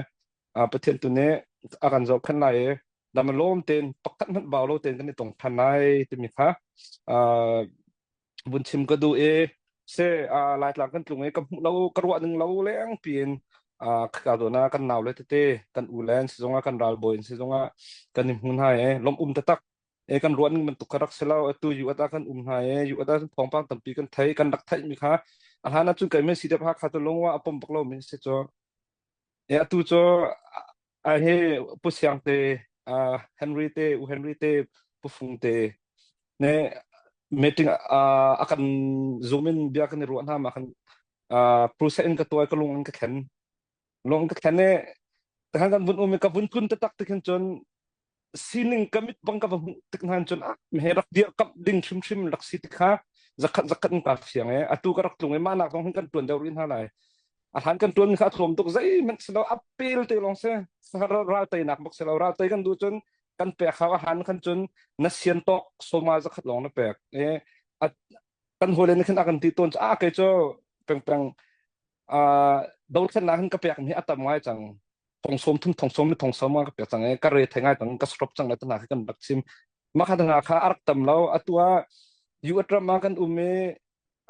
Pathian tu nih a kan zohkhenh lai e dam lawm ten pakhat hmanh bau lo ten kan i tong ṭhan lai timi kha vun chim ka duh i se Laitlang kan tlung i ka hmuh lo ka ruah ning lo leng piin khaka zawn ah kan nau le tete kan u le an si zongah kan ralbawi an si zongah kan i hmu hna i lawmh um taktak e kan ruah ning bantuk ka rak si lo atu US ah kan um hna i US ah thawngpang tampi kan thei kan rak theih mi kha a hlan ah cun kai men CDF Hakha cu lungwa a pom bak lo mi si cu e atu cu a he Pu Siang te Henry te U Henry te Pu Fung te ne meeting a kan zoom in bia kan i ruah hna ma kan process in ka tuai ka lung in ka thlen lung ka thlen e takhan kan vun um i ka vun tlun taktak te khin cun sining ka mit bang ka va hmuh tik hna cun ah he rak dir kamh ding hrimhrim rak si ti kha zakhat zakhat in ka fiang e atu ka rak tlung e mah nak zong hin kan tuan deuh rih hna lai a hlan kan tuan kha a tlawm tuk zeihmanh si lo a pel te lawng si ral teinak bak si lo ral tei kan duh cun kan pek hau a hlan khan cun na sian tawk soma zakhat lawng na pek e kan hawile nih khin a kan ti tawn a kei cu peng peng dothlennak hin ka pek mi hi a tam ngai cang thong sawm thum thong sawm le thong sawm ka pek cang e ka re thei ngai cang ka stop cang le tana kha kan rak chim mah kha tana kha a rak tam lo atu ah US ram ah kan um i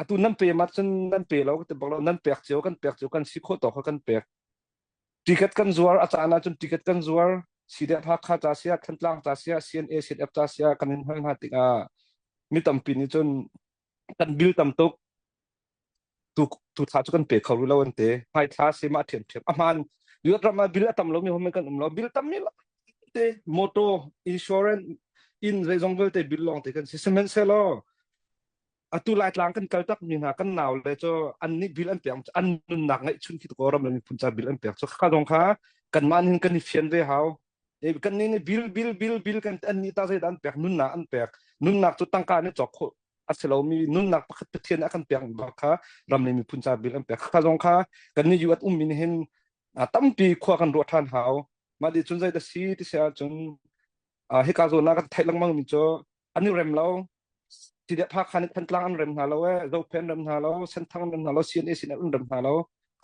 atu nan pe ma cun nan pe lo ka ti bak lo nan pek cio kan pek cio kan si khawh tawk kha kan pek ticket kan zuar a caan ah cun ticket kan zuar CDF Hakha ca sia Thantlang ca sia CNA CNF ca sia kan in hal hna tikah mi tampi nih cun kan bill tam tuk tu tu thla cu kan pe kho rih lo an ti hmai thla si mah ṭhiamṭhiam a hmaan US ram ah bill a tam lomi hom kan um lo bill tam mi te motor insurance inn zeizong vialte bill lawng te kan si sihmanhsehlaw atu laitlang kan kal tak mi hna kan nau le cu an nih bill an pek an nunnak ngaih chun khi ko ram le miphun ca bill an pek cu kha zong kha kanmah nih kan i fian ve hau kan nih nih bill bill bill bill kan an nih ta zeidah an pek nunnak an pek nunnak cu tangka nih cawk khawh a si lomi nunnak pakhat Pathian a kan pek bak kha ram le miphun ca bil an pek kha zong kha kan nih US ummi nih hin tampi khua kan ruah ṭhan hau mah dih cun zei da si ti si ahcun hika zawn ah kan theih lengmang mi cu an i rem lo Tideh Hakha nih Thantlang an rem hna lo e Zophei an rem hna lo Senthang an rem hna lo CNA sin an rem hna lo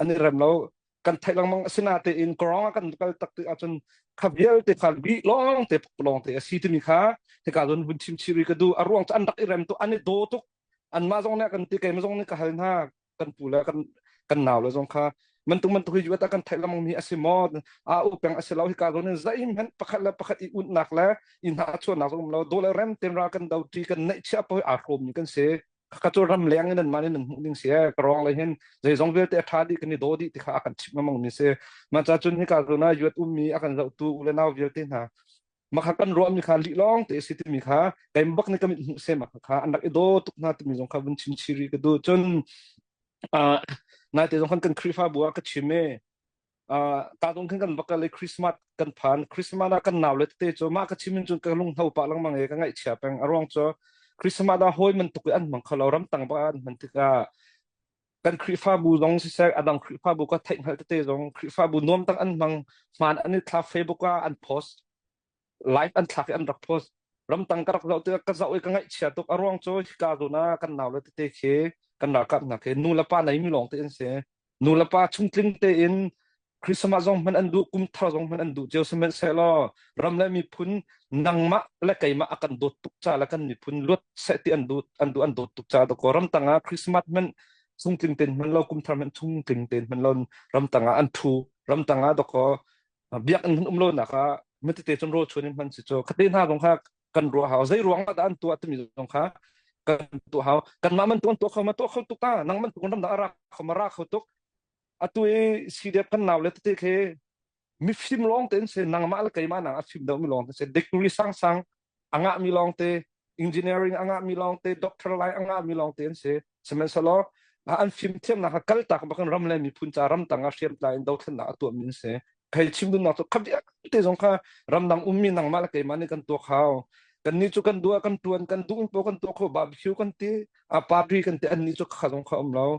an i rem lo kan theih lengmang asinatein kawrong ah kan kal tak tik ahcun kha vialte kha lih lawng te lawng te a si timi kha hika zawn vun chim chih rih ka duh a ruang cu an rak i rem tuk an i daw tuk anmah zong nih kan ti keimah zong nih ka hal hna kan pu le kan kan nau le zong kha mantuk mantuk hi US ah kan theih lengmang mi a si maw a u peng a si lo hika zawn in zeihmanh pakhat le pakhat i unnak le i hna chuahnak zong um lo do le rem ten ra kan do ṭi kan neih chia poi aa hrawm mi kan si ka cu ram leng in nan mah nih nan hmuh ding si ee ka rawng le hin zeizong vialte a ṭha dih kan i daw dih ti kha a kan chimh lengmang mi si mah ca cun hika zawn ah US ummi a kan zohtu u le nau vialte hna. Mah kha kan ruahmi kha lih lawng te a si timi kha keimah bak nih ka mit hmuh seh mah kha an rak i daw tuk hna timi zong kha vun chim chih rih ka duh. Cun uh, naite zong khan kan Khrihfabu ah ka chim i uh, ta dong khan kan va kal i Christmas kan phan. Christmas ah kan nau le tete cu mah ka chim in cun ka lunghno pah lengmang i ka ngaihchia peng. A ruang cu Christmas ah hawi man tuk i an hmang kho lo ramtang bak ah an hman tikah kan Khrihfabu zong siseh a dang Khrihfabu ka theih hngalh tete zong Khrihfabu nuam tak an hmang hmaan an i thla Facebook ah an post live an thlak i an rak post ramtang ka rak zoh tikah ka zoh i ka ngaihchia tuk a ruang cu hika zawn ah kan nau le tete khi kan ralkap hna khi nu le pa nei mi lawng te an si nu le pa chungtling tein Christmas zong hman an duh kum thar zong hman an duh cio sihmanhsehlaw ram le miphun nangmah le keimah a kan dawt tuk ca le kan miphun luat seh ti an duh an duh an dawt tuk ca dakaw ramtang ah Christmas hmanh chungtling ten hman lo kum thar hmanh chungtling ten hman lo ramtang ah an thu ramtang ah dakaw biakinn hman um lo nak ah mitete cun rawl chuan in hman si cu khate hna zong kha kan ruah hau zei ruang ah dah an tuah timi zong kha kan tuah hau kanmah man tu an tuah kho ma tuah kho tuk ta nang man tu ram dang a ra kho ma ra kho tuk atu i CDF kan nau le tete khi mifim lawng te an si nangmah le keimah nang a fim deuh mi lawng te si degree sangsang a ngah mi lawng te engineering a ngah mi lawng te doctor lai a ngah mi lawng te an si sihmanhsehlaw an fim thiamnak kha kaltak bakin ram le miphun ca ramtang ah hriamtlai in dothlennak a tuah mi an si khei chim dunnak cu kha vialte zong kha ramdang ummi nangmah le keimah nih kan tuak hau kan nih cu kan duah kan tuan kan duh in po kan tuah kho barbecue kan ti a party kan ti an nih cu kha zong kha um lo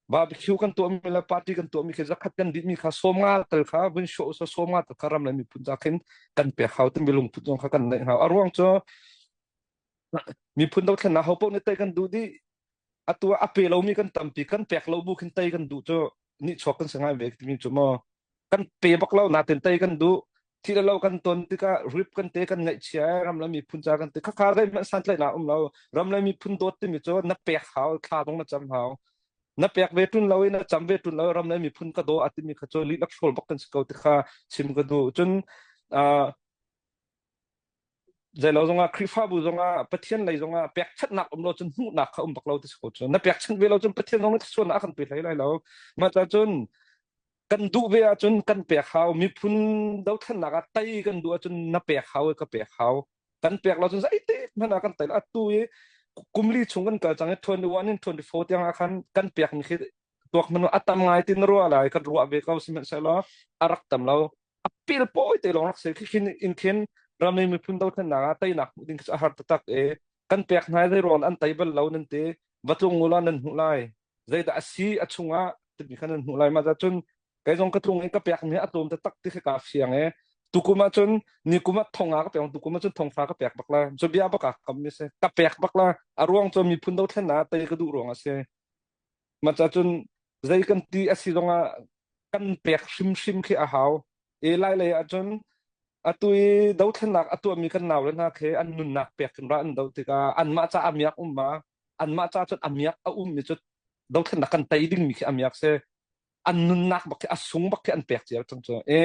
Barbecue kan tuahmi le party kan tuahmi khi zakhat kan dihmi kha 50 tal kha vun show so 50 tal kha ram le miphun ca khin kan pek hau timi lungput zong kha kan neih hau. A ruang cu miphun dothlennak ho paoh nih tei kan duh dih. Atu ah a pe lomi kan tampi kan pek lo bu khin tei kan duh cu nihchuak kan si ngai ve timi cu maw kan pe bak lo natin tei kan duh thi le lo kan ton tikah rip kan te kan ngaihchia ram le miphun ca kan te khakha zeihmanh santlaihnak um lo ram le miphun dawt timi cu na pek hau thla zong na cam hau na pek ve tun lo i na cam ve tun lo ram le miphun ka daw a timi kha cu lih lak hrawl bak kan si ko ti kha chim ka duh cun zeilo zongah Khrihfabu zongah Pathian lei zongah pekchanhnak um lo cun hmuhnak kha um bak lo ti si ko cun na pekchanh ve lo cun Pathian zong nih thluachuahnak a kan pe hlei lai lo mah ca cun kan duh ve ahcun kan pek hau miphun dothlennak ah tei kan duh ahcun na pek hau i ka pek hau kan pek lo cun zeitik hmanh ah kan tei lo atu i kumli chung kan kal cang i 21 in 24 tiang ah khan kan pek mi khi tuak hmanh a tam ngai tin ruah lai kan ruah ve ko sihmanhsehlaw a rak tam lo a pil pawi te lawng rak si khi khin in khin rammi miphun dothlennak ah teinak hmuh ding khi cu a har taktak i kan pek hna i zei an tei bal lo nan ti va tlung u law nan hmuh lai zeidah a si a chungah timi kha nan hmuh lai mah cun kei zong ka tlung i ka pek mi a tlawm taktak ti khi kaa fiang i tukum ah cun nikum ah thong nga ka pek tukum ah cun thong fa ka pek bak la cu bia bak ah kam mi si ka pek bak la a ruang cu miphun dothlennak ah tei ka duh ruang a si mah ca cun zei kan ti a si zongah kan pek hrimhrim khi a hau i lai lei ah cun atu i dothlennak a tuahmi kan nau le hna khi an nunnak pek in ra an do tikah anmah ca a miak um ma anmah ca cun a miak a ummi cu dothlennak kan tei dingmi khi a miak si an nunnak bak khi a sung bak khi an pek cia cang cu e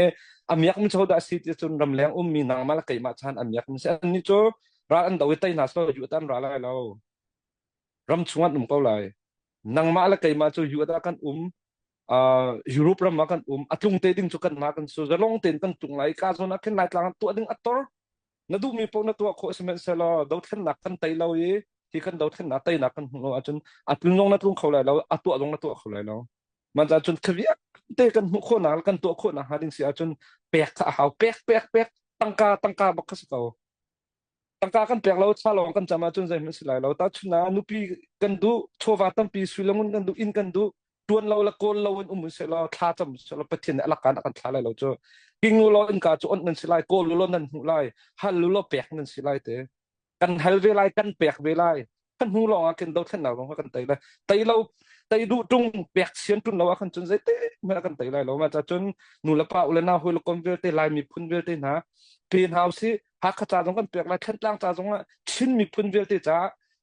a miak mi cu dah si ti cun ramleng ummi nangmah le keimah chan a miak mi si an nih cu ral an do i tei hna selaw yu an ra lai lo ram chung an um ko lai nangmah le keimah cu yu ah kan um uh, Europe ram ah kan um a tlung te ding cu kan ma kan su zalong tein kan tlung lai ka zawn ah khin lai tlang tuah ding a tor na duhmi paoh na tuah khawh sihmanhsehlaw dothlennak kan tei lo i hi kan dothlennak teinak kan hmuh lo ahcun a tlun zong na tlung kho lai lo a tuah zong na tuah kho lai lo man cun khaviak te kan hmuh khawhnak kan tuah khawhnak hnga ding si ahcun pek kha a hau pek pek pek tangka tangka bak kha si ko tangka kan pek lo thla lawng kan cam ahcun zeihmanh si lai lo tahchun ah nupi kan duh chawva tampi sui le ngun kan duh inn kan duh tuan lo le kawl lo in um seh law thla cam seh law Pathian nih a lakkan a kan thla lai lo cu king u law innka cu on nan si lai kawl u law nan hmuh lai hal u law pek nan si lai te kan hal ve lai kan pek ve lai kan hnu lawng ah khin dothlennak zong kha kan tei lai tei lo tei duh tung pek sian tun lo ah khan cun zeite hmanh kan tei lai lo ma cha cun nu le pa u le nau hoi le kom vialte lai miphun vialte hna pe hna usih Hakha ca zong kan pek lai Thantlang ca zong ah Chin miphun vialte ca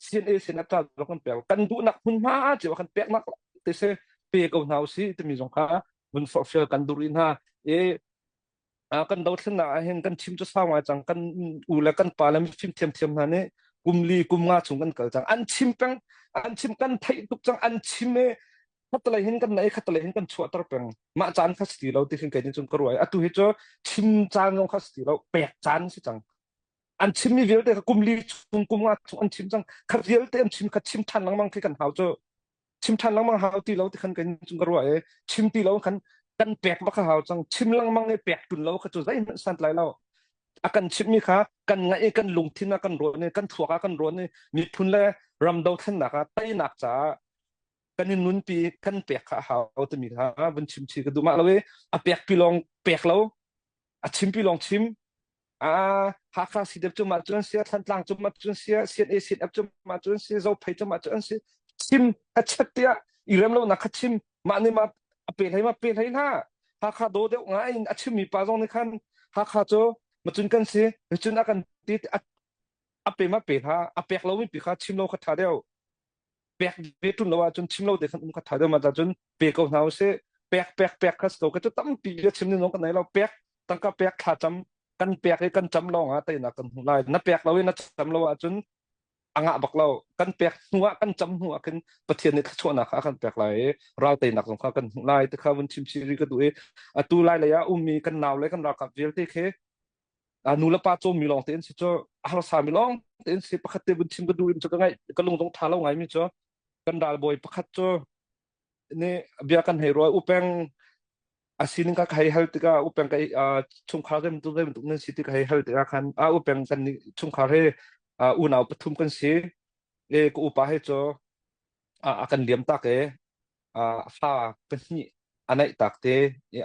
CNA sinah ca zong kan pek kan duhnak hmunhma cio kan peknak te se pe ko hna usih timi zong kha vun forhfial kan duh rih hna i kan dothlennak ah hin kan chim cu sau ngai cang kan u le kan pa le mifim thiamthiam hna nih kum li kum nga chung kan kal cang an chim peng an chim kan theih tuk cang an chim i khatalei hin kan nei khatalei hin kan chuahter peng mah caan kha si ti lo ti khin kei nih cun ka ruai atu hi cu chim caan zong kha si ti lo pek caan si cang. An chimmi vialte kha kum li chung kum nga chung an chim cang. Kha vialte an chim kha chim ṭhan lengmang khi kan hau cu. Chim ṭhan lengmang hau ti lo ti khan kan cung ka ruah i chim ti lo khan kan pek bak a hau cang. Chim lengmang i pek ṭun lo kha cu zeihmanh santlai lo. A kan chimhmi kha kan ngaih i kan lungthin ah kan ruan i kan thluak ah kan ruan i miphun le ram dothlennak ah teinak caah kan i nunpi kan pek kha a hau timi kha vun chim chi ka duh mah lo i a pek pi lawng pek lo a chim pi lawng chim a Hakha CDF cu mah cu an si Thantlang cu mah cu an si CNA CNF cu mah cu an si Zophei cu mah cu an si chim a chet tiah i rem lo nak kha chim mah nih mah a pe hlei ma pe hlei hna Hakha do deuh ngai in a chimmi pa zong nih khan Hakha cu macun kan si cun a kan ti a pe ma pe hna a pek lomi pi kha chim lo kha tha deuh pek ve ṭun lo ahcun chim lo te khan um kha ṭha deuh ma cun pe ko hna usih pek pek pek kha si ko ka cu tampi bia chim ning zong kan nei lo pek tangka pek thla cam kan pek i kan cam lawng ah teinak kan hmu lai na pek lo i na cam lo ahcun a ngah bak lo kan pek hnu ah kan cam hnu ah khin Pathian nih thluachuahnak kha a kan pek lai i ral teinak zong kha kan hmuh lai ti kha vun chim chih rih ka duh i atu lai lei ah ummi kan nau le kan ralkap vialte khi nu le pa cawmmi lawng te an si cu a harsami lawng te an si pakhat te vun chim ka duh in cu ka ngaih ka lung zong tha lo ngaimi cu kan ralbawi pakhat cu nih bia kan hei ruai upeng a sining ka hei hal tikah upeng ka chungkhar zei bantuk zei bantuk nan si ti ka hei hal tikah khan a upeng kan chungkhar he unau pathum kan si e ka upa he cu a kan liam tak e a fa pahnih a neih tak te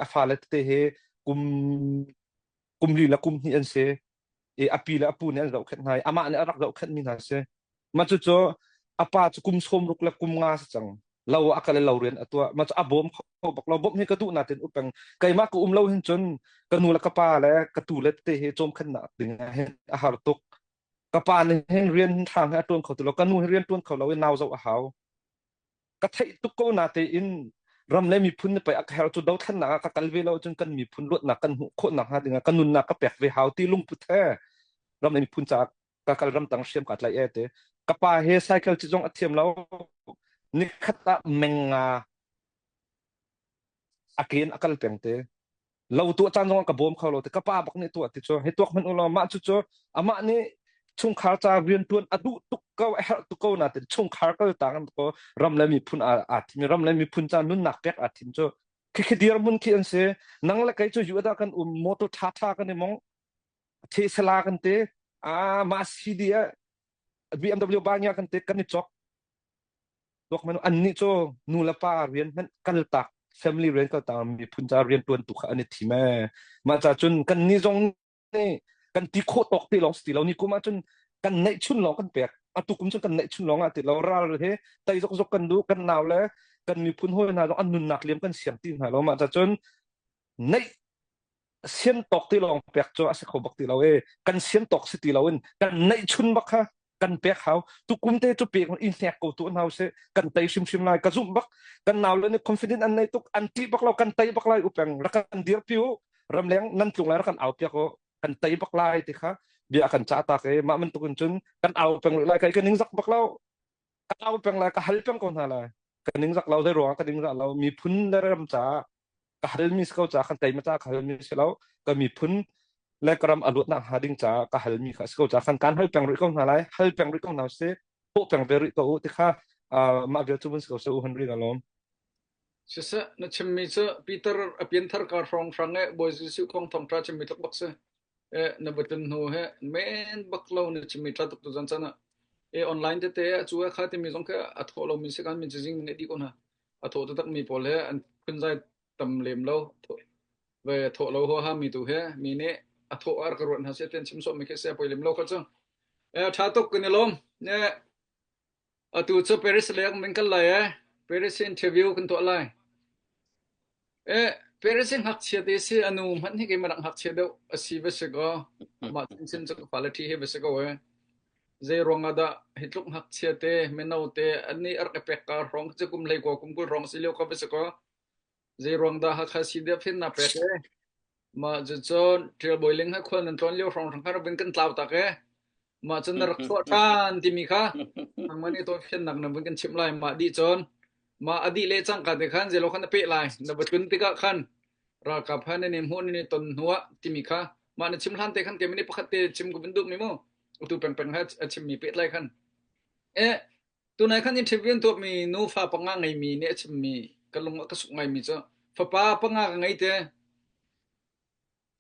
a fa le tete he kum kum li le kum hnih an si i a pi le a pu nih an zohkhenh hna i amah nih a rak zohkhenhmi hna a si. Mah cucu a pa cu kum 60 le kum nga si cang. Lo ah a kal i lo rian a tuah. Mah cu a bawm kho bak lo. Bawmh hi ka duh natin upeng keimah ka um lo hin cun ka nu le ka pa le ka tu le tete hi cawmkhennak ding ah hin a har tuk. Ka pa nih hin rian hrang hi a ṭuan kho ti lo. Ka nu hi rian ṭuan kho lo i nau zoh a hau. Ka theih tuk ko natein ram le miphun nih pei a ka herh cu dothlennak ah ka kal ve lo cun kan miphun luatnak kan hmuh khawh nakhnga dingah ka nunnak ka pek ve hau ti lungput he ram le miphun caah ka kal ramtang hriam ka tlaih e te ka pa he cycle ci zong a thiam lo nikhat ah menga a ke in a kal peng te lo tuah caan zong ka bawm kho lo te ka pa bak nih tuah ti cu hi tuak hmanh u law mah cu cu amah nih chungkhar ca rian tuan a duh tuk ko a herh tuk ko natin chungkhar kal tang ko ram le miphun aa thim ram le miphun ca nunnak pek aa thim cu khi dirhmun khi an si nang le kei cu US ah kan um motor tha tha kan i mong Tesla kan te a ma CD ah BMW banya kan te kan i chok Tuak man annih cu nu le pa rian hmanh kaltak family rian kaltak miphun ca rian tuan tu kha an i thim ee. Mah ca cun kan nih zong nih kan ti khawh tawk te lawng si ti lo ni kum ah cun kan neih chun lawng kan pek atu kum cun kan neih chun lawng ah ti lo ral he tei zok zok kan duh kan nau le kan miphun hawi hna zong an nunnak liam kan siang ti hna lo mah ca cun neih sian tawk ti lawng pek cu a si kho bak ti lo e kan sian tawk si ti lo in kan neih chun bak kha kan pek hau tukum te cu pek in hnek ko tu hau se kan tei hrimhrim lai ka zumh bak kan nau le nih confident an nei tuk an ti bak lo kan tei bak lai upeng rak kan dir pi u ramleng nan tlung lai rak kan au piak u kan tei bak lai ti kha bia kan ca tak e mah bantuk in cun kan au peng lai kai ka ning zak bak lo ka au peng lai ka hal peng ko hna lai ka ning zak lo zei ruang ka ning zak lo miphun le ram caah ka halmi si ko caah kan teima caah ka halmi si lo ka miphun le ka ram a luatnak hnga ding caah ka halmi kha si ko caah kan kan hal peng rih ko hna lai hal peng rih ko hna si thawh peng ve rih ko u ti kha mah vial cu vun si ko se u Henry ka lawm Siseh, na chimmi cu Peter a pianthar ka hrawng hrang e Bawi Jesuh kong thawngṭha chimmi tluk bak si. E na va tlun hnu he men bak lo na chimmi ṭha tuk tu zan chan ah. E online tete a cu e kha timi zong kha a thawh lomi si kan min cizing ning dih ko hna. A thawh taktak mi pawl he an phunzai tam lem lo. Ve thawh lo huaha mi tu he mi nih a thawh ar ka ruat hna se ten chim sawh mi khi se poi lem lo kha cu. E ṭha tuk kan i lawm. Ne Atu cu Paris leng min kal lai ee. Paris interview kan tuah lai. Eh, Paris hi ngakchia te si a nu hmanh hi keimah nak ngakchia deuh a si va si kaw mah chinchin cu ka fale ṭhi he va si ko ee. Zei ruang ah dah hi tluk ngakchia te mino te an nih a rak i pek ka hrawng cu kum hlei kua kum 20 hrawng si lio kha va si kaw zei ruang dah Hakha CDF hin na pek ee. Mah cucun Ṭial Bawi Ling he khual nan tlawn lio hrawng khan rak kan tlau tak ee. Mah cun na rak chuah ṭhan timi kha nangmah nih tawifiannak na vun kan chimh lai. Mah dih cun mah a dih le cangka te khan zeilo khan na peh lai. Na va tlun tikah khan ralkap han nan i hmuh nan i ton hnu ah timi kha. Mah na chim hlan te khan keimah nih pakhat te chim ka van duh mi mu. Utu peng peng he a chimmi pehtlai khan. Eh, tunai khan interview an tuahmi nufa panga ngeimi nih a chimmi ka lung a ka suk ngaimi cu fapa panga ka ngei te.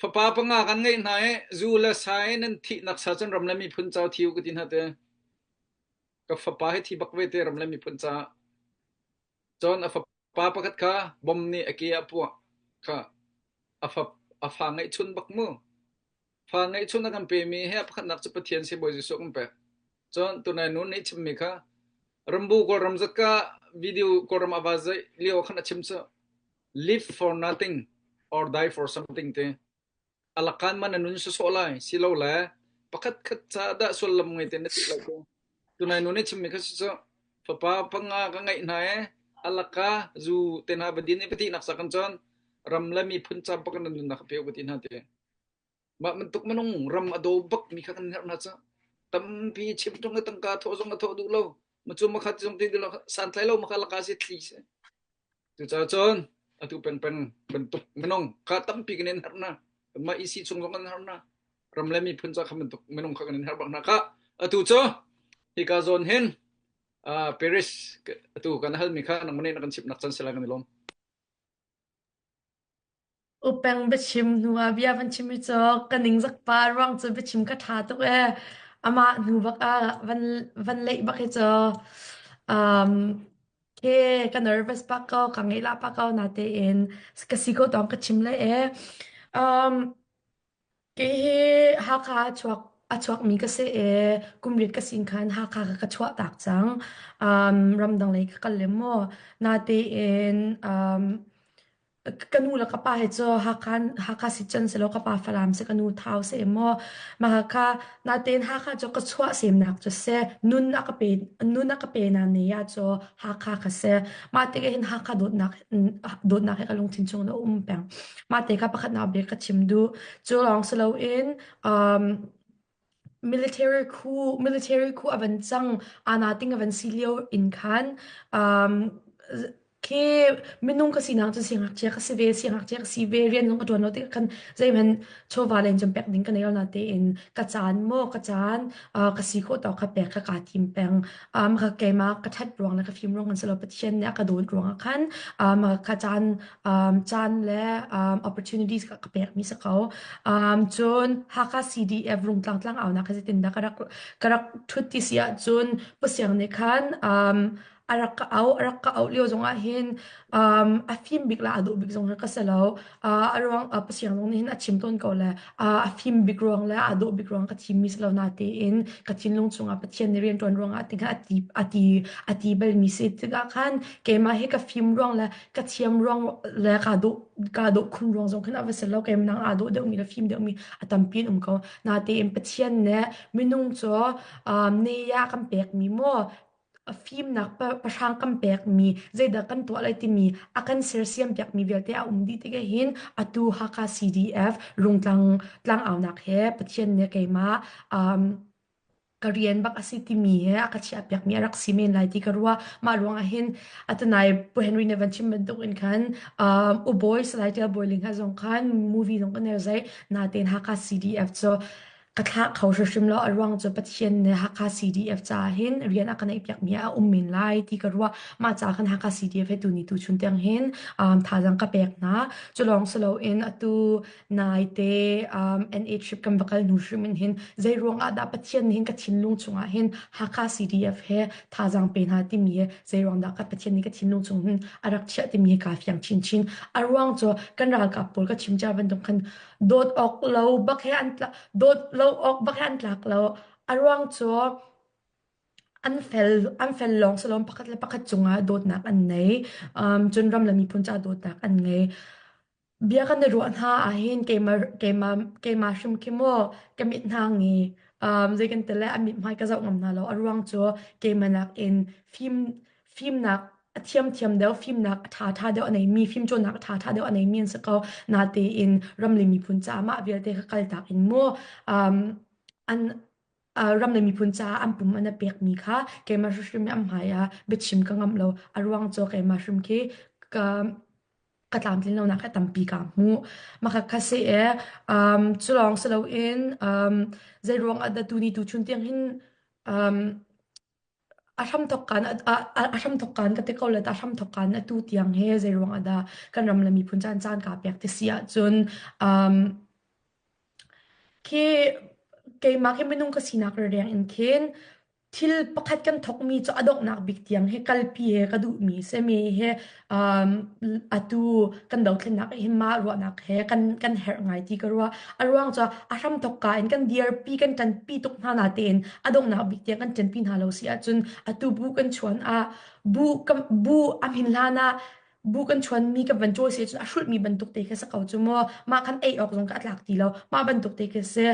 Fapa panga kan ngeih hna i zu le sa i nan thihnak sa cun ram le miphun ca thi u ka ti hna te. Ka fapa hi thi bak ve te ram le miphun caah. Cun a fapa pakhat kha bom nih a ke ah puah kha a fa a fa ngeihchun bak mu. Fa ngeihchun a kan pemi he pakhatnak cu Pathian si Bawi Jesuh kan pek. Cun tunai nu nih chimmi kha Rambu Kawlram zatka video Kawlram a va zeih lio khan a chim cu live for nothing or die for something te. Alakan man na nun sawsawh lai silole pakhat khat ca dah sullam ngei te na ti lai ku. Tunai nu nih chimmi kha cu fapa panga ka ngeih hna e alaka zu te hna va din i pati nak sa kan cun ram le miphun ca bak na nunnak ka pe ka ti hna te. Mah bantuk minung ram a daw bak mi kha kan herh hna ca. Tampi chim tung tangka thawh zong a thawh duh lo. Macu makhat zong ti lo santlai lo maka laka si thli si. Cucaah cun atu pengpeng bantuk minung kha tampi kan in herh hna. Kanmah EC chung zong kan herh hna. Ram le miphun ca kha bantuk minung kha kan in herh bak hna kha. Atu cu hika zawn hin uh, Paris atu kan halmi kha nangmah nih na kan chimhnak can sila kan i lawm. Upeng biachim hnu ah bia van chim hi cu ka ningzak pa ruang cu biachim ka ṭha tuk ee. Amah hnu bak ah van van leih bak hi cu um ke ka nervous bak ko, ka ngeih pa ko natein ka si ko tawng ka chim lai ee. Um kei hi Hakha a chuak a chuakmi ka si i kum riat ka sin khan Hakha ka ka chuah tak cang. Um ramdang lei ka kal le maw natein um Ka nu le ka pa he cu Hakha Hakha Sican si law ka pa Falam si ka nu Thau si maw mah kha natein Hakha cu ka chuah semnak cu si nun a ka pe nun a ka pe na ne ah cu Hakha ka si mah tikah hin Hakha dawtnak dawtnak he ka lungthin chung in a um peng mah te kha pakhatnak bik ka chim duh cu lawng si loin um, Military khu military khu a van cang ana ting a van si lio in khan um, khi minung ka sinak cu siangngakchia ka si ve siangngakchia ka si ve rian zong ka ṭuan lo tikah khan zeihmanh chawva len cun pek ding ka nei lo natein ka caan maw ka caan uh, ka si khawh tawk kha pek kha kaa tim peng um, ka keimah ka ṭhat ruang le ka fim ruang kan si lo Pathian nih a ka dawt ruangah khan um, ka caan um, caan le um, opportunities ka ka pekmi si ko um, cun Hakha CDF Rungtlang tlang aunak kha zeitindah ka rak ka rak ṭhut ti si ahcun Pusiang nih khan um, a rak ka auh a rak ka auh lio zongah hin um, a fim bik la a dawh bik zong ka si lo uh, a ruang uh, pasiang zong nih hin a chim tawn ko le uh, a fim bik ruang le a dawh bik ruang ka thimmi si lo na tein ka thinlung chungah Pathian nih rian ṭuan ruangah tingha a ti a ti a ti balmi si tikah khan keimah hi ka fim ruang le ka thiam ruang le ka dawh ka dawh khun ruang zong khin a va si lo keimah nang aa dawh deuhmi le fim deuhmi a tampi in um ko na tein Pathian nih minung cu um, ne ya kan pekmi maw fimnak pahrang kan pekmi zeidah kan tuah lai timi a kan sersiam piakmi vialte a um dih tikah hin atu Hakha CDF Rungtlang tlangaunak he Pathian nih keimah um, ka rian bak a si timi he a ka chiah piakmi a rak si men lai ti ka ruah. Mah ruangah hin atunai Pu Henry na van chim bantuk in khan um, Ubawi Salai Tial Bawi Ling ha zong khan movie zong kan er zai natein Hakha CDF cu ka thlah kho hrimhrim lo. A ruang cu Pathian nih Hakha CDF caah hin rian a ka neihpiakmi ah a um men lai ti ka ruah. Mah caah khan Hakha CDF he tuni tu chun tiang hin um, thazaang ka pek hna. Cu lawng si loin atu naite um, NA trip kan va kal hnu hrim in hin zei ruang ah dah Pathian nih hin ka thinlung chungah hin Hakha CDF he thazaang pe hna timi he zei ruang dah ka Pathian nih ka thinlung chung hin a rak chiah timi hi kaa fiang chinchin. A ruang cu kan ralkap pawl ka chim cia bantuk khan dawt awk lo bak he an tla dawt lo awk bak he an tlak lo a ruang cu an fel an fel lawng si lo pakhat le pakhat cungah dawtnak an nei um, cun ram le miphun caah dawtnak an ngei bia kan i ruah hna ahhin keimah keimah keimah hrim khi maw ka mit hna ngi um, zei kan ti le a mit hmai ka zoh ngam hna lo a ruang cu keimah nakin fim fimnak a thiamthiam deuh, fimnak a ṭhaṭha deuh a neimi, fimcawnnak a ṭhaṭha deuh a neimi an si ko. Natein ram le miphun caah mah vialte kha kaltak in mu um, an uh, ram le miphun caah an pum an a pekmi kha keimah hrimhrim an hmai ah biachim ka ngamh lo. A ruang cu keimah hrim khi ka. ka tlamtlin lonak hi tampi ka hmuh. Mah kha si e um, cu lawng si loin um, zei ruang ah dah tuni tu chun tiang hin um, a hramthok kan a, a hramthok kan ka ti ko le a hramthok kan atu tiang he zei ruang ah dah kan ram le miphun caan caan ka pek ti si ahcun um, khi keimah khi minung ka sinak reng in khin thil pakhat kan thawkmi cu a donghnak bik tiang hi kalpi he ka duhmi semi he um, atu kan dothlennak hi mah ruahnak he kan kan herh ngai ti ka ruah. A ruang cu a hram thawk ka in kan dirpi kan ṭanpi tuk hna na tein a donghnak bik tiang kan ṭanpi hna lo si ahcun atu bu kan chuan ah bu bu a hmin hlan ah bu kan chuanmi kan van cawl si ahcun a hrulhmi bantuk te khi si ko cu mu mah khan ei awk zong ka tlak ti lo mah bantuk te khi si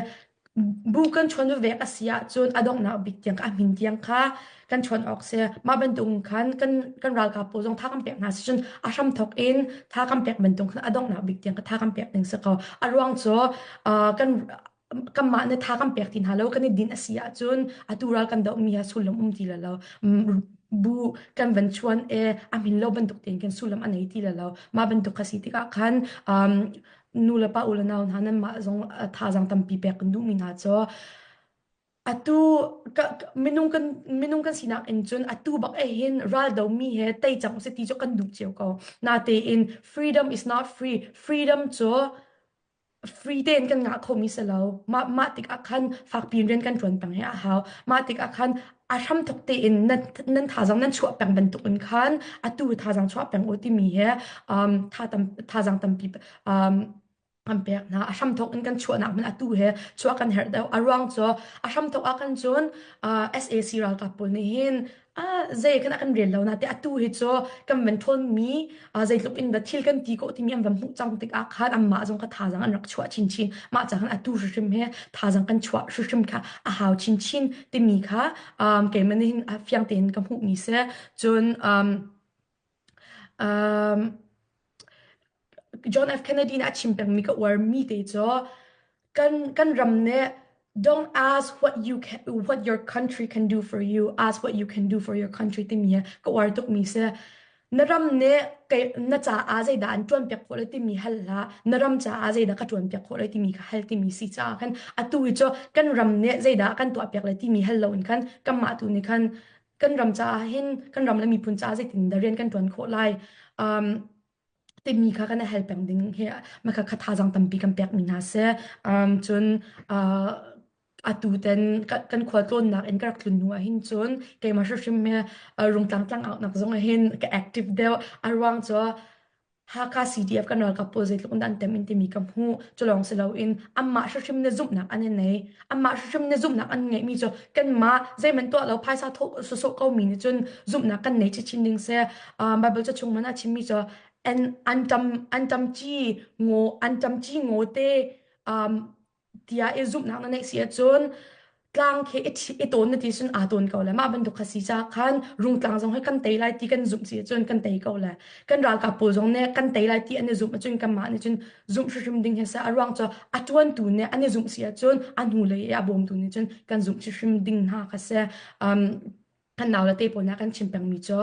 Bu kan chuan vek a si ahcun a donghnak bik tiang a hmin tiang kha kan chuan awk si. Mah bantuk khan kan kan ralkap pawl zong tha kan pek hna si cun a hramthawk in tha kan pek bantuk khan a donghnak bik tiang tha kan pek ding si ko. A ruang cu uh, kan kanmah nih tha kan pek ti hna lo kan i din a si ahcun atu ral kan dohmi ah sullam um ti lo. Bu kan van chuan e a hmin lo bantuk tein kan sullam a nei ti lo. Mah bantuk kha si tikah khan um, nu le pa u le nau hna nanmah zong thazaang tampi pek kan duhmi hna cu atu ka, minung kan minung kan sinak in cun atu bak eh hin ral domi he tei cang usih ti cu kan duh cio ko natein freedom is not free freedom cu free tein kan ngah khomi si lo mah mah tikah khan fakpi in rian kan ṭuan peng hi a hau mah tikah khan a hramthok tein nan nan thazaang nan chuah peng bantuk in khan atu thazaang chuah peng u timi he um, tha tam thazaang tampi um, kan pek hna a hramthok in kan chuahnak hmun atu he chuah kan herh deuh a ruang cu a hramthok ah kan cun uh, SAC ralkap pawl nih hin ah zei kan kan rel lo na te atu hi cu kan van thawn mi zeitluk in dah thil kan ti ko timi an van hmuh cang tikah khan anmah zong kha thazaang an rak chuah chinchin. Mah ca khan atu hrimhrim he thazaang kan chuah hrimhrim kha a hau chinchin timi kha um, keimah nih hin fiang tein ka hmuhmi si. Cun um, um, John F. Kennedy nih a chim pengmi ka uarmi te cu kan kan ram nih don't ask what you can, what your country can do for you ask what you can do for your country timi hi ka uar tukmi si na ram nih na caah zeidah an ṭuan piak khawh lai timi hal hlah na ram caah zeidah ka ṭuan piak khawh lai timi kha hal timi si caah khan atu hi cu kan ram nih zeidah kan tuah piak lai timi hal loin khan kanmah tu nih khan kan ram caah hin kan ram le miphun caah zeitin dah rian kan ṭuan khawh lai um, timi kha kan i hal peng ding hi maka kha thazaang tampi kan pekmi hna si. Um, cun uh, atu ten kan khua tlawnnak in ka rak tlun hnu ah hin cun keimah hrimhrim hi rungtlang tlang auhnak zong ah hin ka active deuh. A ruang cu Hakha CDF kan ralkap pawl zeitluk in dah an tem in timi ka hmuh. Cu lawng si loin anmah hrimhrim nih zumhnak an i nei. Anmah hrimhrim nih zumhnak an ngeihmi cu kanmah zeihmanh tuah lo phaisa thawh sawsawh ko mi nih cun zumhnak kan nei chinchin ding si. Um, Bible ca chung man ah chimmi cu an anṭam anṭam ci ngaw anṭam ci ngaw te um, tiah i zumhnak na neih si ahcun tlang khi i, i tawn na ti cun aa tawn ko le mah bantuk kha si ca khan rungtlang zong hi kan tei lai ti kan zumh si ahcun kan tei ko le kan ralkap pawl zong nih kan tei lai ti an i zumh ahcun kanmah nih cun zumh hrimhrim ding hi si a ruang cu a ṭuantu nih an i zumh si ahcun a hnulei i a bawmtu nih cun kan zumh hrimhrim ding hna kha si um, kan nau le te pawl hna kan chim pengmi cu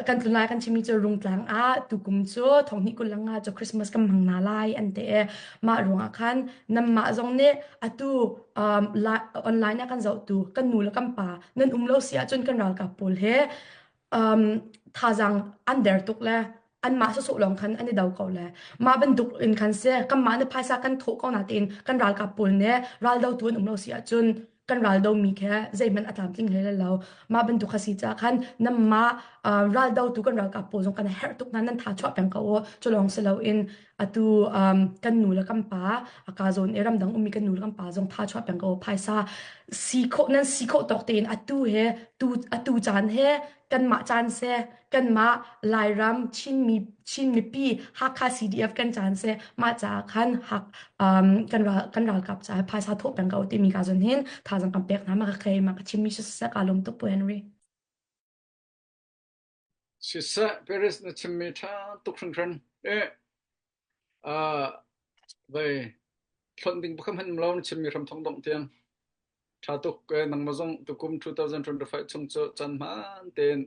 kan tlun lai kan chimmi cu Rungtlang ah tukum cu thonghnih 25 cu Christmas kan hmang hna lai an ti i mah ruangah khan nanmah zong nih atu um, online ah kan zohtu kan nu le kan pa nan um lo si ahcun kan ralkap pawl he um, thazaang an der tuk le anmah sawsawh lawng khan an i do ko le mah bantuk in khan si kanmah nih phaisa kan thawh ko na tein kan ralkap pawl nih raldotu an um lo si ahcun kan raldomi khe zeihmanh a tlamtling hlei lo mah bantuk kha si caah khan nanmah uh, raldotu kan ralkap pawl zong kan herh tuk hna nan tha chuah peng ko u cu lawng si loin atu um, kan nu le kan pa a ka zawn i ramdang ummi kan nu le kan pa zong tha chuah peng ko phaisa si khawh nan si khawh tawk tein atu he tu atu caan he kanmah caan seh kanmah Lairam Chinmi Chin mipi Hakha CDF kan caan seh mah caah khan hak um, kan ral kan ralkap caah phaisa thawh peng ko timi ka zon hin thazang kan pek hna ma ka khei ma ka chimmi siseh ka lawm tuk Pu Henry. Siseh Paris na chimmi ṭha tuk hringhran. Eh, uh, vai hlonh ding pakhat hmanh lo na chimmi hram thong dongh tiang. Ṭha tuk eh, nangmah zong tukum 2025 chung cu caan hmaan tein.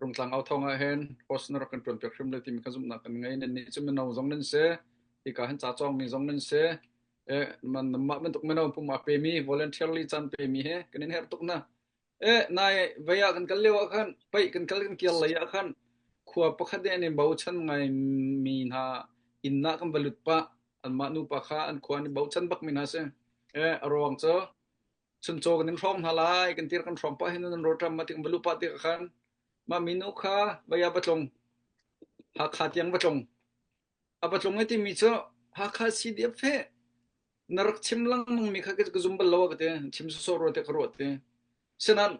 Rungtlang au thawng ah hin host na rak kan ṭuan piak hrim lai timi kha zumhnak kan ngei. Nannih cu mino zong nan si, hika hin ca cawngmi zong nan si. Eh, man mah bantuk mino pum a pemi, volunteerly caan pemi he kan in herh tuk na. Eh, nai vei ah kan kal lio ah khan, paih kan kal kan kir lei ah khan, khua pakhat nih an i bochan ngai mi hna inn ah kan va lut pah. Anmah nupa kha an khua an i bochan bak mi hna si. Eh, a ruang cu chuncaw kan in hrawng hna lai kan tir kan hrawng pah hin nan rawṭam ma tik va luh pah tik ah khan mah minu kha vei ah va tlung Hakha tiang va tlung a va tlung ai timi cu Hakha CDF he na rak chim lengmang mi kha ka zum bal lo ka ti chim sawsawh rua te ka ruat ti sinan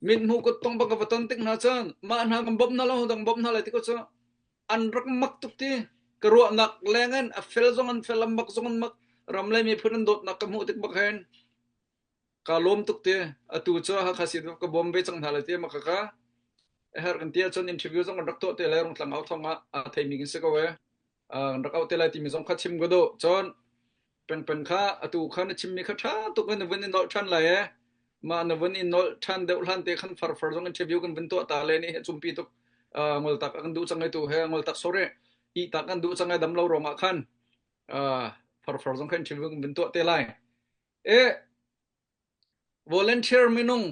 mithmuh kut tong bak ka va ton tik hna cun mah hna kan bawmh hna lo dang bawmh hna lai ti ko cu an rak mak tuk ti ka ruahnak leng in a fel zong an fel a mak zong an mak ram le miphun an dawtnak ka hmuh tik bak hin ka lawm tuk ti atu cu Hakha si ka bawm ve cang hna lai ti ma ka ka a herh kan ti ahcun interview zong kan rak tuah te lai Rungtlang au thong ah a theimi kan si ko e kan rak auh te lai timi zong kha chim ka duh cun Pengpeng kha atu kha na chimmi kha ṭha tuk in na vun i nolh ṭhan lai ee. Mah na vun i nolh ṭhan deuh hlan te khan farfar zong interview kan vun tuah ta le nih he cumpi tuk uh, ngoltak a kan duh cang ai tu he ngoltak sorry ihtak kan duh cang ai dam lo ruangah khan uh, farfar zong kha interview kan vun tuah te lai. E Volunteer minung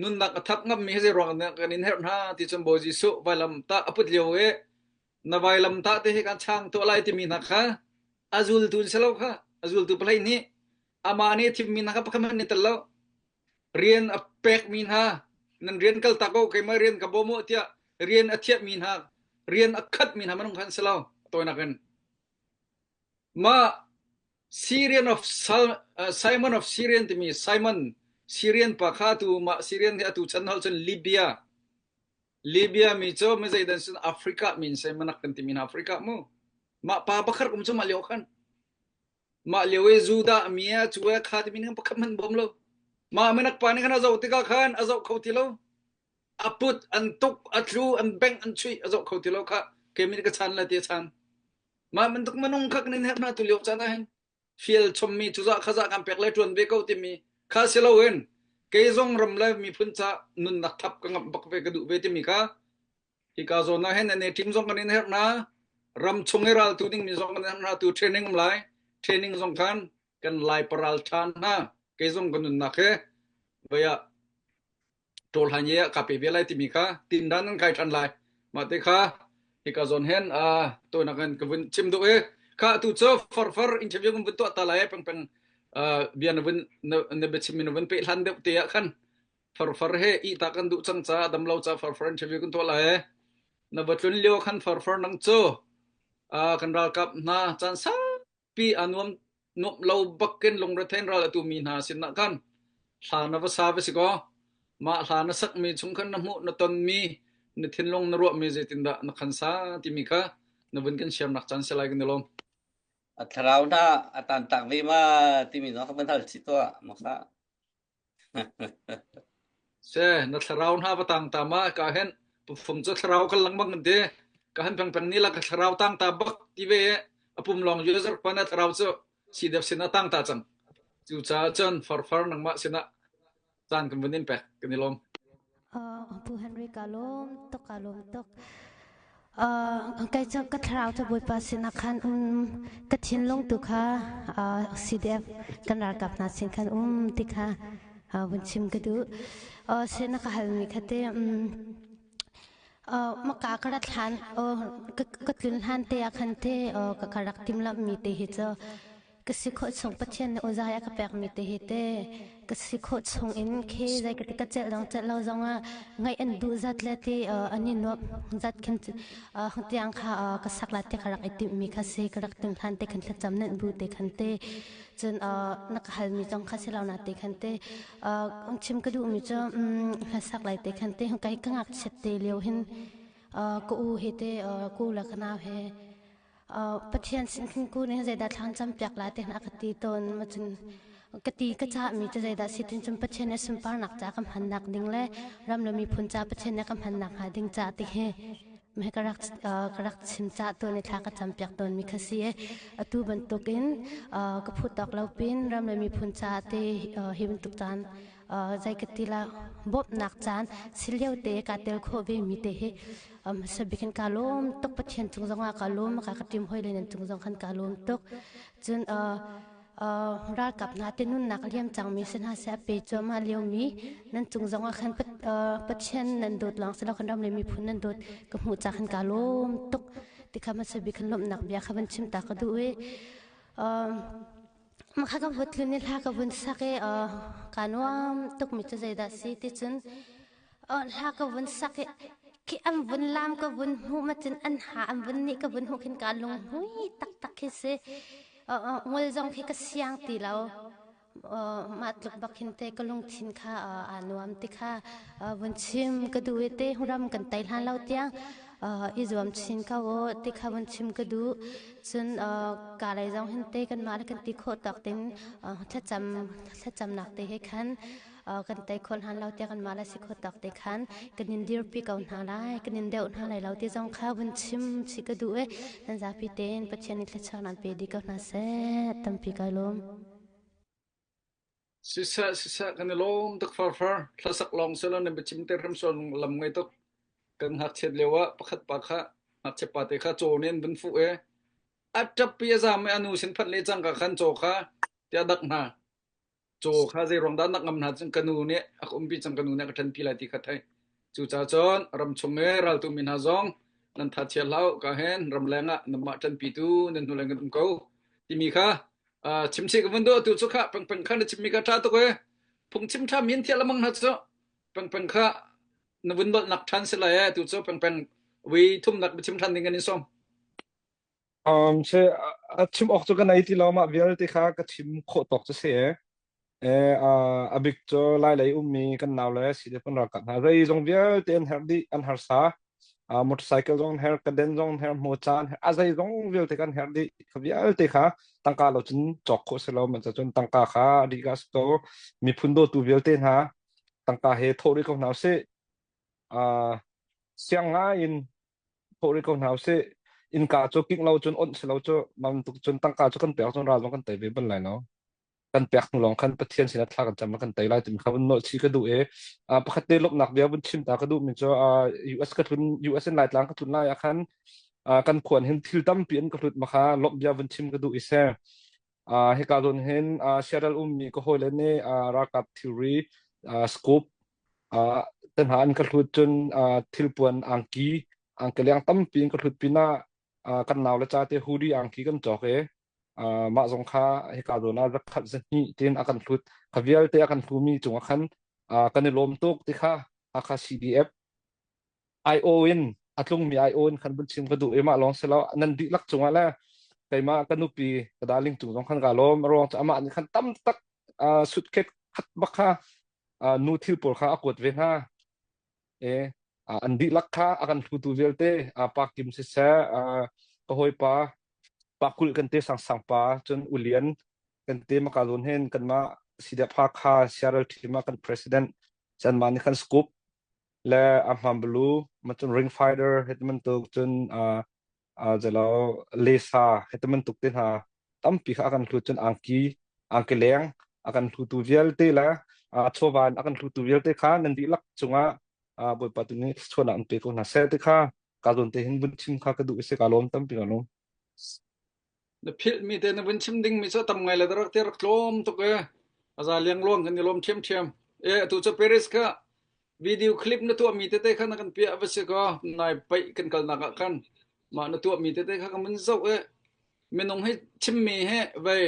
nunnak a thap ngammi hi zeiruang dah kan in herh hna ti cun Bawi Jesuh vailam tah a put lio i na vailam tah te hi kan chang tuah lai timi hna kha a zultu in si lo kha a zultu palei nih amah nih a thimmi hna kha pakhat hmanh nih tel lo rian a pekmi hna nan rian kal tak ko keimah rian ka bawm u tiah rian a thiahmi hna rian a khatmi hna minung kha an si lo tawinak in mah Syrian of Sal, uh, Simon of Syrian timi Simon Syrian pa kha atu mah Syrian hi atu chan hol cun Libya Libya mi cu mi zeidan sun Africa min se manak kan timi Africa mu mah pa pakhat um cu mah lio khan mah lio i Judah mi a cu e kha timi ning pakhat man bom lo mah manak pa nih khan a zoh tikah khan a zoh kho ti lo a put an tuk a tlu an bengh an chuih a zoh kho ti lo kha keimi ka chan la ti a chan Mah bantuk minung kha kan in herh hna tu lio caan ah hin fial chommi cuzah khazah kan pek le ṭuan ve ko timi kha si loin kei zong ram le miphun ca nunnak thap ka ngamh bak ve ka duh ve timi kha hika zawn ah hin an team zong kan in herh hna ram chung i raltu dingmi zong kan herh hna tu training um lai training zong khan kan lai paral ṭhan hna kei zong ka nunnak he vei ah ṭawl han ye ka pe ve lai timi kha tindan an kai ṭhan lai mah te kha hika zawn hen a tonak in ka vun chim duh i kha tu cu farfar interview kan vun tuah ta lai peng peng bia na vun na biachim na vun pe hlan deuh te ah khan farfar he i ta kan duh cang ca dam lo ca farfar interview kan tuah lai na va tlun lio khan farfar nang cu kan ralkap hna caan sau pi a nuam nuamh lo bakin lungrethein ral a tumi hna sinah khan hla na va sa va si kaw mah hla na sakmi chung khan na hmuh na tonmi na thinlung na ruahmi zeitindah na khan sa timi kha na vun kan siamnak caan si lai kan i lawm. A thlarau hna a tan tak ve ma timi zong ka van hal chih tuah maka. Se na thlarau hna va tang ta ma ka hen pufung cu thlarau kal lengmang kan ti ka han peng peng ni la ka thlarau tang ta bak ti ve a pum lawng user pa na thlarau cu si deuh sin a tang ta cang cu caah cun farfar nangmah sinah caan kan vun in pek kan i lawm Pu Henry ka lawm tuk ka lawm tuk Kei cu ka thlarau cu Bawipa sinah khan um ka thinlung tu kha CDF kan ralkap hna sin khan um ti kha vun chim ka duh. Sin na ka halmi kha te maka ka rat hlan ka tlun hlan te ah khan te ka rak timhlamhmi te hi cu ka si khawh chung Pathian nih uzai a ka pekmi te hi te ka si khawh chung in khi zei ka ti ka celh dong celh lo zong ah ngaih an duh zat le ti an i nuamh zat khin tiang kha ka sak la te ka rak i timhmi kha si ka rak tim hlan te khan thlacam nan bu te khan te cun na ka halmi zong kha si lo na te khan te chim ka duhmi cu hlasak lai te khan te kai ka ngakchiat te lio hin ka u he te ku le ka nau he Pathian sin khin ku nih zeidah thlan campiak lai ti a ka ti tawn ma cun ka ti ka cahmi cu zeidah si tin cun Pathian nih sunparnak ca ka hmannak ding le ram le miphun ca Pathian nih ka hmannak hnga ding ca ti hi me ka rak ka rak chim ca tawn i thla ka campiak tawn mi kha si i atu bantukin ka phut tawk lo pin ram le miphun ca te hi bantuk caan. Zei ka ti la bawmhnak caan si lio te ka tel khawh ve mi te hi hmasa bik in ka lawm tuk Pathian cung zongah ka lawm ka ka ṭim hoi le nan cung zong khan ka lawm tuk cun ralkap hna te nunnak liam cangmi si hna seh a pe cuahmah liomi nan cung zongah khan Pathian nan dawt lawng si lo kan ram le miphun nan dawt ka hmuh ca khan ka lawm tuk ti kha hmasa bik khan lawmhnak bia kha van chim ta ka duh i Makha ka vut tlun i hla ka vun sak i kaa nuam tukmi cu zeidah si ti cun hla ka vun sak i khi an vun lam ka vun hmuh ma cun an ha an vun nih ka vun hmuh khin kaa lunghmui taktak khi si. Ngol zong khi ka siang ti lo. Mah tluk bak hin te ka lungthin kha aa nuam ti kha vun chim ka duh i te ram kan tei hlan lo tiang i zuam chin ko u ti kha vun chim ka duh. Cun ka lei zong hin te kanmah le kan ti khawh tawk tin thlacam thlacamnak te he khan kan tei khawh hlan lo tiah kanmah le si khawh tawk te khan kan in dirpi ko hna lai kan in deuh hna lai lo ti zong kha vun chim chih ka duh i nan zapi tein Pathian nih thluachuah nan pe dih ko hna seh tampi kai lawm. Siseh siseh kan i lawm tuk farfar. Hlasak lawng si lo nan biachim te hrim sual lam ngei tuk. Kan ngakchiat lio ah pakhat pa kha ngakchia pa te kha caw nih an vun fuh i a ṭap i a zam i a nu sin phanh le cangka khan caw kha tiah a dak hna. Caw kha zei ruang dah nak ngam hna cun ka nu nih a ka umpi cang ka nu nih a ka ṭhenpi lai ti kha thei. Cucaah cun ramchung i raltu mi hna zong nan tha chia hlah u ka hen ramleng ah nanmah ṭanpitu nan hnulei kan um ko timi kha chimchih ka vun duh tu cu kha pengpeng kha na chimmi kha ṭha tuk e phungchim ṭha min thiah lamang hna cu pengpeng kha na vun dolhnak ṭhan si lai e tu cu pengpeng vui thumnak biachim ṭhan ding kan in sawm. Um, se a chim awk cu ka nei ti lo mah vialte kha ka chim khawh tawk cu si e. E, a bik cu lai lei ummi kan nau le si le kan ralkap hna zeizong vialte an herh dih an harsa. Uh, motorcycle zong an herh, kaden zong an herh, hmuca an herh, a zeizong vialte kan herh dih. Kha vialte kha tangka lo cun cawk khawh si lo man cun tangka kha dih ka si ko. Miphun dawtu vialte hna tangka he thawh rih ko hna usih. Uh, siang ngai in thawh rih ko hna usih. Innka cu kingh lo cun onh si lo cu bantuk cun tangka cu kan pek cun ral zong kan tei ve bal lai lo. Kan pek hnu lawng khan Pathian sinah thla kan cam kan tei lai timi kha vun nolh chih ka duh i uh, pakhat te lawmhnak bia vun chim ta ka duh mi cu uh, US ka tlun US in Laitlang ka tlun lai ah khan uh, kan khuan hin thil tampi an ka hlut ma kha lawmh bia vun chim ka duh i se uh, hika zawn hin uh, Seattle ummi ka hawile nih uh, ralkap thilri uh, scope uh, te hna an ka hlut cun uh, thilpuan angki angkeliang tampi in ka hlut pinah uh, kan nau le cha te hoodie angki kan cawk i uh, mah zong kha hika zawn ah zakhat zahnih tiin a kan hlut kha vialte a kan hlumi cungah khan uh, kan i lawm tuk ti kha Hakha CDF IO in a tlungmi IO in khan vun chim ka duh i mah lawng si lo nan dihlak cungah le keimah ka nupi ka darling cung zong khan ka lawm a ruang cu amah nih khan tam tak uh, suitcase khat bak kha uh, nu thil pawl kha a kuat ve hna e uh, an dihlak kha a kan hlutu vialte uh, pa Kim siseh uh, ka hawipa pa kulh kan te sang sang pa cun ulian kan te maka zawn hen kanmah CDF Hakha Seattle team ah kan president chan ma nih khan scoop le a hmamblu ma cun ring fighter het bantuk cun uh, uh, zelo lesa het bantuk te hna tampi kha a kan hlut cun angki angki leng a kan hlutu vialte le uh, chawvan a kan hlutu vialte kha nan dihlak cungah uh, Bawipa tu nih thluachuahnak an pe ko hna seh ti kha ka zawn te hin vun chim kha ka duh i si ka lawm tampi ka lawm. Na philh mi te na vun chim ding mi cu tam ngai le rak te rak tlawm tuk e. Aza liang luang kan i lawm ṭhiamṭhiam. E atu cu Paris kha video clip na tuah mi tete kha na kan piah va si kaw nai paih kan kalnak ah khan mah na tuah mi tete kha ka mun zoh e minung hi chimmi he vei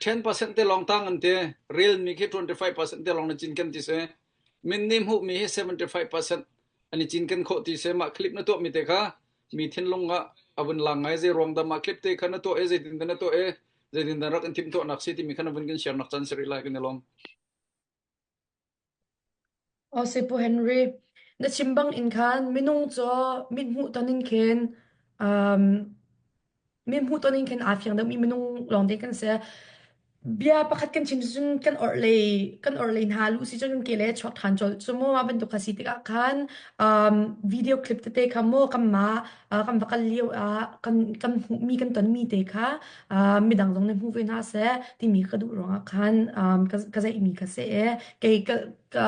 10% te lawng tang an ti real mi khi 25% te lawng na cinken ti si min nih hmuh mi hi 75% an i cinken khawh ti si mah clip na tuah mi te kha mi thinlung ah a vun lang ngai zei ruang dah mah clip te kha na tuah e zeitin dah na tuah e zeitin dah rak in timh tuahnak si timi kha na vun kan share nak caan si rih lai kan i lawm. Aw Pu Henry, na chim bang in khan minung cu mithmuh ton in khin um, mithmuh ton in khin aa fiang deuhmi minung lawngte kan si. Bia pakhat kan chim cun kan orhlei kan orhlei hna luh si cun kan ke le chuak ṭhan colh cu mu mah bantuk kha si tikah khan um, video clip tete kha mu kanmah uh, kan va kal lio ah kan kan hmuhmi kan tonmi te kha uh, midang zong nih hmu ve hna seh timi ka duh ruangah khan um, ka ka zeihmi kha si i kei ka ka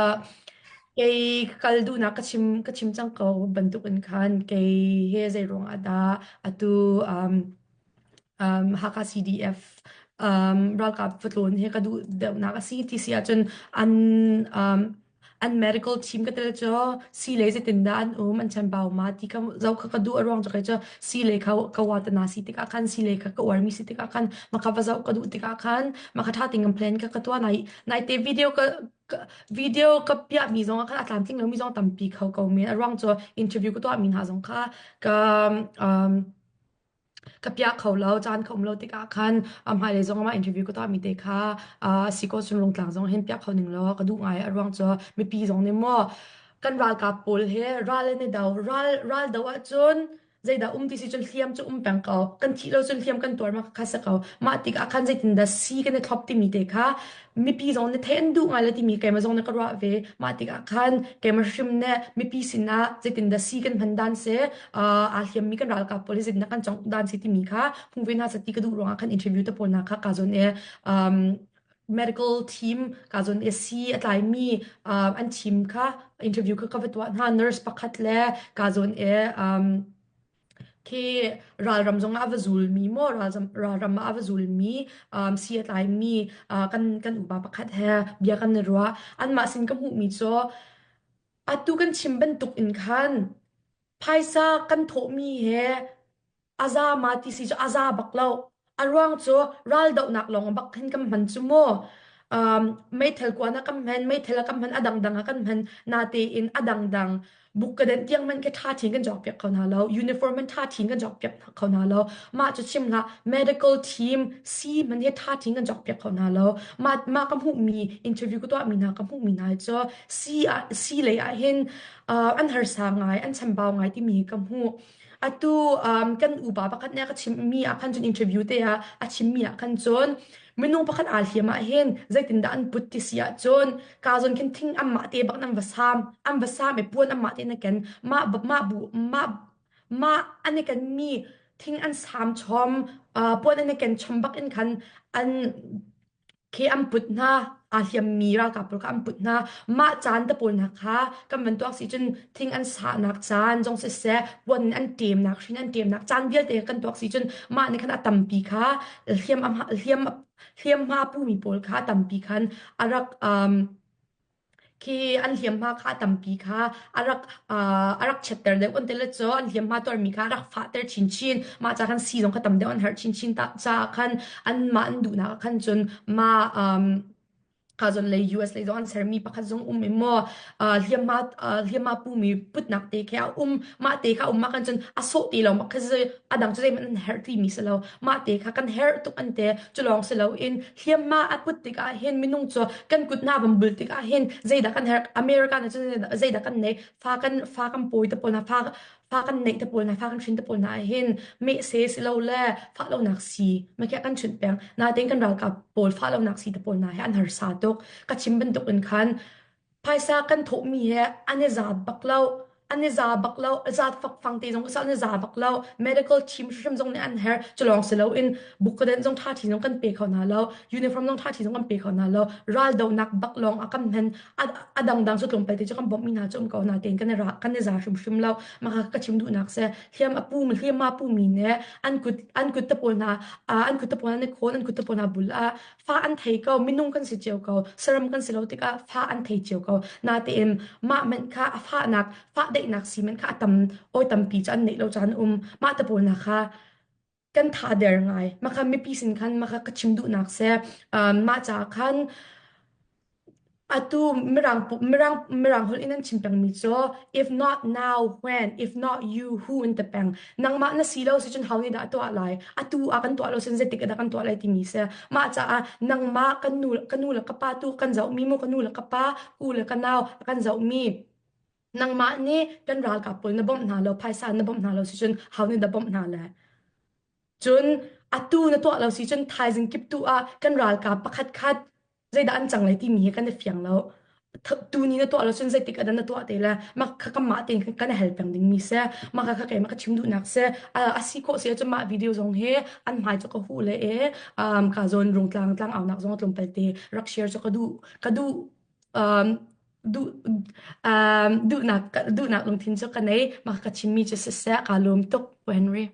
kei ka kal duhnak ka chim ka chim cang ko bantuk in khan kei he zei ruangah dah atu um, um, Hakha CDF um, ralkap va tlawn hi ka duh deuhnak a si ti si ahcun an um, an medical team ka tel cu si lei zeitin dah an um an chambau ma ti ka zoh kha ka duh a ruang cu kei cu si lei kha ka watana si tikah khan si lei kha ka uarmi si tikah khan maka va zoh ka duh tikah khan maka tha ting plan ka ka tuah nai nai te video ka video ka piahmi zong ah khan a tlamtling lomi zong tampi kho ko men a ruang cu interview ka tuahmi hna zong kha ka um, Ka piah kho lo, caan ka um lo tikah khan a hmailei zong ah interview ka tuahmi te kha uh, si ko cun Rungtlang zong hin piah kho ning law ka duh ngai. A ruang cu mipi zong nih maw kan ralkap pawl he ral an i do. Ral ral do ahcun zeidah um ti si cun hliam cu um peng ko. Kan thih lo cun hliam kan tuar ma kha si ko. Mah tikah khan zeitindah si kan i thlop timi te kha mipi zong nih theih an duh ngai le timi keimah zong nih ka ruah ve. Mah tikah khan keimah hrim nih mipi sinah zeitindah si kan hman dan si aa hliammi kan ralkap pawl hi zeitindah kan congh dan si timi kha hmu ve hna seh ti ka duh ruangah khan interview te pawl hna kha kaa zawn i um, medical team kaa zawn i si a tlaimi um, an team kha interview kha ka va tuah hna nurse pakhat le kaa zawn i um, khi ralram zong ah a va zulmi maw ralram ah a va zulmi um, si a tlaimi uh, kan kan upa pakhat he bia kan i ruah anmah sin ka hmuhmi cu atu kan chim bantuk in khan Phaisa kan thawhmi he a za ma ti si cu a za bak lo. A ruang cu raldohnak lawng bak hin kan hman cu mu. Um, meithal kuan ah kan hman, meithal ah kan hman, a dangdang ah kan hman. Natein a dangdang buk ka den tiang man ke ṭha thin kan cawk piak kho hna lo. Uniform man ṭha thin kan cawk piak kho hna lo. Mah cu chim hlah, medical team si man he ṭha thin kan cawk piak kho hna lo. Mah mah ka hmuhmi interview ka tuahmi hna ka hmuhmi hna cu si ah si lei ah hin uh, an harsa ngai, an chambau ngai timi hi ka hmuh. Atu um, kan upa pakhat nih a ka chimmi ah khan cun interview te ah a chimmi ah khan cun minung pakhat aa hliam ah hin zeitindah an put ti si ah cun ka zawn khin thing anmah te bak an va sam an va sam i puan anmah te na ken mah mah bu mah mah an i ken mi thing an sam chom uh, puan an i ken chom bak in khan an Khi an put hna, aa hliammi ralkap pawl kha an put hna. Mah caan te pawl hna kha kan van tuak si cun thing an sahnak caan zong siseh, puan in an ṭemnak, hrin an ṭemnak caan vialte kan tuak si cun mah nih khan a tampi kha hliam hliam hliamhma pumi pawl kha a tampi khan a rak um, Khi an hliamhma kha a tampi kha a rak uh, a rak chiatter deuh an ti le cu an hliamhma tuarmi kha a rak fahter chinchin. Mah ca khan sii zong kha tam deuh an herh chinchin ta caah khan anmah an duhnak ah khan cun mah um, kha zon lei US lei zong an sermi pakhat zong um i maw uh, hliamhma uh, hliamhma pumi putnak te khi a um mah te kha um mah kan cun a sawh ti lo mah kha a dang cu zeihmanh an herh timi si lo mah te kha kan herh tuk an te cu lawng si loin hliamhma a put tikah hin minung cu kan kut hna van bul tikah hin zeidah kan herh America na cun zeidah kan nei fa kan fa kan pawi te pawl hna fa fa kan neih te pawl hna fa kan hrin te pawl hna hin meh se si lo le fa lonak si makhe kan chunh peng natein kan ralkap pawl fa lonak si te pawl hna he an harsa tuk ka chim bantuk in khan Phaisa kan thawhmi he an i za bak lo. An i za bak lo. Zat fakfang te zong an i za bak lo. Medical team hrim zong nih an herh. Cu lawng si loin bukkaden zong ṭha ṭhi zong kan pe kho hna lo. Uniform zong ṭha ṭhi zong kan pe kho hna lo. Raldohnak bak lawng ah kan hman. A dangdang cu tlawmpal te cu kan bawmhmi hna cu um ko hna tein kan i ra kan i za hrimhrim lo. Mah kha ka chim duhnak si. Hliam a pu hliam a pumi nih an kut an kut te pawl hna an kut te pawl an i khawn an kut te pawl hna bul ah fa an thei ko minung kan si cio ko saram kan si lo tikah fa an thei cio ko natein mah manh kha a fahnak fah daihnak si man kha a tam oi tampi cu an neih lo caan um mah te pawl na kha kan tha der ngai mah kha mipi sin khan mah kha ka chim duhnak se mah ca khan Atu Mirang Mirang Mirang holh in an chim pengmi cu if not now when if not you who an ti peng. Nangmah na si lo si cun ho nih dah a tuah lai? Atu ah kan tuah lo sin zeitik ah dah kan tuah lai timi si. Mah caah nangmah kan nu ka nu le ka pa tu kan zohmi mu ka nu le ka pa u le ka nau kan zohmi nangmah nih kan ralkap pawl na bawmh hna lo phaisa na bawmh hna lo si cun ho nih dah bawmh hna lai? Cun atu na tuah lo si cun thaizing kip tu ah kan ralkap pakhat khat zeidah an cang lai timi hi kan i fiang lo. Tuni na tuah lo cun zeitik ah dah na tuah te le mah kha kanmah tein kan hal peng dingmi si. Mah kha keimah ka chim duhnak si. A si khawh si ahcun mah video zong hi an hmai cu ka huh le e um, ka zawn rungtlang tlang aunak zong tlawmpal te rak share cu ka duh ka duh um, duh um, duhnak duhnak lungthin cu ka nei mah ka chimmi cu siseh ka lawm tuk Pu Henry.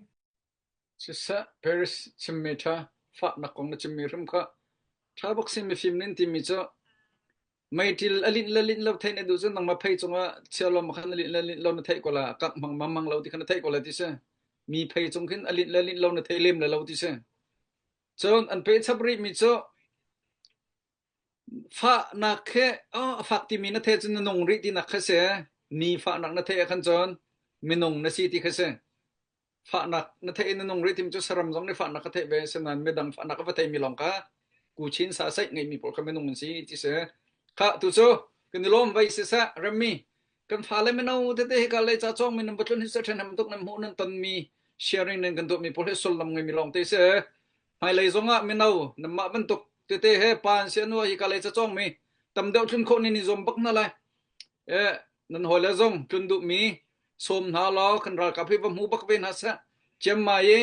Siseh, Paris chimmi ṭha fahnak kong na chimmi hrim kha ṭha bak si mifim nin timi cu meiṭil a linh le linh lo theih na duh cun nangmah phei cungah chia lawm khan a linh le linh lo na theih ko la kak hmang mang mang lo ti kha na theih ko la ti si mi phei cung khin a linh le linh lo na thei lem le lo ti si cun an pe chap rih mi cu Fahnak he a fak timi na theih cun na nung rih tinak kha si. Mi fahnak na theih ahkhan cun minung na si ti kha si. Fahnak na theih i na nung rih timi cu saram zong nih fahnak a theih ve. Asinain midang fahnak a va theimi lawng kha kuchin sa saih ngeimi pawl kha minung an si ti si. Khah tu cu kan i lawm vai siseh remmi kan fale mino tete hika lei ca cawngmi nan va tlun hi seh ṭhahnem tuk nan hmuh nan tonmi sharing nan kan tuahmi pawl hi sullam ngeimi lawng te si. Hmailei zongah mino nanmah bantuk tete he pa an si anu hi ka lei cacawngmi tam deuh tlun khawh nin i zuam bak hna lai. Eh, nan hawile zong tlun duhmi sawm hna law kan ralkap hi va hmu bak ve hna seh. Chiangmai i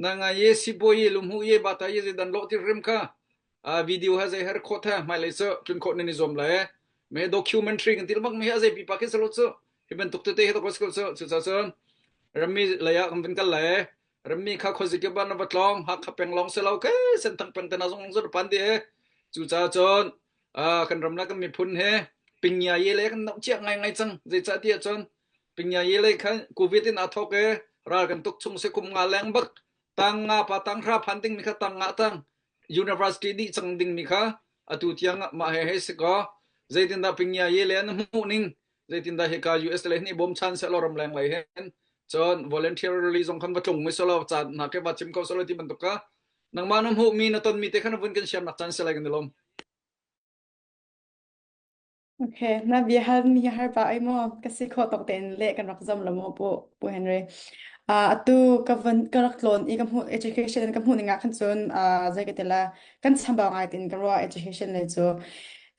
nangai i sibawi i lumhu i bata i zeidan lawh ti rim kha video ha zei her khawh the hmailei cu tlun khawh nin i zuam lai. Me documentary kan til bak mi hi a zei pipa khi salo cu hi bantuk tete hi to ko cu cu cun rammi lei ah kan vun kal lai Rammi kha khuazikip ah na va tlawng, Hakha peng lawng si lo ke Senthang peng te hna zong zong pan dih i cucaah cun kan ram le kan miphun he pingya ye le kan noh ciah ngaingai cang. Zeicah ti ahcun pingya ye le khan COVID in aa thawk i ral kan tuk chung si kum nga leng bak tang nga pa tang hra phan ding mi kha tang nga tang university dih cang ding mi kha atu tiang mah he he si kaw zeitindah pingya ye le na hmuh ning zeitindah hika US lei nih bawmchan sehlaw ramleng lei hin cun voluntarily zong khan va tlung mi selaw caan hna ke va chim ko selaw ti bantuk ka nangmah na hmuh mi na ton mi te khan vun kan siam nak caan selai kan ilom Okay, na bia hal mi har pa ai mo ka si kho tok ten le kan rak zam lo mo pu pu Henry. Uh, atu ka van ka rak tlon i ka hmuh education ka hmuh ning ah khan cun uh, zei ka ti la kan chambau ngai tin ka ruah education lei cu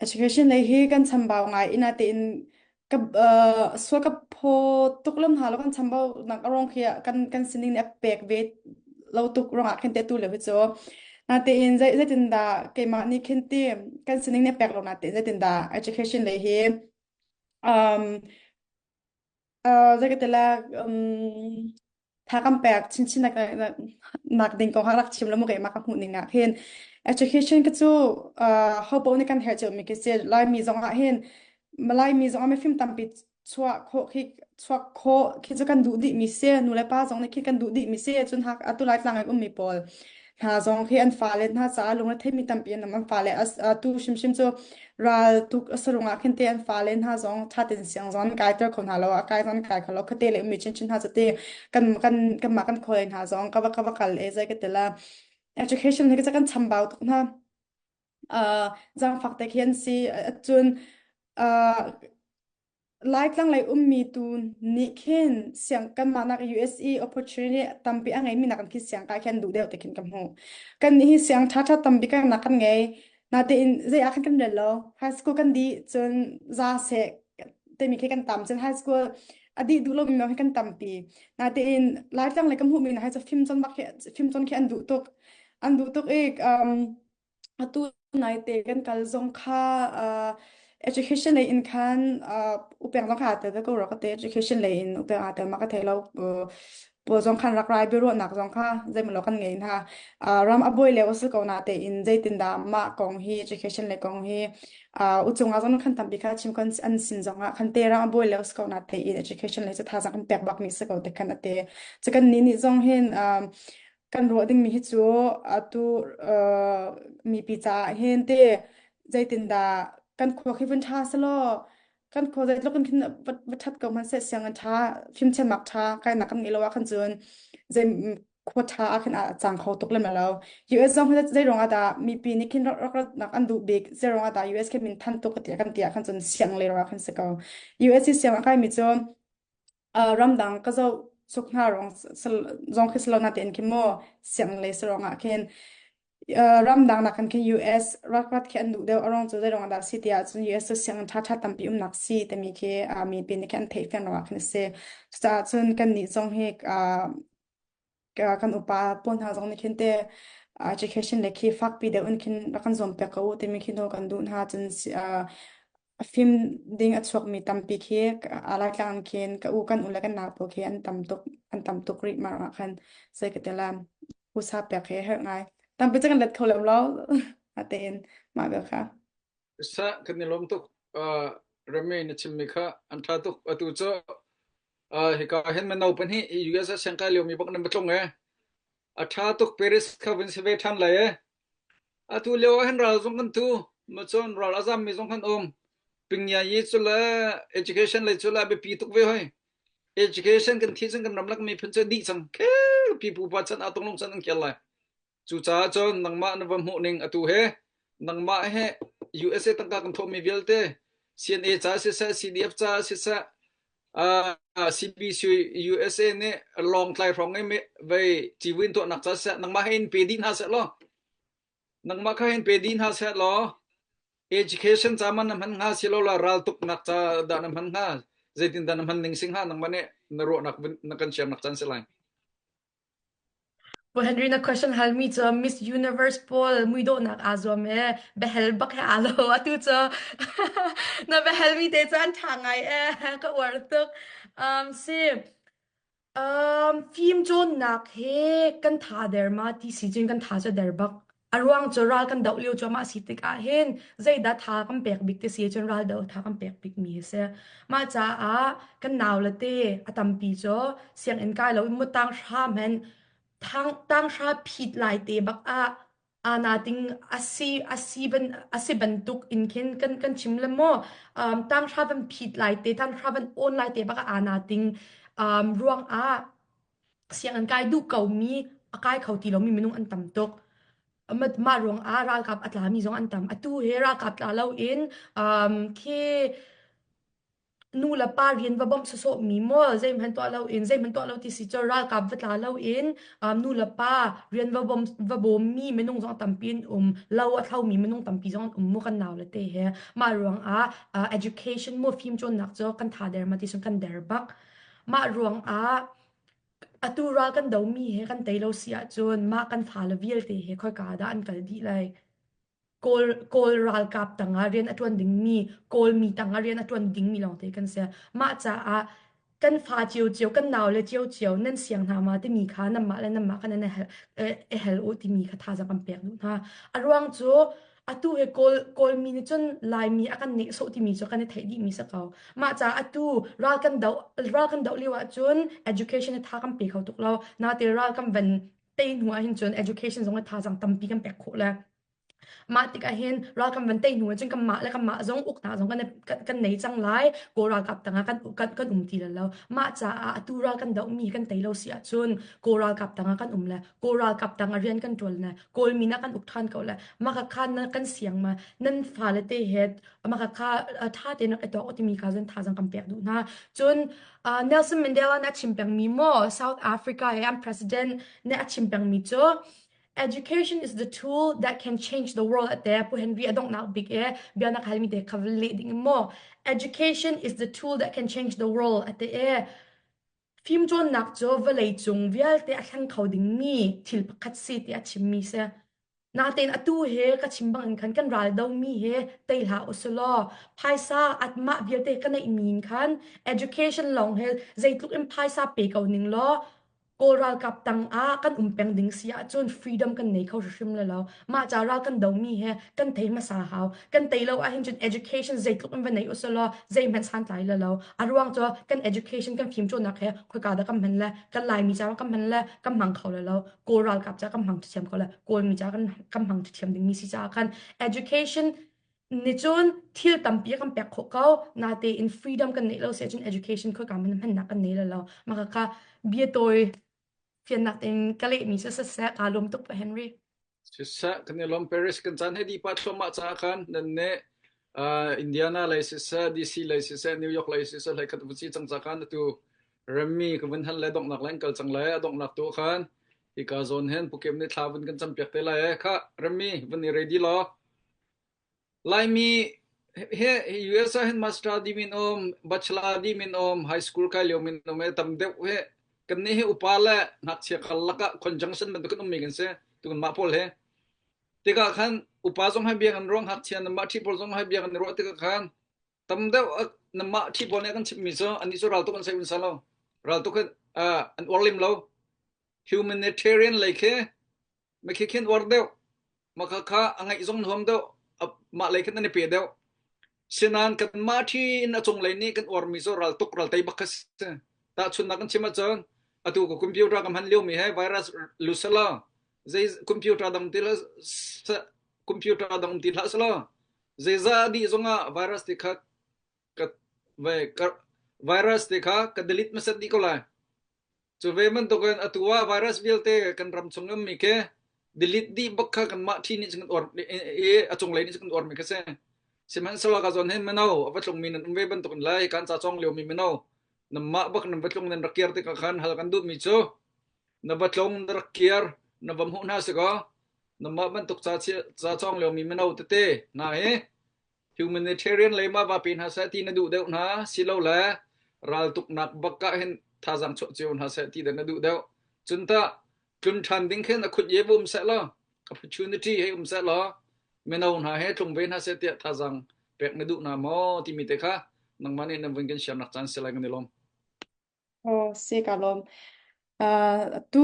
education lei hi kan chambau ngai ina tein ka uh, sual ka phaw tuk lam hna lo kan chambau nak arong khi kan kan sining nih a pek ve lo tuk ruangah khin te tu le hi cu na tein zei zeitin dah keimah nih khin ti kan sining nih a pek lo na tein zeitin dah education lei hi um Uh, zei ka ti la um, tha kan pek chinchin nak nak ding kong rak chim lo mu keimah ka hmuh ning ah hin education ka cu uh, ho paoh nih kan herh cio mi khi si Laimi zong ah hin Laimi zong ah mifim tampi chuah khawh khi chuak khawh khi cu kan duh dih mi si nu le pa zong nih khi kan duh dih mi si cun hak atu lai tlang in ummi pawl hna zong khi an fale hna caah lungre theimi tampi an um an fale tu hrimhrim cu ral tuk a sarung ah khin te an fale hna zong thatin siang zong an kai ter kho hna lo a kai zong an kai kho lo khate le ummi chinchin hna cu te kan kan kanmah kan khoi hna zong ka va ka va kal e zai ka tila education hi ka kan chambau tuk hna uh zaangfak te khi an si cun uh Laitlang lei ummi tu nih khin siang kanmah nak USA opportunity tampi a ngeimi nak khi siang kai khin duh deuh te khin ka hmuh. Kan nih hi siang ṭhaṭha tampi kan nak kan ngei. Natein zei ah khan kan rel lo. High school kan dih cun za seh timi khi kan tam cun high school a dih duh lomi hi kan tampi. Natein Laitlang lei ka hmuhmi hna hi cu fim cawn bak khi fim cawn khi an duh tuk. An duh tuk i um, Atu naite kan kal zong kha uh, education lei in khan uh, upeng zong kha aa tel ve ko rua ka ti. Education lei in upeng aa tel ma ka thei lo. Uh, pawl zong khan rak rai biaruahnak zong kha zeimaw kan ngei hna. Uh, ram a buai lio a si ko na tein zeitindah mah kong hi education lei kong hi uh, uchung ah zong khan tampi kha chim kan an sin zong ah khan te ram a buai lio a si ko na tein education lei cu thazaang kan pek bak mi si ko te khan a te. Cu kan ni nih zong hin um, kan ruah dingmi hi cu atu uh, mipi caah hin te zeitindah kan khua khi vun ṭha selaw kan khua zeitluk in khin va va ṭhat ko hmanh seh sianginn ṭha fimthiamnak ṭha kainak kan ngeih lo ah khan cun zei khua ṭha ah khin a cang kho tuk lem lo. US zong hi zei ruang ah dah mipi nih khin rak rak nak an duh bik zei ruang ah dah US khi min than tuk tiah kan ti ah khan cun siang le ruang ah khan si ko. US hi siang a kaimi cu uh, ramdang ka zoh. suk hna ruang zong khi silo na tein khi maw siang lei sarong ah khin ramdang nakin khin US rakrat khi an duh deuh a ruang cu zeiruang dah si tiah cun US cu sianginn ṭhaṭha tampi umnak si timi khi mipi nih khin an theih fiang ruangah khin a si. Cucaah cun kannih zong hi kan upa pawl hna zong nih khin te education le khi fakpi deuh in khin rak kan zuam piak ko u timi khi nawl kan duh hna cun a fim ding a chuakmi tampi khi a laitlang in khin ka u kan u le kan nau pawl khi an tam tuk an tam tuk rih mah ah khan zei ka ti la usa pek hi a herh ngai tampi cu kan let kho lem lo tein mah bel kha Sa kan i lawm tuk uh, Rami na chimmi kha an ṭha tuk atu cu uh, hika hin mino pahnih US ah siangkai liomi bak nan va tlung e a ṭha tuk Paris kha vun si ve ṭhan lai e Atu lio ah hin ral zong kan tu, macun ral a zammi zong kan um. Pingya yi cu le education lei cu le a biapi tuk ve hoi. Education kan thi cun kan ramlak miphun cu dih cang. Khel pipu pa chan ah tunglung chan an khel lai. Cucaah cun nangmah na va hmuh ning atu he nangmah he USA tangka kan thawhmi vialte CNA ca siseh CDF ca siseh uh, CBC USA nih lawngtlai hrawng i vei civuin tuahnak ca siseh nangmah he in pe dih hna seh law Nangmah kha hin pe dih hna seh law education ca man na hman hnga silo la raltuknak ca dah na hman hnga zeitindah na hman ning si hnga nangmah nih na ruahnak na kan share nak caan si lai. Pu Henry na question halmi cu Miss Universe pawl muidawhnak aa zuam e behel bak he aa lo atu cu na behelmi te cu an ṭha ngai e ka uar tuk um, si Um, fimcawnnak he kan tha der ma ti si cun kan tha cu der bak. A ruang cu ral kan doh lio cuahmah si tikah hin zeidah tha kan pek bik ti si cun ral doh tha kan pek bik mi a si. Mah caah kan nau le te a tampi cu sianginn kai lo in mutang hra hmanh thang tang hra phit lai te bak ah ana ting asi asi ban asi bantuk in khin kan kan chim le maw um, tang hra van phit lai te tang hra van on lai te baka ana ting um, ruang ah sianginn kai duh ko mi a kai kho ti lomi minung an tam tuk mah ruang ah ralkap a tla mi zong an tam atu he ralkap tla lo in um, khi nu le pa rian va bawmh sawsawh mi maw zeihmanh tuah loin zeihmanh tuah lo ti si cu ralkap va tla loin um, nu le pa rian va bawm va bawm mi minung zong tampi an um lo a thlo mi minung tampi zong an um mu kan nau le te he mah ruang ah uh, education mu fim cawnnak cu kan tha der ma ti sun kan der bak mah ruang ah atu ral kan do mi he kan tei lo si ahcun mah kan fale vialte he khoika dah an kal dih lai Kawl, Kawl ralkap tangah rian a ṭuan dingmi, Kawlmi tangah rian a ṭuan dingmi lawngte kan si. Mah caah kan fa ciocio, kan naule ciocio nan siang hna ma timi kha nanmah le nanmah kha nan i hel, i hel u timi kha thazaang kan pek duh hna. A ruang cu atu hi Kawl, Kawlmi nih cun Laimi a kan nehsawh timi cu kan i theih dihmi si ko. Mah caah atu ral kan doh, ral kan doh lio ahcun education hi tha kan pe kho tuk lo. Nate ral kan van tei hnu ah hin cun education zong ah thazaang tampi kan pek khawh le mah tikah hin ral kan van tei hnu ah cun kanmah le kanmah zong uknak zong kan kan nei cang lai kawl ralkap tangah kan kan kan um ti lo mah caah atu ral kan dohmi kan tei lo si ahcun kawl ralkap tangah kan um le kawl ralkap tangah rian kan ṭuan le kawl min ah kan uk ṭhan ko le mah kha kha nan kan siang ma nan fale te he mah kha kha ṭha tein rak i tuak u timi kha cun thazaang kan pek duh hna cun Uh, Nelson Mandela nih a chim pengmi maw South Africa i an president nih a chim pengmi cu Education is the tool that can change the world ate Pu Henry a donghnak bik e bianak halmi te kha leh ding maw Education is the tool that can change the world ate e fimcawnnak cu vawlei cung vialte a thleng kho dingmi thil pakhat si ti a chimmi si Natein atu he ka chim bangin khan kan ral domi he tei hlah usulaw phaisa atmah vialte ka neihmi in khan education lawng he zeitluk in phaisa pe ko ning law Kawl ralkap tang ah kan um peng ding si ahcun freedom kan nei kho hrimhrim le lo. Mah ca ral kan domi he kan thei hmasa hau. Kan tei lo ahhin cun education zeitluk in va nei usulaw zeihmanh santlai le lo. A ruang cu kan education kan fimcawnnak he khoika dah kan hman le kan Laimi ca kan hman le kan hmang kho le lo. Kawl ralkap ca kan hmang thiam ko le Kawlmi ca kan kan hmang thiam dingmi si caah khan education nih cun thil tampi a kan pek khawh ko natein freedom kan neih lo si ahcun education khoika hmanh hmannak kan nei lo mah kha bia tawi fiannak tein ka lehmi cu siseh kaa lawm tuk pa Henry Siseh kan i lawm Paris kan caan he di pa thluahmah caah khan nan nih uh, Indiana lei siseh DC lei siseh New York lei siseh hlei khat vuci cang ca khan atu. Remmi ka vun hal le donghnak le an kal cang lai. A donghnak tu khan hika zawn hin Pukem nih thla vun kan campiak te lai ee. Khah Remmi vun i ready law. Laimi he US ah hin master di min um, bachelor di min um, high school kai lio min um e tam deuh he kan nih hi upa le ngakchia kal lakah conjunction bantuk kan ummi kan si. Tukun mah pawl he. Tikah khan upa zong hai biang an ruang ngakchia nan mah ṭhi pawl zong hai biang an ruah tikah khan tam deuh namah ṭhi pawl nih kan chimmi cu annih cu raltuk an sei un lo raltuk an uar lim lo humanitarian lei khi makhi khin uar deuh maka kha a ngaih zong nuam deuh mah lei khin an i pe deuh sinan kanmah ṭhi in a cunglei nih kan uarmi cu raltuk raltei bak kha si tahchunnak kan chim ahcun atu ka computer ka hman liomi he virus lusala zei computer dang ti computer dang ti hlah selaw Zeizah a dih zongah virus ti kha ka ve ka virus ti kha ka delete hmasat dih ko lai. Cu ve bantukin atu ah virus vialte kan ram chung ummi khi delete dih bak kha kanmah ṭhi nih cun kan uar i a cunglei nih cun kan uarmi kha si. Sihmanhsehlaw ka zawn hin mino a va tlungmi nan um ve bantukin lai kan ca cawng liomi mino nanmah bak nan va tlung nan rak kir tikah khan hal kan duhmi cu na va tlung na rak kir na va hmuh hna si kaw Namah bantuk ca ca cawng liomi mino tete hna hi humanitarian lei ma va pe hna seh ti na duh deuh hna silole raltuknak bak ah hin thazaang chuah cio hna seh ti dah na duh deuh. Cun tah tlun ṭhan ding khin a khut ye va um seh law opportunity hei um seh law mino hna he tlung ve hna seh tiah thazaang pek na duh hna maw timi te kha nangmah nih nan vun kan share nak caan si lai kan i lawm. Aw, si ka lawm. Uh, atu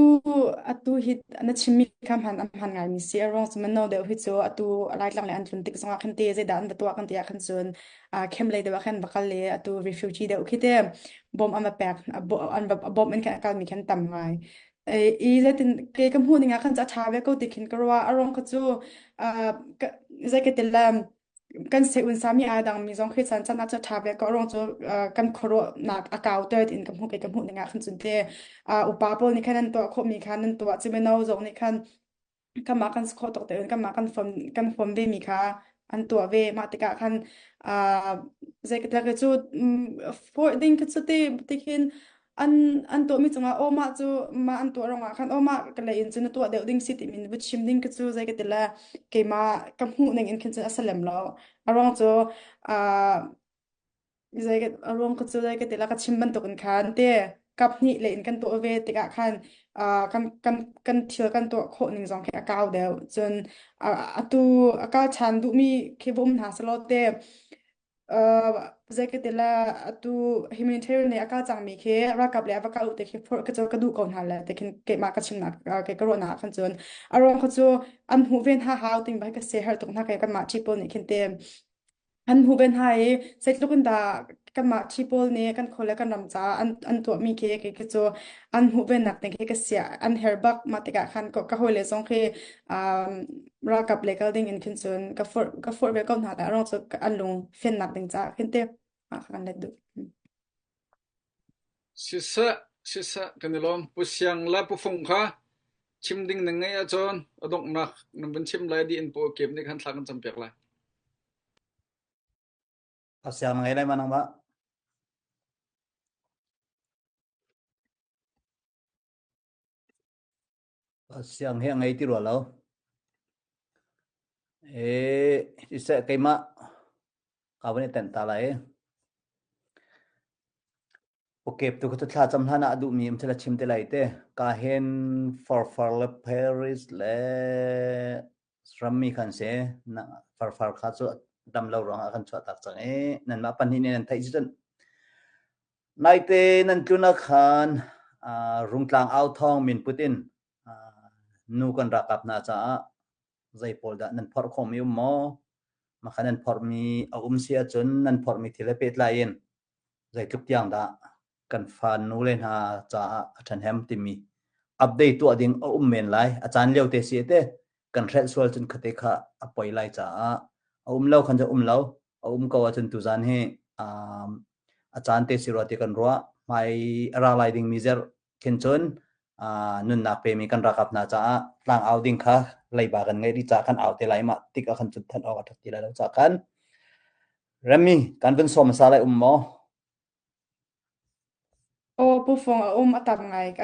atu hi na chimmi kha hman a hman ngaimi si a ruang cu mino deuh hi cu atu Laitlang le an tlun tik zongah khan te zeidah an va tuah kan ti ah khan cun uh, camp lei deuh ah khan va kal le atu refugee deuh khi te bawm an va pek an va bawm in khan a kalmi khan tam ngai. I zeitin ke ka hmuh ning ah khan cu a ṭha ve ko ti khin ka ruah a ruang kha cu uh, zei ka ti le kan se-un sami aa dangmi zong khi chan chan ah cu ṭha ve ko ruang cu kan khuaruahnak a kau ter tiin ka hmuh kei ka hmuh ning ah khan cun te upa pawl nih khan an tuah khawhmi kha nan tuah ci mino zong nih khan kanmah kan si khawh tawk tein kanmah kan fom kan fom ve mi kha an tuah ve mah tikah khan zei ka cu fawih ding khi cu ti ti khin an an tuahmi cungah aw mah cu mah an tuah ruangah khan aw mah ka lei in cun na tuah deuh ding si timi va chim ding ka cu zei ka ti le keimah ka hmuh ning in khin cun a si lem lo a ruang cu uh, zei ka a ruang ka cu zei ka ti le ka chim bantuk in khan te kap hnih le in kan tuah ve tikah khan uh, kan kan kan thil kan tuah khawh ning zong khi a kau deuh cun uh, atu a kal chan duhmi khi va um hna selaw te Uh, zei ka ti le atu humanitarian nih a kal cangmi khi ralkap le a va kal u te khi phurh ka cu ka duh ko hna le te khin keimah ka chimnak ke ka ruahnak ah khan cun a ruang kha cu an hmuh ve hna hau ting bai ka se har tuk hna ke kanmah ṭhi pawl nih khin te an hmuh ve hna i zeitluk in dah kanmah ṭhi pawl nih kan khua le kan ram caah an an tuahmi khi ke khi cu an hmuh ve nak ding khi ka sia an her bak mah tikah khan ka hawile zong khi um, ralkap lei kal ding in khin cun ka forh ka forh ve ko hna dah ruang cu an lung fiannak ding caah khin te mah kha kan let duh. Siseh, siseh kan i lawm. Pu Siang le Pu Fung kha chim ding na ngeih ahcun a donghnak nan vun chim lai dih in Pu Kep nih khan thla kan campiak lai. A siang na ngei lai ma nangmah? Siang hi a ngei ti rua lo. E, siseh keimah ka van i tenh ta lai. Ukep tu kha thla cam hlan ah a duhmi um thil a chim te lai te. Ka hen farfar le Paris le rammi khan si. Na farfar kha cu dam lo ruangah kan chuah tak cang i nanmah pahnih nih nan theih cu Naite nan tlun ah khan Rungtlang authawng minput in nu kan ralkap hna caah zei pawl dah nan phorh khawhmi um maw? Mah nan phorhmi a um si ahcun nan phorhmi thil he pehtlai in zeitluk tiang dah kan fa nule hna caah a ṭhahnem timi update tuah ding a um men lai. A caan lio te si te kan hrelh sual cun khate kha a poi lai caah a um lo khan cu um lo. A um ko ahcun tuzaan hi um, a caan te si rua ti kan ruah. Hmai a ra lai dingmi zerh khin cun uh, nunnak pemi kan ralkap hna caah tlang au ding kha leiba kan ngeih dih caah kan au te lai mah tik ah khan cun than awk a ṭhat ti lai lo caah khan Remi kan vun sawm hmasa lai um maw? Aw. Aw pufung a um a tam ngai.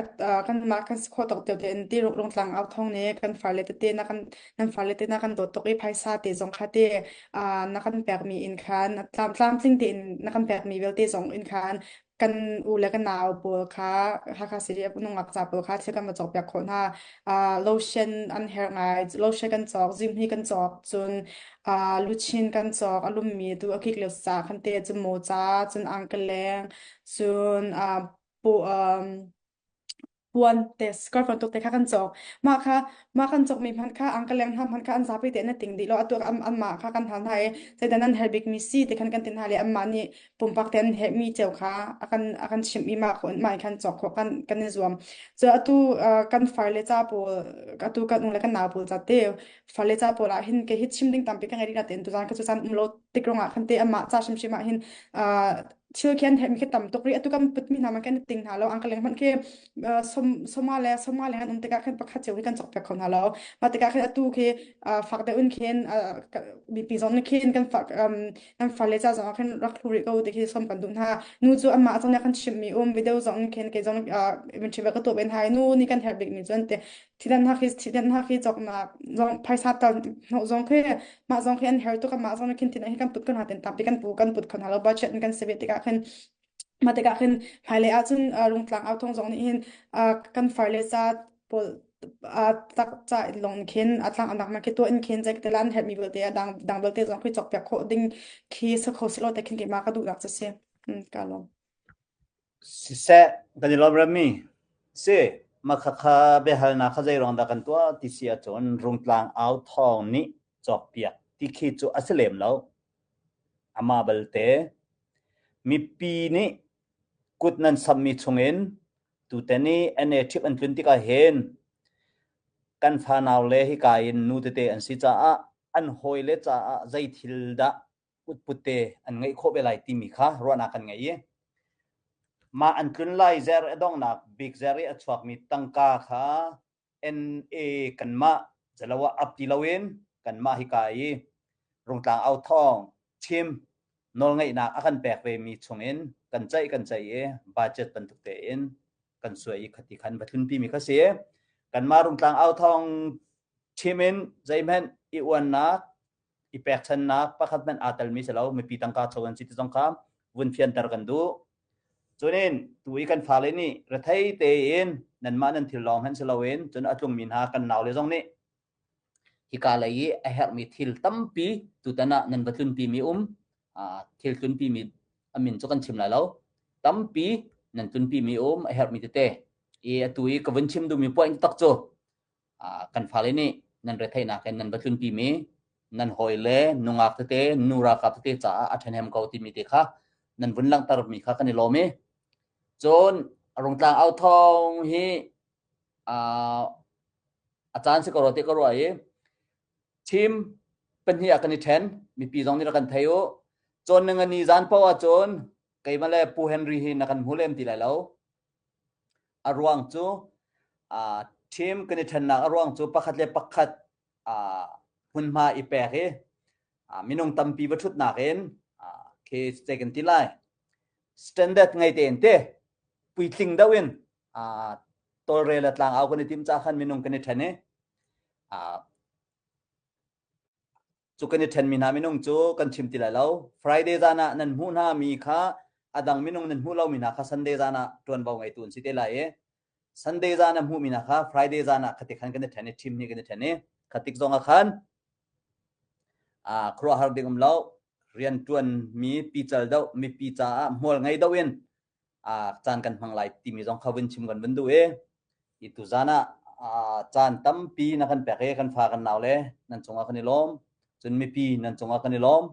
Kanmah kan si khawh tawk cio tein ti rungtlang au thawng nih kan farle tete na kan nan farle te na kan dawt tuk i phaisa te zong kha te na kan pekmi in khan tlam tlamtling tein na kan pekmi vialte zong in khan kan u le kan nau pawl kha Hakha City nungak ca pawl kha thil kan va cawkpiak khawh hna. Lotion an herh ngai. Lotion kan cawk, zimhni kan cawk, cun luchin kan cawk, a lummi tu a kik lio ca khan te cun mawca, cun angkeleng, cun pu puan te skirt bantuk te kha kan cawk. Mah kha mah kan cawkmi hmanh kha angkeleng hna hmanh kha an zapi tein a ting dih lo. Atu an anmah kha kan hal hna i zeidah nan herh bikmi si ti khan kan ti hna le anmah nih pumpak te an herhmi cio kha a kan a kan chimh i mah khawh mah in khan cawk khawh kan kan i zuam. Cu atu kan farle ca pawl atu kan u le kan nau pawl ca te farle ca pawl ah hin kei hi chim ding tampi ka ngei rih natein tuzaan ka cu caan um lo tik ruangah khan te amah ca hrimhrim ah hin thil khi an herhmi khi tam tuk rih. Atu kan putmi hna man kan i ting hna lo. Angkaleng hmanh khi soma le soma le an um tikah khan pakhat cio hi kan cawk piak kho hna lo. Mah tikah khan atu khi fak deuh in khin mipi zong nih khin kan fak kan fale ca zong ah khin rak hlu rih ko ti khi som kan duh hna. Nu cu amah zong nih a kan chimhmi um video zong in khin kei zong inventory ka tuah ben hai nu nih kan herh bikmi cu an ti. Thitanh khi thitanh khi cawknak zong phaisa tal hnawh zong khi mah zong khi an herh tuk mah zong khin thin hi kan put kan haten tampi kan pu kan put kho hna lo budget in kan save tikah khin mah tikah khin hmailei ahcun rungtlang au thong zong nih hin kan far le ca pawl tak ca lawng khin a tlang anak ma khi tuah in khin zai te lan herh mi vialte a dang dang vialte zong khi cawk piak khawh ding khi sa kho silo te khin keimah ka duhnak cu si ka lawm. Siseh, kan i lawm rami. Si, mah khakha biahalnak kha zeiruang dah kan tuah ti si ahcun Rungtlang au thawng nih cawkpiak ti khi cu a si lem lo. Amah balte, mipi nih kut nan sammi chungin tutan i NA trip an tlun tikah hin kan fanau le hika in nu tete an si caah an hawile caah zei thil dah kutput te an ngeih khawh ve lai timi kha ruahnak kan ngei i mah an tlun lai zer a donghnak bik zer i a chuakmi tangka kha NA kanmah zalo ah ap ti loin kanmah hika i Rungtlang au thawng chim nawlngeihnak a kan pek ve mi chungin kan ceih kan ceih i budget bantuk tein kan suai i khati khan va tlunpi mi kha si. Kanmah Rungtlang au thawng chim in zeihmanh i uannak i pekchannak pakhat hmanh aa telmi si lo mipi tangka cho an si ti zong kha vun fianter kan duh cunin tu i kan fale nih rethei tein nanmah nan thil lawng hmanh si loin cun a tlungmi hna kan naule zong nih hika lei i a herhmi thil tampi tutan ah nan va tlunpi mi um thil tlunpi mi a min cu kan chim lai lo tampi nan tlunpi mi um a herhmi tete i atu i ka vun chim duhmi point tak cu kan fale nih nan retheihnak in nan va tlunpimi nan hawile nungak tete nu ralkap tete caah a ṭhahnem ko timi te kha nan vun langhtermi kha kan i lawm i cun Rungtlang au thawng hi a caan si ko rua ti ka ruah i team pahnih ah kan i ṭhen mipi zong nih rak kan thei u cawn na ngani zan paoh ahcun keimah le Pu Henry hi na kan hmu lem ti lai lo A ruang cu uh, team kan i ṭhennak a ruang cu pakhat le pakhat uh, hmunhma i pek i uh, minung tampi va ṭhutnak in uh, khi zei kan ti lai standard ngei tein te puitling deuh in uh, tawlrel le tlangau kan i tim ca khan minung kan i ṭhen i uh, Cu kan i ṭhenmi hna minung cu kan chim ti lai lo. Friday zan ah nan hmuh hna mi kha a dang minung nan hmuh lomi hna kha Sunday zan ah ṭuanvo ngeitu an si te lai i Sunday zan a hmuhmi hna kha Friday zan ah khatik khan kan i ṭhen i ṭhim nih kan i ṭhen i khatik zong ah khan khuaruahhar ding um lo rian ṭuanmi pical deuh mipi caah hmual ngei deuh in caan kan hmang lai timi zong kha vun chim kan vun duh i i tuzan ah caan tampi na kan pek i kan fa kan nau le nan cungah kan i lawm cun mipi nan cungah kan i lawm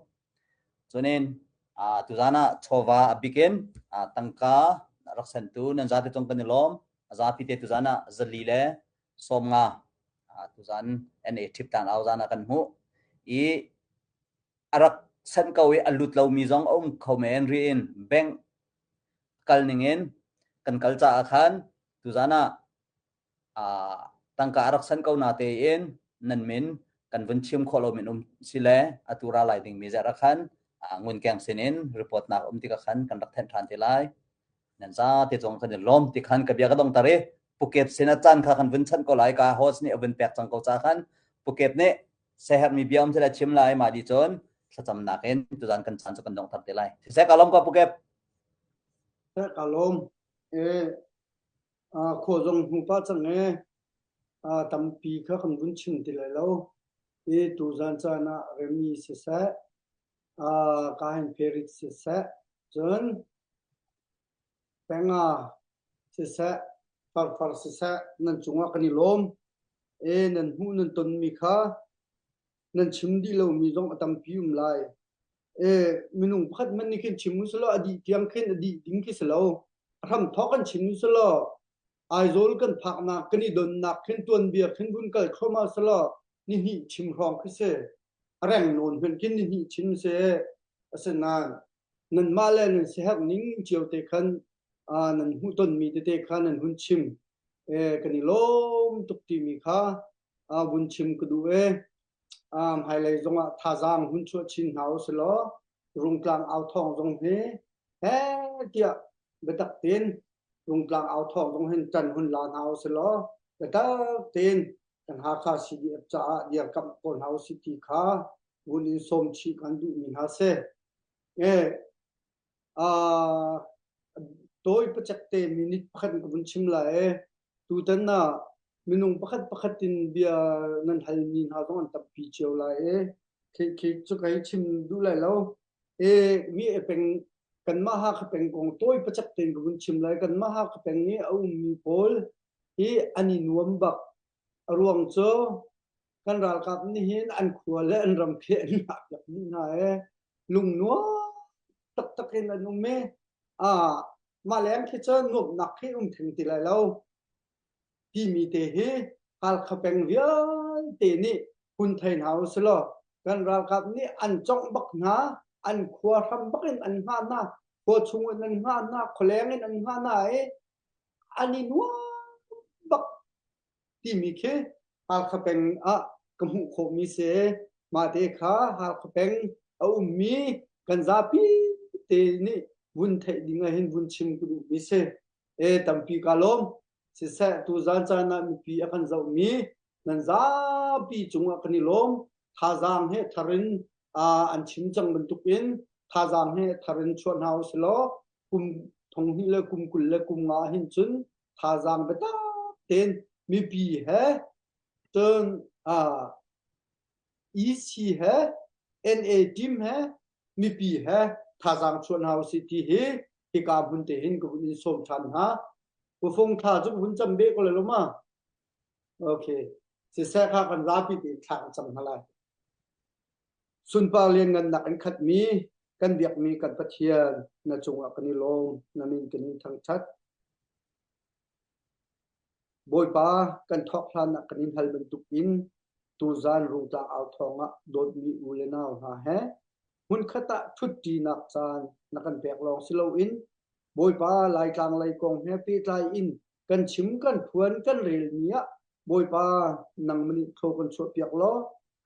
cunin tuzan ah chawva a bikin tangka rak sentu nan zate cung kan i lawm a zapi te tuzan ah zali le 50 tuzan NA trip tlang au zan ah kan hmuh i a rak sanh ko i a lut lomi zong a um kho men ri in bank kal ning in kan kal caah khan tuzan ah uh, tangka a rak san ko na tein nan min kan vun chim khawh lo min um si le atu ra lai ding mi zerh ah khan ngun keng sin in report nak um tikah khan kan rak thenh than te lai. Nan zate zong kan i lawm ti khan ka bia ka dong tar i Pukep sin a caan kha kan vun chanh ko lai ka host nih a vun pek cang ko ca khan Pukep nih sehermi bia um sila chim lai mah di cun thlacamnak in tuzan kan caan cu kan dong tar te lai. Siseh ka lawm ko Pukep. Ka lawm. E khua zong hmu pah cang e tampi kha kan vun chim ti lai lo. I tuzan caan ah remi siseh ka hin ferit siseh cun penga siseh farfar siseh nan cungah kan i lawm. E nan hmuh nan tonmi kha nan chim dih lomi zong a tampi um lai. E minung pakhat hmanh nih khin chim usulaw a dih tiang khin a dih ding khi si lo. A hram thawk kan chim usulaw Aizawl kan phaknak kan i donnak khin tuanbia khin vun kal thluahmah selaw nihnih chim hrawng khi si. A reng nawn hmanh khin nihnih chim si. Asinain nanmah le nan siaherh ning cio te khan nan hmuhtonmi tete kha nan hun chim. E, kan i lawm tuk timi kha vun chim ka duh e. Hmailei zongah thazaang hun chuah chin hna u silaw Rungtlang au thawng zong hi he tiah biatak tein Rungtlang au thawng zong hin ṭan hun la hna u silaw biatak tein kan Hakha CDF caah dirkamh ko hna u sih ti kha vun in sawm chih kan duhmi hna si. E, uh, tawi pacek te minute pakhat in ka vun chim lai e. Tutan ah minung pakhat pakhat in bia nan halmi hna zong an tampi cio lai e. Khi khi cu kai chim duh lai lo. E mi e peng kanmah Hakha peng kong tawi pacak tein ka vun chim lai. Kanmah Hakha peng i a ummi pawl hi an i nuam bak. A ruang cu kan ralkap nih hin an khua le an ram khi an ngah piak dih hna e. Lungnuam taktak in an um i ah mah leng khi cu nuamhnak khi um theng ti lai lo timi te hi Halkha peng vialte nih hun thei hna u silaw kan ralkap nih an congh bak hna an khua hram bak in an hngah hna khua chung in an hngah hna khualeng in an hngah hna i an i nuam bak timi khi Halkha peng ah ka hmuh khawhmi si. Mah te kha Halkha peng a ummi kan zapi te nih vun theih ding ah hin vun chim ka duhmi si. E tampi ka lawm. Siseh tuzan caan ah mipi a kan zohmi nan zapi cungah kan i lawm. Thazaang he thar in an chim cang bantukin thazaang he thar in chuah hna usilaw kum thonghnih le kum 20 le kum nga hin cun thazaang biatak tein mipi he cun uh, EC he NA team he mipi he thazaang chuah hna usih ti hi hika hmun te hin ka vun in sawm ṭhan hna. Pufung thla cu vun cam be ko le lo ma? Okay. Siseh kha kan zapi tein thla kan cam hna lai. Sunpar lianngannak in khatmi kan biakmi kan Pathian na cungah kan i lawm, na min kan in thangṭhat. Bawipa kan thawk hlan ah kan in hal bantukin tuzan rungtlang au thawng ah dawtmi u le nau hna he hmunkhat ah ṭhutṭinak caan na kan pek lawng si loin Bawipa Laitlang lei kong he pehtlai in kan chim kan phuan kan relmi ah Bawipa nangmah nih thaw kan chuahpiak law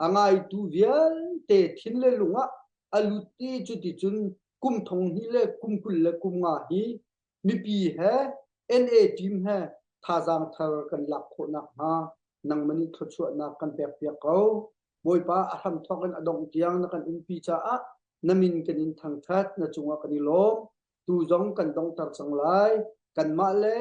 a ngaitu vialte thin le lung ah a lut i cuticun kum thong hnih le kum 20 le kum nga hi mipi he NA team he thazaang thar kan lak khawh nakhnga nangmah nih thluachuahnak kan pekpiak ko. Bawipa a hramthawk in a dongh tiang na kan umpi caah na min kan in thangṭhat na cungah kan i lawm. Tu zong kan donghter cang lai. Kanmah le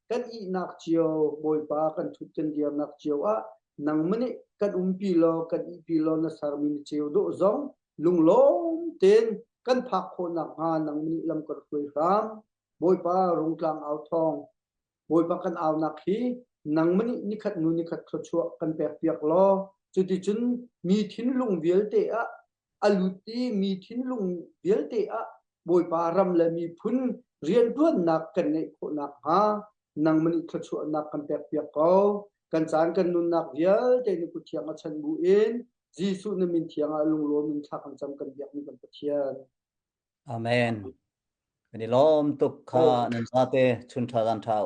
kan ihnak cio Bawipa kan ṭhut kan dirnak cio ah nangmah nih kan umpi law kan ihpi law na sermi na ceu dawh zong lunglawm tein kan phak khawh nakhnga nangmah nih lam kan hruai hram. Bawipa rungtlang au thawng Bawipa kan aunak hi nangmah nih nikhat hnu nikhat thluachuah kan pekpiak law cuticun mi thinlung vialte ah a lut i mi thinlung vialte ah Bawipa ram le miphun rianṭuannak kan ngeih khawh nakhnga nangmah nih thluachuahnak kan pekpiak ko. Kan caan kan nunnak vialte na kut thiang a chanh bu in Jesuh na min thiang ah lunglawm in thla kan cam kan biakmi kan Pathian. Amen. Kan i lawm tuk kha nan zate chun ṭha zan ṭha.